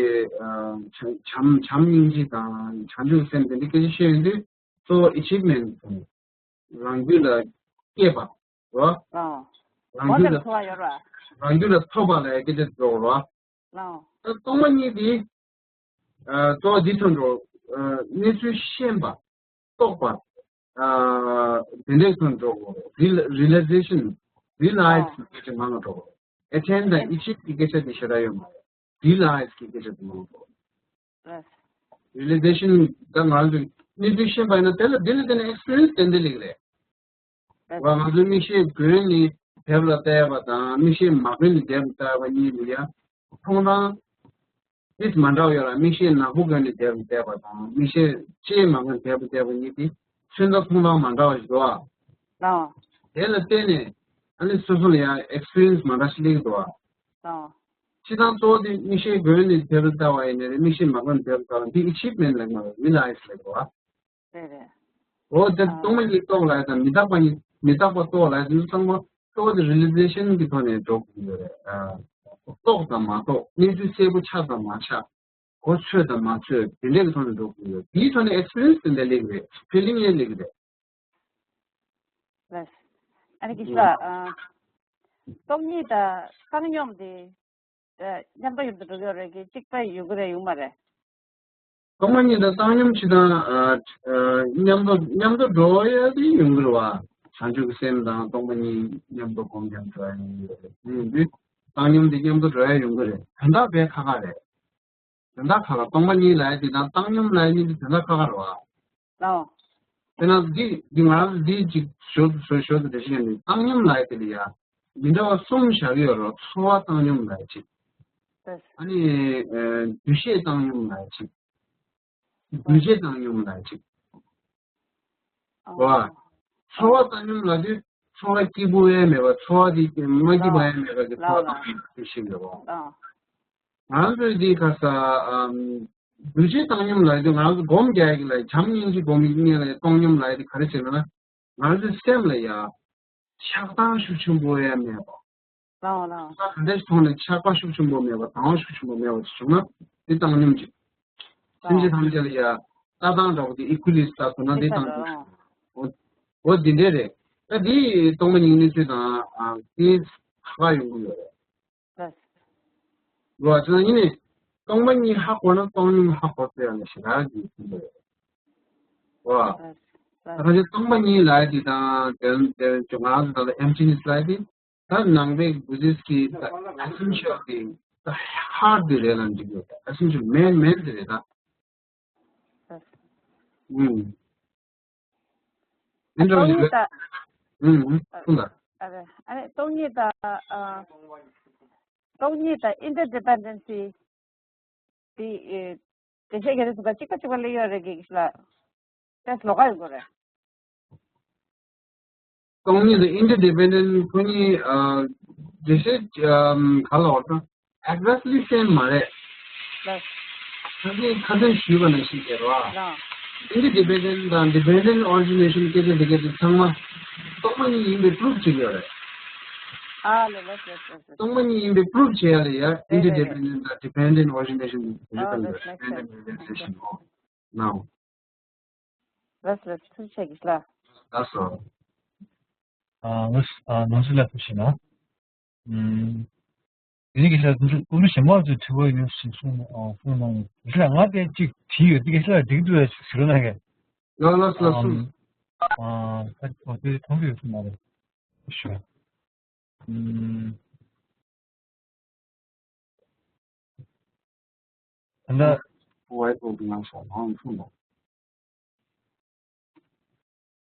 བྱམས་བྱམས་སྙིང་རྗེ་དང་བྱང་ཆུབ་སེམས་དེ་འདྲའི་སྐད་ཆ་བཤད་ཡོང་དུས་གཙོ་བོ་ཨེ་ཆིབ་མེན་ཊི་དང་། རང་རྒྱུད་ལ་སྐྱེས་པ། རོ། ལགས། རང་རྒྱུད་ལ། ཐོབ་པ་ཡོད་ར། རང་རྒྱུད་ལ་ཐོབ་པ་ལ་སྐད་ཆ་འགྲོ་རོ། ལགས། ད་སྟོང་པ་ཉིད་དེ། ཨ། གཙོ་བོ་འདི་ཐོན་འགྲོ། ཨ། གནས་ཚུལ་ཤེས་པ། རྟོགས་པ། ཨ། དེ་འདྲས་ཐོན་འགྲོ་གོ། རི་ལ་རི་ལེ་ཟེ་ཤན། རི་ལ་ཡིཛ་གི་སྐད་ཆ་མང་ང་འགྲོ་གོ། ཨེ་ཊེན་ཌི་དང་ཨེ་ཆིབ་ཀྱི་སྐད་ཆ་དེ་ཞེ་དྲག་ཡོད་མ་རེད། རི་ལ་ཡིཛ་གི་སྐད་ཆ་དེ་མང་ང་འགྲོ་གོ། རི་ལེ་ཟེ་ཤན་ད་ང་ཚོས་གནས་ཚུལ་ཤེས་པ་ཡིན་ན་དེ་ལ་དེ་ལ་དེ་ནས་ཨེག་སི་པི་རི་ཡན་སི་ཏན་ཏན་སླེབས་ཀྱི་རེད། བ། ང་ཚོའི་མིག་ཤེས་གོན་ནས་དེབ་ལ་བལྟས་པ་དང་མིག་ཤེས་མ་གོན་ནས་དེབ་ལ་བལྟས་པ་གཉིས་ལ་ཡ་མཐོང་སྟངས་ཏིས་མ་འདྲ་བ་ཡོད་ལ། མིག་ཤེས་ནག་པོ་གོན་ནས་དེབ་ལ་བལྟས་པ་དང་མིག་ཤེས་ལྕེ་མ་གོན་དེབ་ལ་བལྟས་པ་གཉིས་དེ་ཚོན་མདོག་མཐོང་སྟངས་མ་འདྲ་བ་ཞིག་འདུག་ཨ། ལགས། དེ་ལ་བརྟེན་ནས་ཨ་ནི་སོ་སོ་ལ་ཡང་ཨེག་སི་པི་རི་ཡན་སི་མ་འདྲ་ཞིག་སླེབས་ཀྱི་འདུག་ཨ། ལགས། སྤྱིར་བཏང་གཙོ་བོ་དེ་མིག་ཤེས་གོན་ནས་དེབ་ལ་བལྟ་བ་ཡིན་ནའི་རེད། མིག་ཤེས་མ་གོན་ནས་དེབ་ལ་བལྟ་བ་འདི་ཨེ་ཆིབ་མེན་ཊི་ལབ་མ་རེད། རི་ལ་ཡིཛ་ལབ་འདུག་ཨ། རེད་རེད། འོ་དེ་ཨ། སྟོང་པ་ཉིད་རྟོགས་ལབ་ཡ་དང་མི་རྟག་པ་ཉིད་མི་རྟག་པ་རྟོགས་ལབ་ཡ་དེ་ཚོ་ཚང་མ་གཙོ་བོ་དེ་རི་ལེ་ཟེ་ཤན་གྱི་ཐོག་ནས་འགྲོ་དགོས་ཡོད་རེད། ཨ། རྟོགས་དང་མ་རྟོགས། གནས་ཚུལ་གསལ་པོ་ཆགས་དང་མ་ཆགས། གོ་ཆོད་དང་མ་ཆོད། དེ་འདྲའི་གི་ཐོག་ནས་འགྲོ་དགོས་ཡོད། དེའི་ཐོག་ནས་ཨེག་སི་པི་རི་ཡན་སི་དེ་འདྲ་སླེབས་ཀྱི་རེད། ཕི་ལིང་ཡང་སླེབས་ཀྱི་རེད། ལགས། ཨ་ནི་སྐད་ཆ་ལ། ཨ། སྟོང་ཉིད་དང་བཏང་སྙོམས་དེ། ཨ། མཉམ་དུ་མཉམ་དུ་འགྲོ་གི་ཡོད་རེད་གི། གཅིག་པ་ཡོང་གི་རེད་ཡོང་མ་རེད། སྟོང་པ་ཉིད་དང་བཏང་སྙོམས་སྤྱིར་བཏང་། ཨ། ཨ། མཉམ་དུ་མཉམ་དུ་འགྲོ་ཡ་དེ་ཡོང་གི་རེད་བ། བྱང་ཆུབ་ཀྱི་སེམས་དང་སྟོང་པ་ཉིད་མཉམ་དུ་སྒོམ་རྒྱབ་འགྲོ་ཡ་ཡོང་གི་རེད། དེ་ཡིན་དུས་བཏང་སྙོམས་དེ་མཉམ་དུ་འགྲོ་ཡ་ཡོང་གི་རེད། དོན་དག་དཔེ་ཁག་ཁག་རེད། དོན་དག་ཁག་ཁག་སྟོང་པ་ཉིད་ལབ་ཡ་དེ་དང་བཏང་སྙོམས་ལབ་ཡ་གཉིས་དེ་དོན་དག་ཁག་ཁག་རེད་བ། ལགས། དེ་ན་འདི་འདི་ང་རང་འདི་ཅིག་ཞོར་དུ་ཞོར་ཞོར་དུ་འགྲེལ་བཤད་ཡོང་དུས་བཏང་སྙོམས་ལབ་ཡ་དེ་ལ་ཡ་མི་འདྲ་བ་གསུམ་བཞག་གི་ཡོད་རེད། ཚོར་བ་བཏང་སྙོམས་ལབ་ཡ་གཅིག་ལགས། ཨ་ནི། ཨ། འདུ་ཤེས་བཏང་སྙོམས་ལབ་ཡ་གཅིག་འདུ་བྱེད་བཏང་སྙོམས་ལབ་ཡ་གཅིག་ཨ། བ། ཚོར་བ་བཏང་སྙོམས་ལབ་དུས་ཚོར་བ་སྐྱིད་པོ་ཡང་མེད་པ། ཚོར་བ་དེ་མ་སྐྱིད་པ་ཡང་མེད་པ་གི་ཚོར་བ་བཏང་སྙོམས་ལབ་དུས་ཤེས་ཡོད་རེད་བ། ལགས། ང་ཚོས་འདི་ག་ས། ཨམ། འདུ་བྱེད་བཏང་སྙོམས་ལབ་དུས་ང་ཚོ་སྒོམ་རྒྱག་ཡ་གི་ལ་བྱམས་སྙིང་རྗེ་སྒོམ་ཡིན་ལ་བཏང་སྙོམས་ལབ་ཡ་དེ་ག་རེ་བྱེད་ན། ང་ཚོའི་སེམས་ལ་ཡ་ཆགས་སྡང་ཤུགས་ཆེན་པོ་ཡང་མེད་པ། ལགས་ལགས། ད་ག་འདྲ་ཞིག་མཐོང་ནས་ཆགས་པ་ཤུགས་ཆེན་པོ་མེད་པ། སྡང་བ་ཤུགས་ཆེན་པོ་མེད་པ་ཞིག་བྱུང་ན་དེ་བཏང་སྙོམས་ཅིག་སེམས་ཅན་ཐམས་ཅད་ལ་ཡ་ལྟ་སྟངས་འདྲ་བོ་དེ་ཨི་ཀུ་ལི་སི་ལྟ་ཐུབ་ན་དེ་བཏང་སྙོམས་ཅིག་འོ་འོ་འདི་འདྲས་རེད། ད་དེ་སྟོང་པ་ཉིད་གནས་ཚུལ་དང་དེ་ཁ་ཁ་ཡོང་གི་ཡོད་རེད། ལགས། འོ་ད་ཡིན་ནའི་སྟོང་པ་ཉིད་ཧ་གོ་ན་བཏང་སྙོམས་ཧ་གོ་ཚར་ཡ་ལ་ཞེ་དྲག་གི་ཕན་ཐོགས་ཡོད་རེད། འོ། ལགས། ད་ཁ་ཆེ་སྟོང་པ་ཉིད་ལབ་ཡ་དེ་དང་དེ་དེ་ང་རང་ཚོ་ད་ལྟ་emptiness་ལབ་ཡ་དེ་ད་ནང་པའི་Buddhist་གི་ད་essential་དེ་ད་heart་དེ་རེད་ལབ་འགྲིག་གི་ཡོད། essential main main་དེ་རེད་ད། ཨུམ། ཨ་ཨིན་ཌོ་སྟོང་ཉིད་ད། ཨུམ་ཨུམ་ཁུངས་ད། ཨ་རེ་ཨ་རེ་སྟོང་ཉིད་ད། ཨ་སྟོང་ཉིད་ད་interdependency་དེ་ཨེ་དེ་ཤེས་གལ་ཏེ་ཚུགས་ཀ་གཅིག་པ་གཅིག་པ་ལས་ཡོད་རེད་གི་ལ། དེ་ལོགས་ཀ་ཡོད་དགོས་རེད། སྟོང་ཉིད་དང་interdependent་ཁོ་གཉིས་ཨ་དེ་ཤེས་ཨམ་ག་ལ་བར་དང་exactly same་མ་རེད། ལགས། ཁ་སང་ཁ་སང་ཞུས་པ་ནང་བཞིན་རེད་བ། ལགས། interdependent་དང་dependent origination་སྐད་ཆ་དེ་ག་དེ་ཚང་མ་སྟོང་པ་ཉིད་ཡིན་པའི་proof་བྱེད་ཀྱི་ཡོད་རེད། ཨ་ལེ་ལགས་ལགས་ལགས་ལགས། སྟོང་པ་ཉིད་ཡིན་པའི་proof་བྱེད་ཡ་ལ་ཡ་རེད་རེད་རེད། interdependent་དང་dependent origination་དེ་ཨ་ག་ལེ་ལེ་ལེ་ལེ་ལེ་ལེ་ལེ་ལེ་ལེ། ལགས་ལགས་ཐུགས་རྗེ་ཆེ་གི་ལགས། ལགས་སོ། ཨ་ལགས་ཨ་ནང་སྲིད་ལ་ཐུགས་ཆེ་གནང་། ཨུམ། དེ་ནས་གི་ལགས་ཀུན་གླུ་གཞན་པ་ཚོས་དྲི་བ་ཡོད་ཞེས་གསུངས་ཨ་གསུངས་གནང་། དེ་ལ་ང་དེ་གཅིག་བྲིས་ཡོད་དེ་གི་ལགས་འགྲིག་འདུག་ཞུ་རོགས་གནང་གི། ལགས་ལགས་ལགས་སོ། ཨ་ཨ་ཨ་དེ་མཐོང་གི་ཡོད་ས་མ་རེད། ཞུ། ཨུམ། ད་ལྟ་whiteboard་ནང་ཤོག་ཧང་ཧུང་ལ།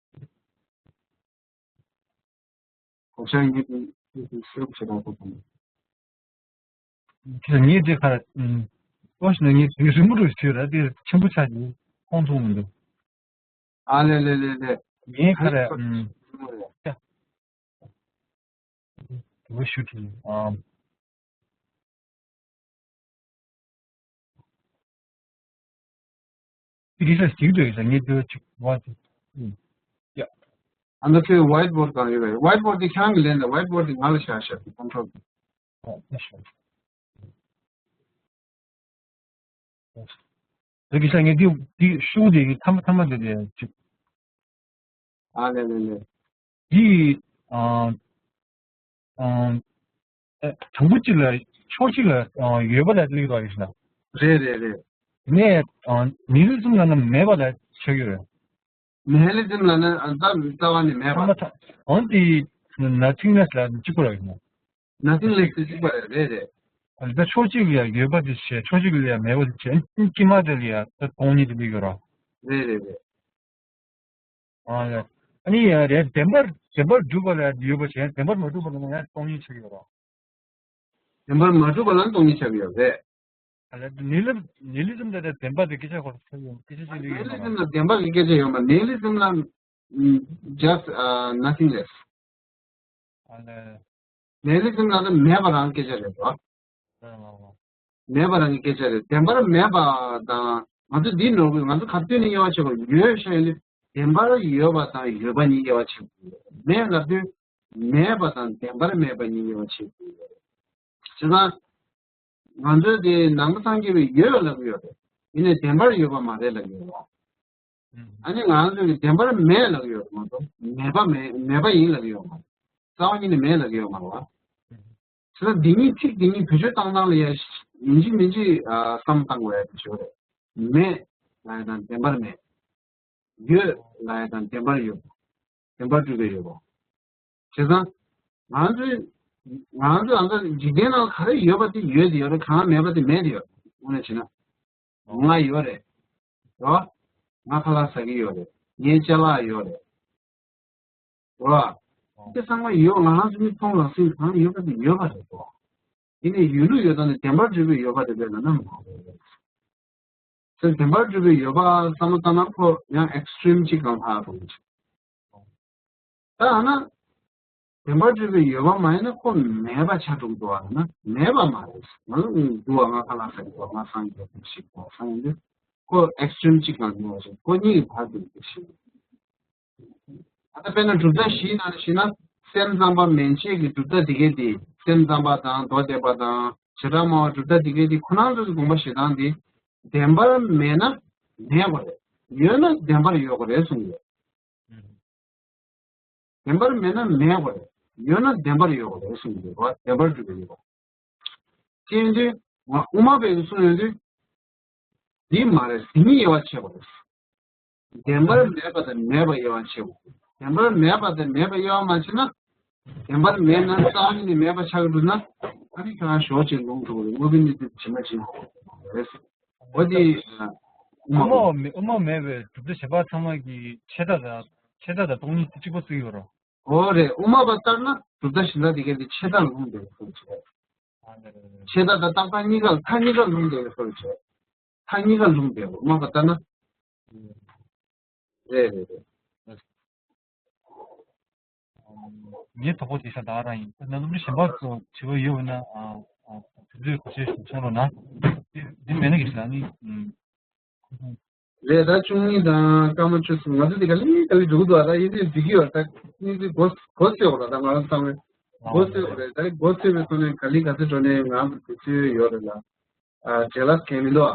ཁོ་ཤ་ཡིན་གྱི་ཤེས་བྱེད་པ་ཁོ་དང་། ཁྱེད་ངའི་དེ་ཁར་ཨུམ་ཨོ་ཤི་ན་ངའི་དེ་རིང་པོ་རུ་བྱོས་ར་དེ་ཆེན་པོ་ཆགས་ཀྱི་ཁོང་ཚོ་མི་འདུག་ཨ་ལེ་ལེ་ལེ་ལེ། ངའི་ཁ་རེ་ཨུམ། དེ་བ་ཞུ་ཐུབ་ཨམ། དེ་གི་ས་ཞིག་འདོད་ཡོད་ས་ངས་འདོད་ཅིག་བ་ཅིག་ཡ། ཨ་ནི་ཁྱོད་whiteboard་གང་ཡོད་རེད། whiteboard་དེ་ཁྱང་གི་ལེན་ད། whiteboard་དེ་ང་ལ་བཞག་བཞག་གི་ཁོང་ཁྲོ་གི། ཨ་ཨ་ཤ། དེ་གི་ས་ངས་འདི་འདི་ཤུགས་དེ་གི་ཐ་མ་ཐ་མ་དེ་དེ་ཅིག་ཨ་ལེ་ལེ་ལེ། འདི་ཨ་ཨ་ཨ་དང་པོ་གཅིག་ལ་ཕྱོགས་གཅིག་ལ་ཨ་ཡོད་པ་ལ་སླེབས་པ་ཡིན་ན། རེད་རེད་རེད། ནས་ཨ་nihilism་ལ་ན་མེད་པ་ལ་ཆགས་ཡོད་རེད། nihilism་ལ་ན་ཨ་ད་རྩ་བ་ནས་མེད་པ། ཐ་མ་ཐ་འོན་ཏེ་nothingness་ལ་གཅིག་པ་རེད་ཡིན་ན། nothingness་གཅིག་པ་རེད་རེད་རེད། ཨ་ད་ཕྱོགས་གཅིག་ལ་ཡོད་པ་དེ་བྱས་ཕྱོགས་གཅིག་ལ་ཡང་མེད་པ་དེ་བྱས་དཀྱིལ་མ་དེ་ལ་ཡང་ད་སྟོང་ཉིད་དེ་སླེབས་ཡོད་རེད། རེད་རེད་རེད། ཨ་ལས། ཨ་ནི་ཡང་རེད་བདེན་པར་བདེན་པར་གྲུབ་པ་ལ་ཡོད་པ་བྱས་བདེན་པར་མ་གྲུབ་པ་ལ་ཡང་སྟོང་ཉིད་ཆགས་ཡོད་རེད། བདེན་པར་མ་གྲུབ་པ་ལ་སྟོང་ཉིད་ཆགས་ཡོད་རེད། ཨ་ལས་nihilism nihilism་དེ་བདེན་པ་དེ་སྐད་ཆ་ཁོ་རང་ཆགས་ཡོད་སྐད་ཆ་ཅི་འདྲ་ཡོད་མ་རེད། nihilism་ལ་བདེན་པ་གི་སྐད་ཆ་ཡོད་མ་nihilism་ལ་just uh, nothingness། ཨ་ལས། nihilism་ལ་ནི་མེད་པ་རང་སྐད་ཆ་རེད་བ། ཨ་ལས། མེད་པ་རང་གི་སྐད་ཆ་རེད། བདེན་པར་མེད་པ་དང་ང་ཚོ་འདི་ནོར་བུ་ང་ཚོ་ག་དུས་ནས་དབྱེ་བ་ཕྱེ་དགོས་ཡོད་ཤེས་ནི་བདེན་པར་ཡོད་པ་དང་ཡོད་པ་གཉིས་དབྱེ་བ་ཕྱེ་དགོས་མེད་ལབ་དུས་མེད་པ་དང་བདེན་པར་མེད་པ་གཉིས་དབྱེ་བ་ཕྱེ་དགོས་ཡོད་རེད། བྱས་ཙང་ང་ཚོས་དེ་ནང་པ་སངས་རྒྱས་པས་ཡོད་ལབ་ཀྱི་ཡོད་རེད། ཡིན་ནའི་བདེན་པར་ཡོད་པ་མ་རེད་ལབ་ཀྱི་ཡོད་རེད། ཨ་ནི་ང་རང་ཚོ་གི་བདེན་པར་མེད་ལབ་ཀྱི་ཡོད་མ་གཏོགས་མེད་པ་མེད་མེད་པ་ཡིན་ལབ་ཀྱི་ཡོད་མ་རེད། རྩ་བ་ཉིད་ནས་མེད་ལབ་ཀྱི་ཡོད་མ་རེད་བ། བྱས་ཙང་འདི་གཉིས་ཚིག་འདི་གཉིས་བེད་སྤྱོད་བཏང་སྟངས་ལ་ཡ་ཡིན་གཅིག་མིན་གཅིག་བསམ་བཏང་དགོས་ཡ་དེ་ཞིག་རེད། མེད་ལབ་ཡ་དང་བདེན་པར་མེད། ཡོད་ལབ་ཡ་དང་བདེན་པར་ཡོད། བདེན་པར་གྲུབ་པའི་ཡོད་པ། བྱས་ཙང་། ང་ཚོས་ང་ཚོས་ང་ཚོ་འཇིག་རྟེན་ནང་ག་རེ་ཡོད་པ་དེ་ཡོད་དེ་ཡོད་རེད། གང་ལ་མེད་པ་དེ་མེད་དེ་ཡོད་རེད། དངོས་གནས་བྱས་ན། ང་ཡོད་རེད། རེད་བ། ང་ཁ་ལག་ཟ་གི་ཡོད་རེད། ངའི་ཅ་ལག་ཡོད་རེད། རེད་བ། དེ་ཚང་མ་ཡོད། ང་རང་ཚོ་མིག་མཐོང་ལག་ཟིན་གང་ཡོད་པ་དེ་ཡོད་པ་རེད་དོ། དེ་ནས་ཡོད་ལུགས་ཡོད་སྟངས་དེ་བདེན་པར་གྲུབ་པའི་ཡོད་པ་དེ་རེད་ལབ་ན་མ་རེད། དེ་བདེན་པར་གྲུབ་པའི་ཡོད་པ་བསམ་བློ་བཏང་ན་ཁོ་ཡང་extreme་གཅིག་གང་ལྷག་རུང་། ད་ཨ་ན། བདེན་པར་གྲུབ་པའི་ཡོད་པ་མ་ཡིན་ན་ཁོ་མེད་པ་ཆགས་འགྲོ་གི་འདུག་ཨ་ན་མེད་པ་མ་རེད། ང་ལ་འདུག་ཨ་ང་ཁ་ལག་ཟ་གི་འདུག་ང་སངས་རྒྱས་པ་ཞིག་འདུག་སངས་རྒྱས་ཁོ་extreme་གཅིག་གང་འདུག་ཨ་ཁོ་གཉིས་ཀྱི་བར་དུ་འདུག་ཞིག་ད་ལྟ་དཔེར་ན་གྲུབ་མཐའ་བཞིའི་ནང་ནས་བཤད་ན་སེམས་ཙམ་པ་མན་ཆད་ཀྱི་གྲུབ་མཐའ་དེ་གའི་དེ་སེམས་ཙམ་པ་དང་མདོ་སྡེ་པ་དང་བྱེ་བྲག་སྨྲ་བ་གྲུབ་མཐའ་དེ་གའི་དེ་ཁོ་རང་ཚོ་གི་དགོངས་པ་བཞེས་སྟངས་དེ་བདེན་པར་མེད་ན་མེད་དགོས་རེད། ཡོད་ན་བདེན་པར་ཡོད་དགོས་རེད་གསུངས་ཡོད། བདེན་པར་མེད་ན་མེད་དགོས་རེད། ཡོད་ན་བདེན་པར་ཡོད་དགོས་རེད་གསུངས་ཡོད་པ་བདེན་པར་གྲུབ་པའི་ཡོད་པ། དེ་ཡིན་དུས་ང་དབུ་མ་པའི་གསུང་ཡོད་དུས་འདི་མ་རེད། འདི་གཉིས་དབྱེ་བ་ཕྱེ་དགོས་རེད། བདེན་པར་མེད་པ་དང་མེད་པ་དབྱེ་བ་ཕྱེ་དགོས། བདེན་པར་མེད་པ་དང་མེད་པ་དབྱེ་བ་མ་ཕྱེ་ན། བདེན་པར་མེད་ན་རྩ་བ་ཉིད་ནས་མེད་པ་ཆགས་འགྲོ་ན། ཨ་ནི་ཁྱོད་རང་ཞོགས་ཅིག་ལོང་འགྲོ་གི་རེད། དངོས་པོའི་གནས་ཚུལ་ཇི་མ་ཇི་བཞིན་རེད། འོ་དེ་དབུ་མ་དབུ་མ་མེད་པའི་གྲུབ་མཐའ་བཞི་པ་ཚང་མ་གི་ཆད་མཐའ་དང་ཆད་མཐའ་དང་སྟོང་ཉིད་གཅིག་པ་བརྩི་གི་ཡོད་རེད། འོ་རེད། དབུ་མ་པ་ལྟར་ན་གྲུབ་མཐའ་བཞི་མཐའ་དེ་གའི་དེ་ཆད་མཐའ་ལུང་བསྡད་པའི་སྐོར་བྱས། ཆད་མཐའ་དང་རྟག་མཐའ་གཉིས་ཀ་ལ་མཐའ་གཉིས་ཀ་ལུང་བསྡད་པའི་སྐོར་བྱས། མཐའ་གཉིས་ཀ་ལུང་བསྡད་པ་དབུ་མ་པ་ལྟར་ན། རེད་རེད་རེད། ངའི་དོགས་པ་དེ་ཤ་ད་རང་ཡིན། ད་ནམ་རྒྱུན་གཞན་པ་ཚོ་དྲི་བ་ཡོད་ན་ཨ་ཨ་དུས་ཚོད་གོ་ཆོད་ཞིག་གསུང་རོགས་གནང་། འདི་འདི་མེད་ན་གི་ཞིག་ལ་ནི། ཨུམ། རེད། ད་བཅུ་གཉིས་དང་སྐར་མ་བཅུ་གསུམ་ང་ཚོ་འདི་ག་ལེ་ག་ལེ་འགྲོ་གི་འདུག་ད་ཡིན་དུས་འགྲིག་གི་ཡོད། ད་གཉིས་འདི་གོ་གོ་ཚོད་ཡོད་ར། ད་ང་རང་ཚང་མས་གོ་ཚོད་ཡོད་རེད། ད་གོ་ཚོད་པའི་ཐོག་ནས་ག་ལེ་ག་ཚོད་འགྲོ་ནས་ང་ཚོ་དུས་ཚོད་ཡོད་རེད་ལ། ཨ་བྲེལ་བ་གང་མི་འདུག་ཨ་དེ་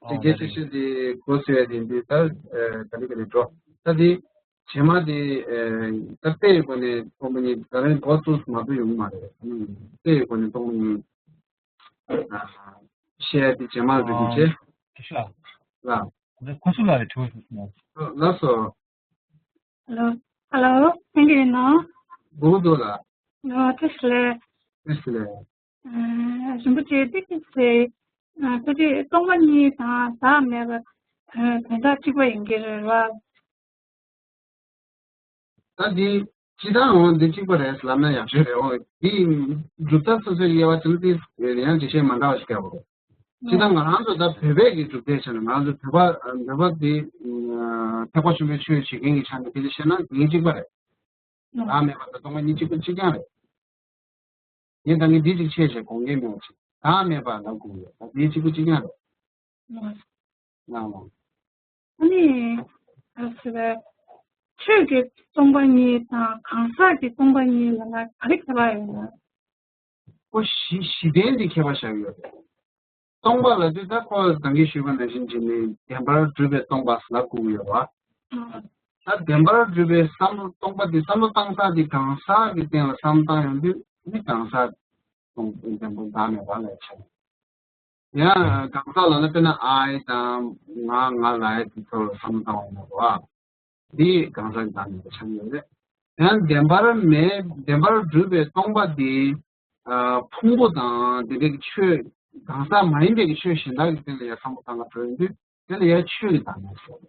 ཨོ་རྒྱལ་ཆེ་ཤོས་དེ་གོ་ཚོད་ཡ་དེ་འདི་ད་ག་ལེ་ག་ལེ་འགྲོ། ད་དེ་རྗེས་མ་དེ་ད་ལྟའི་སྒོ་ནས་སྟོང་པ་ཉིད་ད་རིང་གོ་ཚོད་མ་གཏོགས་ཡོང་གི་མ་རེད། ལྟའི་སྒོ་ནས་སྟོང་པ་ཉིད་བཤད་དེ་རྗེས་མ་རེད་ཨ་ཅེ། དེ་ཤ་ལ། ལ། འདི་ཁོ་སུ་ལ་རེད་ཁྲིའུ་སུ་སུ་ལ། ལགས་སོ། ཧེ་ལོ། ཧེ་ལོ། ཐེང་གི་ཡིན་ནོ། གུ་དུ་ལ། ལོ་ཏི་སི་ལེ། ཏི་སི་ལེ། རིན་པོ་ཆེ་ཏི་སི་ལེ། ད་དེ་སྟོང་པ་ཉིད་དང་ཟག་མེད་པ་དོན་དག་གཅིག་པ་ཡིན་གྱི་རེད་བ། ད་འདི་སྤྱི་བཏང་འོང་འདི་གཅིག་པ་རེད་ལབ་ན་ཡག་ཤོས་རེད། འོང་འདི་གྲུབ་མཐའ་སོ་སོའི་དབྱེ་བ་དེ་ལ་ཏིས་ཡང་འགྲེལ་བཤད་མ་འདྲ་བ་ཞིག་བརྒྱབ་པ་རེད། སྤྱི་བཏང་ང་རང་ཚོ་ད་བོད་པའི་གི་གྲུབ་མཐའི་ཆ་ནས་ང་རང་ཚོ་བོད་པ་བོད་པ་འདི་ཐེག་པ་ཆེན་པོའི་ཆོས་བྱེད་མཁན་གྱི་ཆ་ནས་དེ་འདྲ་བཤད་ན་འདི་གཅིག་པ་རེད། ཟག་མེད་པ་དང་སྟོང་པ་ཉིད་གཅིག་པ་གཅིག་རྐྱང་རེད། ངས་ད་ངས་འདི་གཅིག་ཆད་བྱས་དགོངས་འགལ་མེད་པ་ཅིག་ཟག་མེད་པ་ལ་གོ་ཡོད། ད་འདི་གཅིག་པུ་གཅིག་རྐྱང་རེད། ལགས་ལགས། ཨ་ནི་ཨ་ཟེར་བའི་ཆོས་ཀྱི་སྟོང་པ་ཉིད་དང་གང་ཟག་གི་སྟོང་པ་ཉིད་ལ་ལ་ག་རེ་ཁྱད་པར་ཡོད་ན། ཁོ་གཞི་གཞི་རྟེན་འདི་ཁྱད་པར་བཞག་ཡོད་རེད། སྟོང་པ་ལ་དེ་ད་ཁོ་ད་གིན་ཞུས་པ་ནང་བཞིན་བྱས་ནས་བདེན་པར་གྲུབ་པའི་སྟོང་པ་ལ་གོ་གི་ཡོད་པ། ད་བདེན་པར་གྲུབ་པའི་བསམ་བློ་སྟོང་པ་འདི་བསམ་བློ་བཏང་ས་འདི་གང་ཟག་གི་སྟེང་ལ་བསམ་བློ་བཏང་ཡོང་དུས་ནི་གང་ཟག་སྟོང་བདེན་པར་བདག་མེད་པ་ལ་ཆགས། ཡང་གང་ཟག་ལ་ནི་དཔེར་ན་ཨའི་དང་ང་ང་ལའི་དེ་ཚོ་ལ་བསམ་བློ་བཏང་བ་ཡིན་ན་རོ། འདི་གང་ཟག་གི་བདག་མེད་པ་ཆགས་ཡོད་རེད། ཡང་བདེན་པར་མེད་བདེན་པར་གྲུབ་པའི་སྟོང་པ་འདི་ཕུང་པོ་དང་དེ་འདྲའི་ཆོས་གང་ཟག་མ་ཡིན་པའི་གི་ཆོས་གཞན་དག་གི་སྟེང་ལ་ཡང་བསམ་བློ་བཏང་ག་འགྲོ་ཡོང་དུས་དེ་ལ་ཡང་ཆོས་ཀྱི་བདག་མེད་ཟེར།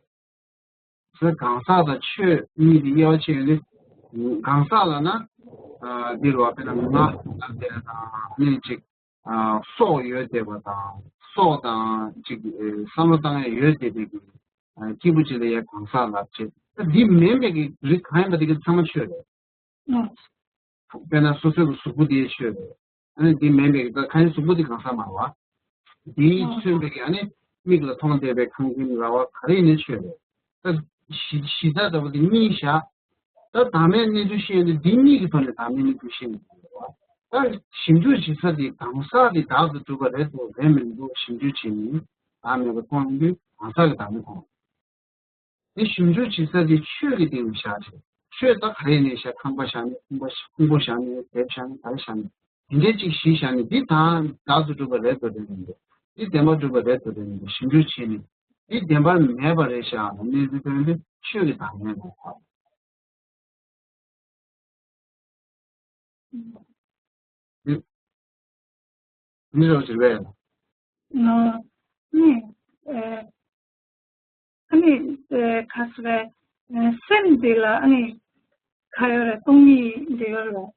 ཟེར་གང་ཟག་དང་ཆོས་གཉིས་དེ་དབྱེ་བ་ཕྱེ་ཡོང་དུས་གང་ཟག་ལ་ན་འདི་རུ་བ་དཔེར་ན་ང་ལ་དེ་དང་ནི་ཅིག་སྲོག་ཡོད་བསྡད་པ་དང་སྲོག་དང་ཅིག་བསམ་བློ་བཏང་ཡ་ཡོད་བསྡད་པའི་གི་སྐྱེས་བུ་ཅིག་ལ་ཡ་གང་ཟག་ལབ་བྱེད། ད་འདི་མིན་པའི་གི་རིགས་གང་ཡིན་པ་དེ་གི་ཚང་མ་ཆོས་རེད། དཔེར་ན་སོ་སོའི་གི་གཟུགས་པོ་དེ་ཆོས་རེད། ཨ་ནི་འདི་མིན་པའི་གི་ད་གང་ཡིན་གཟུགས་པོ་དེ་གང་ཟག་མ་རེད་བ། འདིས་མཚོན་པའི་གི་ཨ་ནི་མིག་ལ་མཐོང་བསྡད་པའི་ཁང་ཁྱིམ་ར་བ་ག་རེ་ཡིན་ནའི་ཆོས་རེད། ད་གཞི་གཞི་རྩ་ལྟ་བུ་དེ་གཉིས་བཞག་ད་བདག་མེད་གནས་ཚུལ་ཤེས་ཡོན་དེ་འདི་གཉིས་ཀྱི་ཐོག་ནས་བདག་མེད་གནས་ཚུལ་ཤེས་ཡོན་དེ་རེད་བ། ད་ཞིབ་འཇུག་བྱེད་ས་དེ་གང་ཟག་དེ་བདག་ཏུ་གྲུབ་པ་རེད་འདུག་རེད་མི་འདུག་ཞིབ་འཇུག་བྱེད་ནས་བདག་མེད་པ་མཐོང་ཡོང་དུས་གང་ཟག་གི་བདག་མེད་མཐོང་། དེ་ཞིབ་འཇུག་བྱེད་ས་དེ་ཆོས་ཀྱི་སྟེང་ནས་བཞག་ཅིང་ཆོས་ད་ག་རེ་ནས་བཞག་ཁང་པ་བཞག་ནས་ཁང་པ་ཁང་པ་བཞག་ནས་དེབ་བཞག་ནས་ག་རེ་བཞག་ནས་དེ་འདྲའི་ཅིག་གཞི་བཞག་ནས་འདི་དང་བདག་ཏུ་གྲུབ་པ་རེད་འདུག་རེད་མི་འདུག་འདི་བདེན་པར་གྲུབ་པ་རེད་འདུག་རེད་མི་འདུག་ཞིབ་འཇུག་བྱེད་ནས་འདི་བདེན་པར་མེད་པ་རེད་བཞག་ན་གནས་ཚུལ་དེ་འདི་ཆོས་ཀྱི་བདག་མེད་ལ་ཐལ། མི་རོ་ཅིག་རེད། ནོ། ནི། ཨ་ནི། ཁ་སི་རེད། སེམས་འདི་ལ་ཨ་ནི། ག་ཡོད་རེད་སྟོང་ཉིད་འདི་ཡོད་རེད།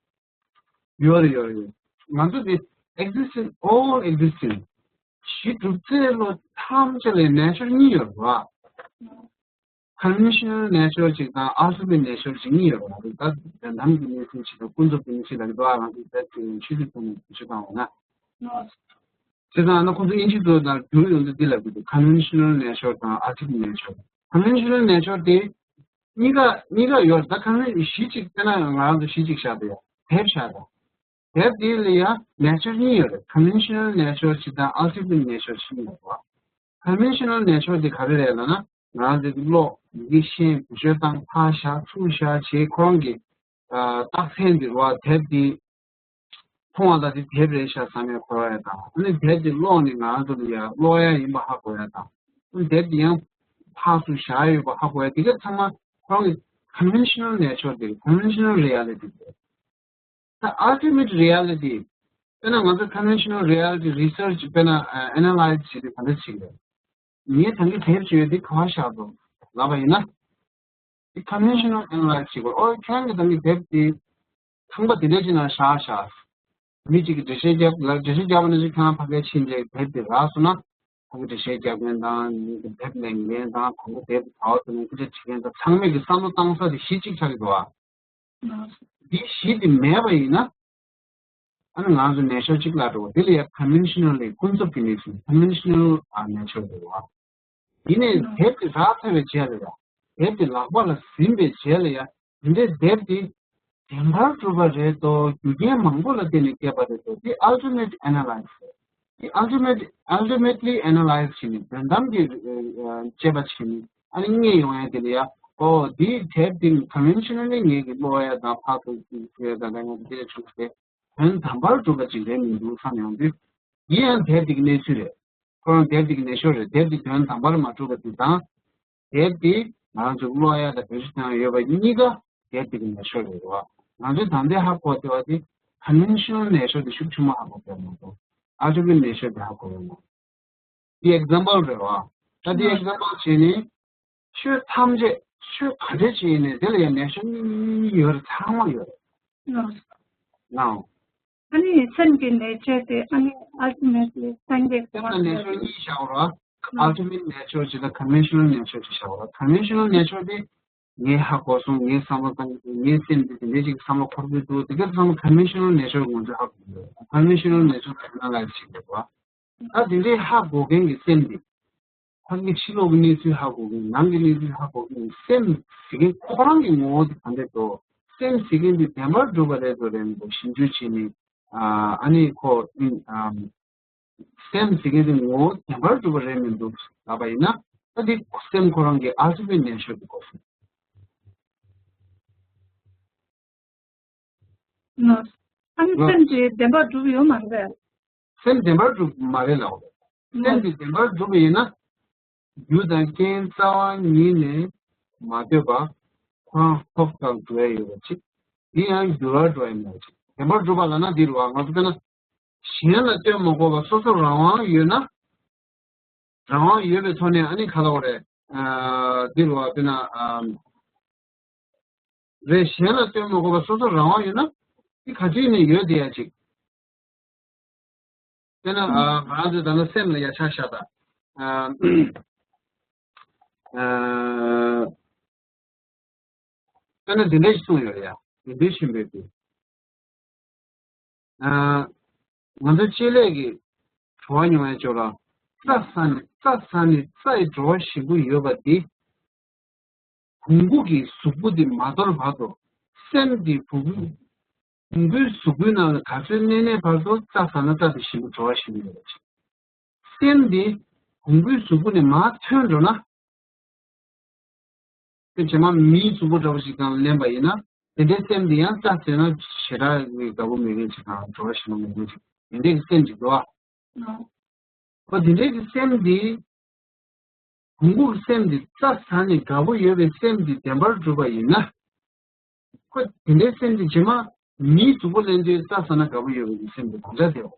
ཡོད་རེད་ཡོད་རེད་ཡོད། ང་ཚོ་འདི་existence all existence གཞི་གྲུབ་ཚེ་ལོ་ཐམས་ཅད་ལ་ནེ་ཅར་གཉིས་ཡོད་རེད་བ། Conventional nature ཅིག་དང་absolute nature ཅིག་གཉིས་ཡོད་པ་རེད། ད་དོན་དམ་གྱི་གནས་ཚུལ་ཅིག་དང་ཀུན་རྫོབ་ཀྱི་གནས་ཚུལ་ལ་འགྲོ་བ་རང་གི་ད་ཆོས་ཚུལ་ཐོག་ནས་བྱེད་སྟངས་འོང་ན། བྱས་ཙང་ཨ་ན་ཁོང་ཚོ་དབྱིན་ཇི་ཚོ་དང་བསྒྱུར་ཡོང་དུས་འདི་ལ་དགོས་འདུག Conventional nature དང་absolute nature། Conventional nature དེ་གཉིས་ཀ་གཉིས་ཀ་ཡོད་རེད། ད་གང་ལ་གཞི་གཅིག་བལྟས་ན་ང་རང་ཚོ་གཞི་གཅིག་བཞག་པ་ཡོད་དེབ་བཞག་པ། དེབ་དེ་ལ་ཡང་nature གཉིས་ཡོད་རེད། Conventional nature ཅིག་དང་absolute nature ཅིག་ཡོད་རེད་བ། Conventional nature དེ་ག་རེ་རེད་ལབ་ན་ང་རང་ཚོའི་གློག་ཡི་གེ་ཤེས་བེད་སྤྱོད་བཏང་ཕར་བཞག་ཚུར་བཞག་བྱས་ཁོ་རང་གི་རྟགས་མཚན་དེ་རེད་བ། དེབ་དེ་མཐོང་བ་ལ་དེ་དེབ་རེད་ཤག་བསམ་ཡ་གོ་ཡ་དང་ཨ་ནི་དེབ་དེ་ཀློག་ནས་ང་རང་ཚོ་ལ་ཡ་ཀློག་ཡ་ཡིན་པ་ཧ་གོ་ཡ་དང་ཨ་ནི་དེབ་དེ་ཡང་ ཕར་ཚུར་བཞག་ཡོད་པ་ཧ་གོ་ཡ་དེ་ག་ཚང་མ་ཁོ་རང་གི་conventional nature་དེ་conventional reality་དེ། ད་ultimate reality་དཔེར་ན་ང་ཚོ་conventional reality research་དཔེར་ན་ཨ་analyze་བྱེད་དུས་ག་འདྲ་བྱེད་དགོས། ངས་ད་གིན་དེབ་ཅིག་ཡོད་དེ་ག་པར་བཞག་འདུག་ལབ་པ་ཡིན་ན། དེ་conventional analyze་བྱེད་དགོས། ཨོ་ཁྱེད་རང་གིས་ད་གིན་དེབ་དེ་ཁང་པ་དེ་འདྲ་ཅིག་ནང་བཞག་བཞག་མི་གཅིག་གིས་འགྲེལ་བཤད་རྒྱབ་ལ་འགྲེལ་བཤད་རྒྱབ་པ་ནང་བཞིན་ཁྱེད་རང་ཕ་གིར་ཕྱིན་རྗེས་དེབ་དེ་རག་སོང་ན་ཁོ་གིས་འགྲེལ་བཤད་རྒྱབ་མཁན་དང་མི་གི་དེབ་ལེན་མཁན་དང་གོང་གི་དེབ་དེ་ག་པར་ཐོན་ནས་སྐད་ཆ་དྲི་མཁན་དང་ཚང་མས་ཀྱི་བསམ་བློ་བཏང་ས་དེ་གཞི་གཅིག་ཆགས་ཀྱི་འདུག་ཨ། འདི་གཞི་དེ་མེད་པ་ཡིན་ན། ཨ་ནི་ང་ཚོ་ནད་གཞི་གཅིག་ལ་འགྲོ་བ་འདི་ལ་ཡ་conventional་ལས་ཀུན་རྫོབ་ཀྱི་གནས་ཚུལ་conventional་ཨ་ནད་གཞི་རེད་བ། ཡིན་ནའི་དེབ་དེ་རག་ཚར་བའི་རྗེས་ལ་ཡ། དེབ་དེ་ལག་པ་ལ་ཟིན་པའི་རྗེས་ལ་ཡ། འདི་འདྲའི་དེབ་དེ་བདེན་པར་གྲུབ་པ་རེད་དོ། རྒྱུ་རྐྱེན་མང་པོ་ལ་བརྟེན་ནས་སྐྱེས་པ་རེད་དོ། འདི་ultimate analyze་རེད། འདི་ultimate ultimately analyze་བྱས་ནས་དོན་དམ་གྱི་ཨ་དཔྱད་པ་བྱས་ནས་ཨ་ནི་རྙེད་ཡོང་ཡ་དེ་ལ་ཡ། ཨོ་འདིའི་དེབ་འདི་conventionally་ངེད་ཀྱི་ཀློག་ཡ་དང་ཕར་ཚུར་ཞུ་ཡ་དང་ལས་ངན་དེ་འདྲ་བྱུང་སྟེ། དོན་དམ་པར་གྲུབ་པ་ཅིག་རེད་མི་འདུག་བསམ་ཡོང་དུས། འདི་ཡང་དེབ་འདི་གི་གནས་ཚུལ་རེད། ཁོ་རང་དེབ་འདི་གི་ནད་གཞི་རེད། དེབ་འདི་དོན་དམ་པར་མ་གྲུབ་པ་འདི་དང་། དེབ་འདི་ང་རང་ཚོ་ཀློག་ཡ་དང་བེད་སྤྱོད་གཏོང་ཡ་ཡོད་པ་གཉིས་ཀ་དེབ་འདི་གི་ནད་གཞི་རེད་བ། ང་ཚོས་ད་ལྟའི་ཧ་གོ་བསྡད་པ་འདི་conventional་ནད་གཞི་འདི་ཤུགས་ཆེན་པོ་ཧ་གོ་བསྡད་མ་གཏོགས་ultimate་ནད་གཞི་འདི་ཧ་གོ་ཡོད་མ་རེད། འདི་example་རེད་བ། ད་འདི་example་བྱས་ནས། ཆོས་ཐམས་ཅད་ཆོས་ག་འདྲ་ཅིག་ཡིན་ནའི་དེ་ལ་ཡང་ནད་གཞི་གཉིས་གཉིས་གཉིས་ཡོད་རེད། ཚང་མ་ཡོད་རེད། ལགས། ཨ་ནི་སེམས་ཀྱི་ནད་བཅོས་དེ་ཨ་ནི་ultimately་སངས་རྒྱས་སེམས་ལ་ནད་གཞི་གཉིས་བཞག་རོགས། ultimate་ནད་གཞི་ཅིག་དང་conventional་ནད་གཞི་ཅིག་བཞག་རོགས། conventional་ནད་གཞི་དེ་ངས་ཧ་གོ་སོང་། ངས་བསམ་བློ་བཏང་གི་འདུག་ངའི་སེམས་འདི་དེ་འདྲའི་ཅིག་བསམ་བློ་འཁོར་གྱི་འདུག་དེ་ག་ཚང་མ་conventional་ནད་གཞི་ང་ཚོས་ཧ་གོ་གི་ཡོད། conventional་ནད་གཞི་དེ་analyze་བྱེད་དགོས་པ། ད་དེ་འདྲའི་ཧ་གོ་མཁན་གྱི་སེམས་འདི། ཕ་གི་ཕྱི་ལོགས་ཀྱི་གནས་ཚུལ་ཧ་གོ་གི་ནང་གི་གནས་ཚུལ་ཧ་གོ་གི་སེམས་ཟེར་མཁན་ཁོ་རང་གི་ངོ་བོ་དེ་ག་འདྲ་འདུག་སེམས་ཟེར་མཁན་དེ་བདེན་པར་གྲུབ་པ་རེད་འདུག་རེད་མི་འདུག་ཞིབ་འཇུག་བྱས་ནས་ཨ་ནི་ཁོ་སེམས་ཟེར་མཁན་དེ་ངོ་བོ་བདེན་པར་གྲུབ་པ་རེད་མི་འདུག་ལབ་པ་ཡིན་ན། ད་དེ་སེམས་ཁོ་རང་གི་ཨ་སི་པའི་ནན་ཤོས་དེ་གོ་སོང་། ཨ་ནི་སེམས་དེ་བདེན་པར་གྲུབ་ཡོད་མ་རེད། སེམས་བདེན་པར་གྲུབ་མ་རེད་ལབ། སེམས་དེ་བདེན་པར་གྲུབ་པ་ཡིན་ན། རྒྱུ་དང་རྐྱེན་རྩ་བ་ཉིད་ནས་མ་གཏོགས་པ་ཁོ་རང་ཐོབ་དང་འགྲོ་ཡ་ཡོད་པ་ཅིག་དེ་ཡང་འགྱུར་བ་འགྲོ་ཡ་མེད་པ་ཅིག་བདེན་པར་གྲུབ་པ་ལབ་ན་འདི་རེད་བ། ང་ཚོ་དཔེར་ན་གཞན་ལ་ལྟོས་མ་དགོས་པ་སོ་སོ་རང་དབང་ཡོད་ན། རང་དབང་ཡོད་པའི་ཐོག་ནས་ཨ་ནི་ག་ལབ་དགོས་རེད། ཨ་འདི་རེད་བ། དཔེར་ན་ཨ་རེད། གཞན་ལ་ལྟོས་མ་དགོས་པ་སོ་སོ་རང་དབང་ཡོད་ན་འདི་ག་དུས་ནས་ཡོད་བསྡད་ཡ་ཅིག་དཔེར་ན་ཨ་ང་རང་ཚོས་ད་ལྟ་སེམས་ལ་ཡ་ཆ་བཞག་དང་། ཨ་ཨ་དཔེར་ན་འདི་འདྲ་ཞིག་གསུངས་ཡོད་རེད་ཡ། དགེ་འདུན་ཆེན་པོས་དེ། ཨ་ང་ཚོ་ལྕེ་ལས་ཀྱི་བྲོ་བ་མྱོང་ཡ་ཅོག་ལ། རྩྭ་ཟ་ནས་རྩྭ་ཟ་ནས་རྩྭ་ཡི་བྲོ་བ་ཞིམ་པོ་ཡོད་པ་འདི། གོང་བུ་གི་གཟུགས་པོ་འདི་མ་དོར་བར་དུ་སེམས་འདི་གོང་བུ་གོང་བུའི་གཟུགས་པོའི་ནང་ལ་ག་ཚོད་གནས་གནས་བར་དུ་རྩྭ་ཟ་ན་རྩྭ་དེ་ཞིམ་པོ་བྲོ་བ་ཞིམ་པོ་ཡོད་པ་ཅིག་སེམས་འདི་གོང་བུའི་གཟུགས་པོ་ནས་མར་ཐོན་འགྲོ་ན། དེ་རྗེས་མ་མིའི་གཟུགས་པོ་འདྲ་བོ་ཞིག་དང་ལེན་པ་ཡིན་ན། དེ་འདྲའི་སེམས་འདི་ཡང་རྩྭ་ཟས་ན་ཞེ་དྲག་གི་དགའ་པོ་མེད་མཁན་ཅིག་དང་བྲོ་བ་ཞིམ་པོ་མེད་མཁན་ཅིག་དེ་འདྲའི་སེམས་ཅིག་འདུག་ཨ། ཨོ་དེ་འདྲའི་གི་སེམས་འདི། གོང་བུ་གི་སེམས་འདི་རྩྭ་ཟ་ནས་དགའ་པོ་ཡོད་པའི་སེམས་འདི་བདེན་པར་གྲུབ་པ་ཡིན་ན། ཁོ་དེ་འདྲའི་སེམས་འདི་རྗེས་མ་མིའི་གཟུགས་པོ་ལེན་དུས་རྩྭ་ཟ་ན་དགའ་པོ་ཡོད་པའི་སེམས་འདི་གང་འདྲ་དེའོ།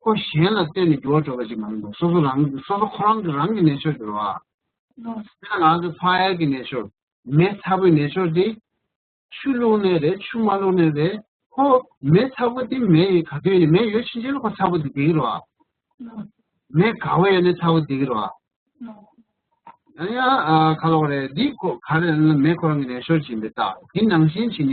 ཁོ་གཞན་ལ་བརྟེན་ནས་འགྱུར་བ་འགྲོ་བ་ཅིག་མ་ཡིན་པར་སོ་སོ་རང་གི་སོ་སོ་ཁོ་རང་གི་རང་གི་ནད་གཞི་འགྱུར་བ། དཔེར་ན་ང་ཚོ་ཕ་ཡར་གྱི་ནད་གཞི། མེ་ཚ་པོའི་ནད་གཞི་འདི། ཆུ་བླུགས་ནའི་རེད། ཆུ་མ་བླུགས་ནའི་རེད། ཁོ་མེ་ཚ་པོ་འདི་མེ་ཡི་ག་དུས་ཡིན་མེ་ཡོད་ཕྱིན་ཆད་ལ་ཁོ་ཚ་པོ་འདི་བསྡད་ཀྱི་རེད་བ། མེ་ག་བ་ཡོད་ནའི་ཚ་པོ་བསྡད་ཀྱི་རེད་བ། ཡང་ཡང་ཨ་ག་ལབ་དགོས་རེད། འདི་ཁོ་ག་རེ་ལབ་ན་མེ་ཁོ་རང་གི་ནད་གཞི་ཅིག་ཡིན་པའི་རྟགས། དེ་ནང་བཞིན་བྱས་ནས་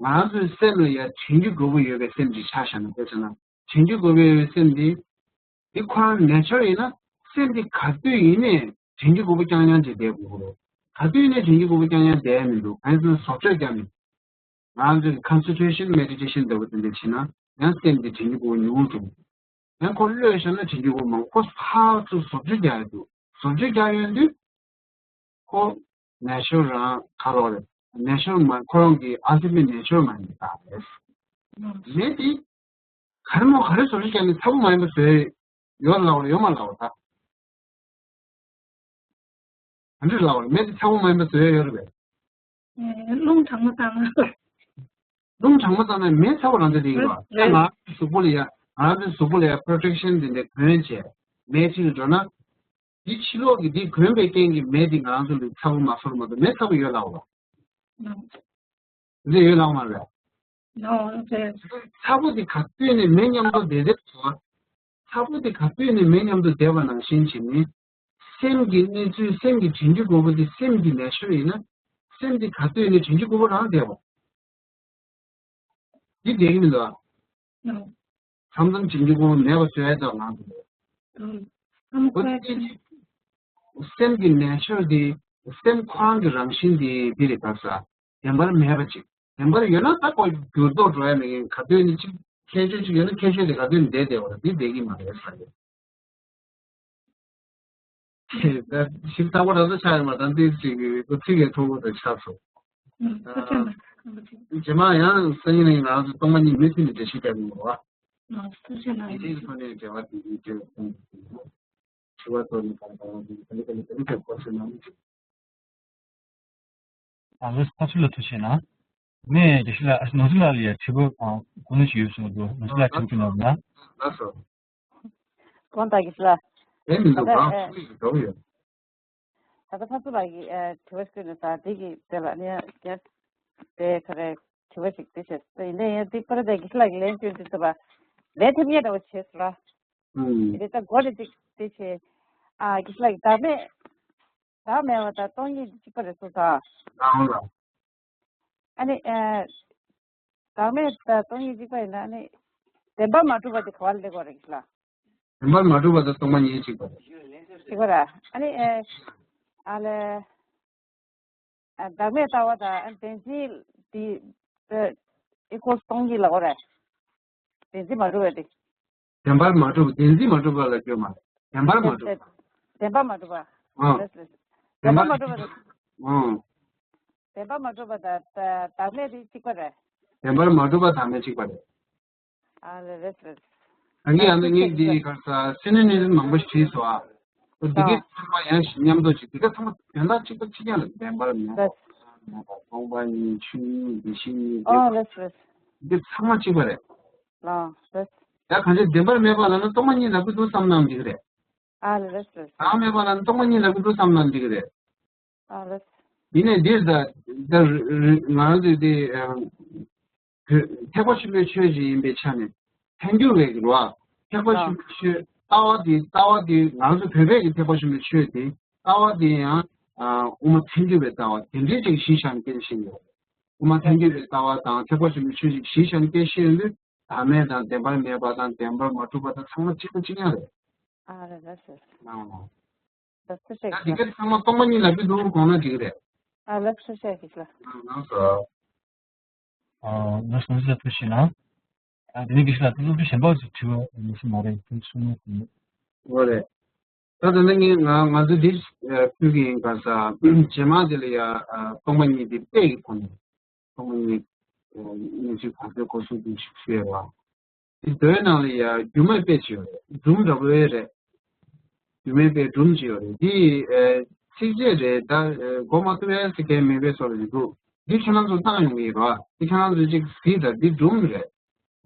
ང་རང་ཚོའི་སེམས་ལ་ཡ་དྲན་རྒྱུ་དགོས་པོ་ཡོད་པའི་སེམས་ཅིག་ཆ་བཞག་ན། དཔེ་བྱས་ན་དྲན་རྒྱུ་དགོས་པོ་ཡོད་པའི་སེམས་འདི། འདི་ཁོ་རང་ནད་གཞི་ཡིན་ན་སེམས་འདི་ག་དུས་ཡིན་ནའི་དྲན་རྒྱུ་དགོས་པོ་རྐྱང་རྐྱང་ཅིག་བསྡད་དགོས་ཀྱི་རེད། ག་དུས་ཡིན་ནའི་དྲན་རྒྱུ་དགོས་པོ་རྐྱང་རྐྱང་བསྡད་ཡ་མི་འདུག་གང་ཡིན་ཟེར་ན་བཟོ་བཅོས་རྒྱག་མི། ང་ཚོས་concentration meditation་འདྲ་བོ་དེ་འདྲ་བྱས་ན་ཡང་སེམས་ཀྱི་དྲན་རྒྱུ་དགོས་ཉུང་ཉུང་འགྲོ། ཡང་ཁོ་བློས་བཞག་ན་དྲན་རྒྱུ་དགོས་མང་། ཁོ་ཕར་ཚུར་བཟོ་བཅོས་རྒྱག་ཡ་འདུག་བཟོ་བཅོས་རྒྱག་ཡོང་དུས་ཁོ་ནད་གཞི་རང་ག་ལབ་དགོས་རེད། ནད་གཞི་མ་ཁོ་རང་གི་ཨ་སི་པའི་ནད་གཞི་མ་ཡིན་པ་རེད། མེ་དེ་ག་རེ་མོ་ག་རེ་བཟོ་བཅོས་རྒྱག་ནས་ཚ་པོ་མ་ཡིན་པ་བཟོས་ཡོད་ལབ་དགོས་རེད། ཡོད་མ་ལབ་དགོས་རེད་ད། ག་འདྲ་ལབ་པ་རེད། མེ་དེ་ཚ་པོ་མ་ཡིན་པ་བཟོས་ཡོད་རེད་པས། རླུང་གྲང་མོ་བཏང་ན། རླུང་གྲང་མོ་བཏང་ན་མེ་ཚ་པོ་རང་ཚ་དེ་ཡིན་པ། རེད། ང་གཟུགས་པོ་ལ་ཡ། ང་ཚོའི་གཟུགས་པོ་ལ་ཡ་པྲོ་ཊེག་ཤན་དེ་འདྲ་གོན་བྱས། མེ་ཁྲིད་ལ་འགྲོ་ན། འདི་ཕྱི་ལོགས་ཀྱི་འདི་གོན་པའི་རྐྱེན་གྱིས་མེ་འདི་ང་ཚོ་ལ་ཚ་པོ་མ་བཟོ་ར་མ་གཏོགས་མེ་ཚ་པོ་ཡོད་ལབ་པ། འདི་ཡོད་ལབ་མ་རེད། ཚ་པོ་འདི་ག་དུས་ནས་མེ་མཉམ་དུ་བསྡད་བསྡད་པ། ཚ་པོ་འདི་ག་དུས་ནས་མེ་མཉམ་དུ་བསྡད་པ་ནང་བཞིན་བྱས་ནས། སེམས་ཀྱི་གནས་ཚུལ། སེམས་ཀྱི་དྲན་རྒྱུ་དགོས་པ་འདི་སེམས་ཀྱི་ནེ་ཅར་ཡིན་ན། སེམས་འདི་ག་དུས་ནས་དྲན་རྒྱུ་དགོས་པ་རང་བསྡད་པ། འདི་བསྡད་ཀྱི་མི་འདུག་ཨ། མཚམས་མཚམས་བྱེད་འཇུག་གོང་མེད་པ་བཟོས་ཡ་ཙམ་ལངས་འདུག་ཨ། ཨོ་དེ་སེམས་ཀྱི་ནེ་ཅར་དེ། སེམས་ཁོ་རང་གི་རང་བཞིན་དེ་འདི་རེད། ག་ས་བདེན་པར་མེད་པ་ཅིག་བདེན་པར་ཡོད་ན་ད་ཁོ་འགྱུར་ལྡོག་འགྲོ་ཡ་མེད་མཁན། ག་དུས་ནས་ཅིག་ཁྱད་ཆོས་ཅིག་ཡོད་ན་ཁྱད་ཆོས་དེ་ག་དུས་ནས་བསྡད་བསྡད་པ་རེད། འདི་བསྡད་ཀྱི་མ་རེད་ས་རེད། ཞིབ་ཚགས་པོ་རང་ཚོ་ཆགས་ཡོད་མ་རེད། ད་འདི་ཅིག་གི་ཚིག་གི་མཐོ་པོ་དེ་ཆགས་སོང་། ཐུགས་རྗེ་གནང་། རྗེས་མ་ཡང་སང་ཉིན་ང་ཚོ་སྟོང་པ་ཉིད་མུ་མཐུད་ནས་འགྲེལ་བཤད་རྒྱག་གི་ཡོད་རེད་བ། ཐུགས་རྗེ་གནང་། ཡིན་གཅིག་ཐོག་ནས་འབྲེལ་བ་དེ་ཡིན་གྱི་རེད། དྲི་བ་ཐོག་ནས་གང་གང་ག་ལེ་ག་ལེ་ག་ལེ་ག་ལེ་ག་ལེ་ག་ལེ་ག་ལེ། ཨ་ལོ་ཕ་ཚུལ་ལ་ཐུགས་རྗེ་གནང་། ནས་དགེ་བཤེས་ལགས། ནོར་འཛིན་ལགས་ལ་ཡ་དྲི་བ་གོ་ནོར་ཞིག་ཡོད་གསུངས་འདུག་ནོར་འཛིན་ལགས་དྲི་བ་ཅིག་གནང་ན། ལགས་སོ། དགོངས་དག་དགེ་བཤེས་ལགས། ཨེ་མི་འདུག་ད་ལྟ་གང་ཨེ་ཚུགས་ཡིན་འགྲོ་ཡོད། ད་ལྟ་ཕ་ཚུལ་ལགས་ཀྱིས་ཨེ་དྲི་བ་ཞིག་བཀོད་ནས་ད་འདི་གི་དེ་ལ་ནས་རྒྱབ་དེ་ག་རེ་དྲི་བ་ཞིག་དེ་བྱས་ཡིན་ནའི་ཡང་འདི་པར་དེ་དགེ་བཤེས་ལགས་ཀྱིས་ལན་བསྐྱོན་དུས་ཚོད་པ་ལན་ཐེབས་ངེས་འདྲ་བོ་བྱས་སོང་ར། ཨུམ། དེ་ལྟ་མགོ་རེ་ཅིག་དེ་བྱས། ཨ་དགེ་བཤེས་ལགས་ཀྱིས་བདག་མེད། བདག་མེད་པ་དང་སྟོང་ཉིད་གཅིག་པ་རེད་གསུངས་སོང་། ཨང་ལ། ཨ་ནི་ཨ་བདག་མེད་དང་སྟོང་ཉིད་གཅིག་པ་ཡིན་ན་ཨ་ནི་བདེན་པར་མ་གྲུབ་པ་དེ་ག་བ་ལ་སླེབས་དགོས་རེད་ལ། བདེན་པར་མ་གྲུབ་པ་དང་སྟོང་པ་ཉིད་གཅིག་པ་རེད། གཅིག་པ་ར། ཨ་ནི་ཨ་ཨ་ལས་ཨ་བདག་མེད་ལྟ་བ་དང་ཨ་བདེན་འཛིན་དེ་ཨི་ཀོལ་སྟོང་ཉིད་ལ་གོ་རེད། བདེན་འཛིན་མ་གྲུབ་པ་དེ། བདེན་པར་མ་གྲུབ། བདེན་འཛིན་མ་གྲུབ་པ་ལ་སྐྱོན་མ་རེད། བདེན་པར་མ་གྲུབ་པ། བདེན་པར་མ་གྲུབ་པ། ཨང་། རེད་རེད། བདེན་པར་མ་གྲུབ་པ་རེད། ཨང་། བདེན་པར་མ་གྲུབ་པ་དང་བདག་མེད་དེ་གཅིག་པ་རེད། བདེན་པར་མ་གྲུབ་པ་བདག་མེད་གཅིག་པ་རེད། ཨ་ལེ་རེད་རེད། ཨ་ངས་ཨ་ནི་ངས་འདི་ག་ས་སི་ནོ་ནི་མང་པོ་ཞིག་བྲིས་སོང་ཨ། འདི་གའི་ཚང་མ་ཡང་ཞིག་མཉམ་དུ་ཅིག་འདི་ག་ཚང་མ་དོན་དག་གཅིག་པ་གཅིག་རྐྱང་རེད། བདེན་པར་མེད་པ། རེད། མེད་པ། སྟོང་པ་ཉིད། ཆོས་ཉིད། འདི་ཤེས་ཉིད། འདི། ཨ་རེད་རེད། འདི་ཚང་མ་གཅིག་པ་རེད། ལགས་རེད། ཡང་གང་ཅི་བདེན་པར་མེད་པ་ལ་ནི་སྟོང་པ་ཉིད་ལབ་ཀྱི་འདུག་བསམ་ན་འགྲིག་གི་རེད། ཨ་ལེ་རེད་རེད། བདག་མེད་པ་ལ་ནི་སྟོང་པ་ཉིད་ལབ་ཀྱི་འདུག་བསམ་ན་འགྲིག་གི་རེད། ཨ་ལེ། ཡིན་ནའི་འདིར་ད་ད་རི་རི་ང་རང་ཚོས་དེ་ཨ་བོད་ཐེག་པ་ཆེན་པོའི་ཆོས་ཅིག་ཡིན་པའི་ཆ་ནས་ཐལ་འགྱུར་བའི་གི་རེད་བ། ཐེག་པ་ཆེན་པོའི་ཆོས་ལྟ་བ་དེ་ལྟ་བ་དེ་ང་ཚོ་བོད་པའི་གི་ཐེག་པ་ཆེན་པོའི་ཆོས་དེ་ལྟ་བ་དེ་ཡང་ཨ་དབུ་མ་ཐལ་འགྱུར་བའི་ལྟ་བ་དེ་འདྲའི་ཅིག་གཞི་བཞག་ནས་སྐད་ཆ་བཤད་ཡོད། དབུ་མ་ཐལ་འགྱུར་བའི་ལྟ་བ་དང་ཐེག་པ་ཆེན་པོའི་ཆོས་ཅིག་གཞི་བཞག་ནས་སྐད་ཆ་བཤད་ཡོང་དུས། བདག་མེད་དང་བདེན་པར་མེད་པ་དང་བདེན་པར་མ་གྲུབ་པ་དང་ཚང་མ་གཅིག་པ་གཅིག་རྐྱང་རེད། ཨ་རེད་རེད་ཟེར། ཨ། ད་ཚུར་བཤད་ད་དེ་གི་གར་ཚང་མ་སྟོང་པ་ཉིད་ལབ་ཀྱི་འདུག་དགོངས་ན་འགྲིག་གི་རེད། ཨ་ལབ་ཚུར་བཤད་ཀྱི་ལ། ཨ་ལགས་སོ། ཨ་ལགས་སོ། ཐུགས་རྗེ་གནང་། ཨ་དེ་ནས་དགེ་བཤེས་ལགས་སློབ་ཕྲུག་གཞན་པ་ཚོ་དྲི་བ་མི་སྲིད་མ་རེད། དེ་གསུང་མི་སྲིད། འོ་རེད། ད་ད་ནི་ངས་ང་ང་ཚོ་འདི་ཕུལ་གྱི་ཡིན་ག་ས། རྗེས་མ་དེ་ལ་ཡ་སྟོང་པ་ཉིད་དེ་དཔེ་ཡི་ཐོག་ནས་སྟོང་པ་ཉིད་གཉིས་ཆོས་གང་ཚོད་གོ་སོང་དུ་ཞིག་ཞུས་པ། དེ་མདོའི་ནང་ལ་ཡ་སྒྱུ་མའི་དཔེ་ཅིག་ཡོད་རེད། སྒྲུང་འདྲ་པོ་རེད། སྒྱུ་མའི་དཔེ་སྒྲུང་ཅིག་ཡོད་རེད། འདི་ཚིགས་བཅད་རེད། ད་གོ་མ་ཐུབ་ཡ་ཟེར་མཁན་མེད་པའི་བཟོ་འདྲ་ཞིག་འདུག་འདི་ཁྱེད་རང་ཚོ་བཏང་ཡོང་གི་ཡིན་རོ། འདི་ཁྱེད་རང་ཚོ་ཅིག་གཟིགས་དང་། འདི་སྒྲུང་རེད།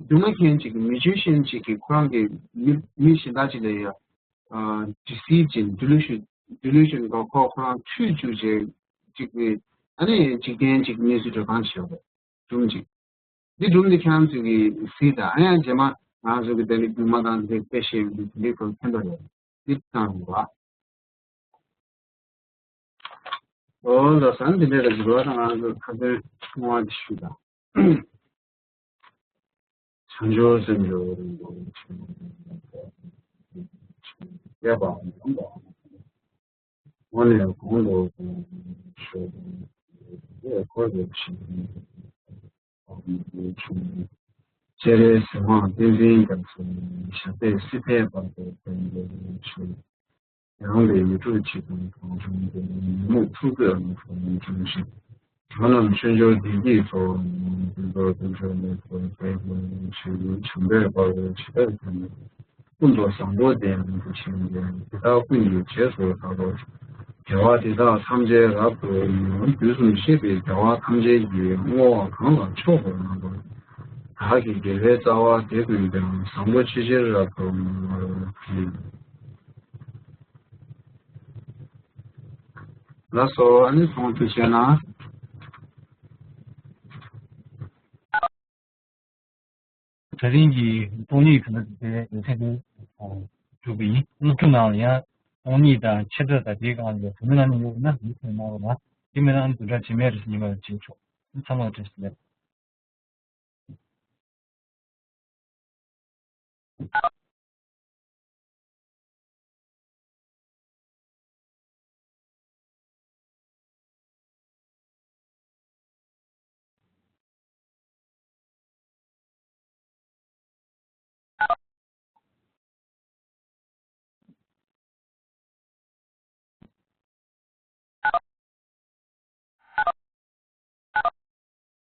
སྒྱུ་མ་མཁན་ཅིག་གིས། མི་ཇི་ཤན་ཅིག་གིས་ཁོ་རང་གི་མི་མི་གཞན་དག་ཅིག་ལ་ཡ་ཨ་ཌི་སི་བ་ཅན། ཌི་ལུ་ཤན། ཌི་ལུ་ཤན་ག་ཁོ་ཁོ་རང་འཁྲུད་བཅུག་བྱས་ཅིག་གི་ཨ་ནི་འཇིག་རྟེན་ཅིག་གནས་ཚུལ་འགྲོ་སྟངས་ཤིག་ཡོད་རེད། སྒྲུང་ཅིག་འདི་སྒྲུང་འདི་ཁྱེད་རང་ཚོས་ཀྱིས་གཟིགས་དང་། ཨ་ཡང་རྗེས་མ་ང་ཚོ་གི་དེ་ནི་སྒྱུ་མ་དང་འདི་དཔེ་བཤད་ཡོད་འདུག་འདི་ཚོ་མཁྱེན་པ་རེད། འདི་བཏང་རོགས། འོ་ལགས་སོ། འདི་འདྲ་རེད་འདུག་ད་ང་ཚོ་ཁ་ཏོན་ཐུང་བ་འདི་ཞུ་དང་། བྱང་ཆུབ་སེམས་མཆོག་རིན་པོ་ཆེ། ཡབ་བར་མ་དག་འོག་ནས་གོང་དུ་ཤོག །འཁོར་དུ་ཕྱིན། སྤྱན་རས་གཟིགས་དབང་བསྟན་འཛིན་རྒྱ་མཚོ། ཞབས་པད་སྲིད་མཐའི་བར་དུ་བརྟན་པར་བཞུགས། ཡང་ལས་མི་འཁྲུགས་འཆི་བདག་གང་བྱུང་དུ། ཉོན་མོངས་འཁྲུགས་པའི་རླུང་འཕྲོ་མང་ཆུང་ཞིང་། དགྲ་རྣམས་ཆོས་འབྱོར་བདེ་སྐྱིད་ཚོགས། དུས་རྟག་ཏུ་འབྱོར་པའི་ཚོགས། བྱམས་པས་སྤང་བའི་ཇི་ལྟར་བྱ། ཀུན་ཏུ་བཟང་པོ་དེ་ཡང་དེ་བཞིན་ཏེ། དེ་དག་ཀུན་གྱི་རྗེས་སུ་བདག་སློབ་ཅིང་། བདེ་བ་འདི་དག་ཐམས་ཅད་རབ་ཏུ་དུས་གསུམ་གཤེགས་པའི་རྒྱལ་བ་ཐམས་ཅད་ཀྱིས་བསྔོ་བ་གང་ལ་མཆོག་ཏུ་གནང་བ། བདག་གི་དགེ་བའི་རྩ་བ་དེ་ཀུན་ཀྱང་བཟང་པོ་ཇི་ལྟར་རབ་ཏུ་བསྔོ་བར་བགྱི། ལགས་སོ། ཨ་ནི་ཚང་མ་ཐུགས་རྗེ་གནང་། ད་རིང་གི་སྟོང་ཉིད་གང་དེ་ཡོད་ཚད་དུ་གྲུབ་པ་ཡིན། སློབ་ཕྲུག་ནང་ལ་ཡང་སྟོང་ཉིད་དང་ཆེ་ཕྲ་དང་དེའི་སྒང་ལ་དེ་མི་ནང་ནས་ཡོད་ན་ཡིད་ཚིམ་གནང་རོགས་གནང་། དེ་མིན་ན་བདུན་ཕྲག་རྗེས་མའི་རིང་ཉི་མ་རེ་བྱེད་ཆོག་ཚང་མ་བཀྲ་ཤིས་བདེ་ལེགས།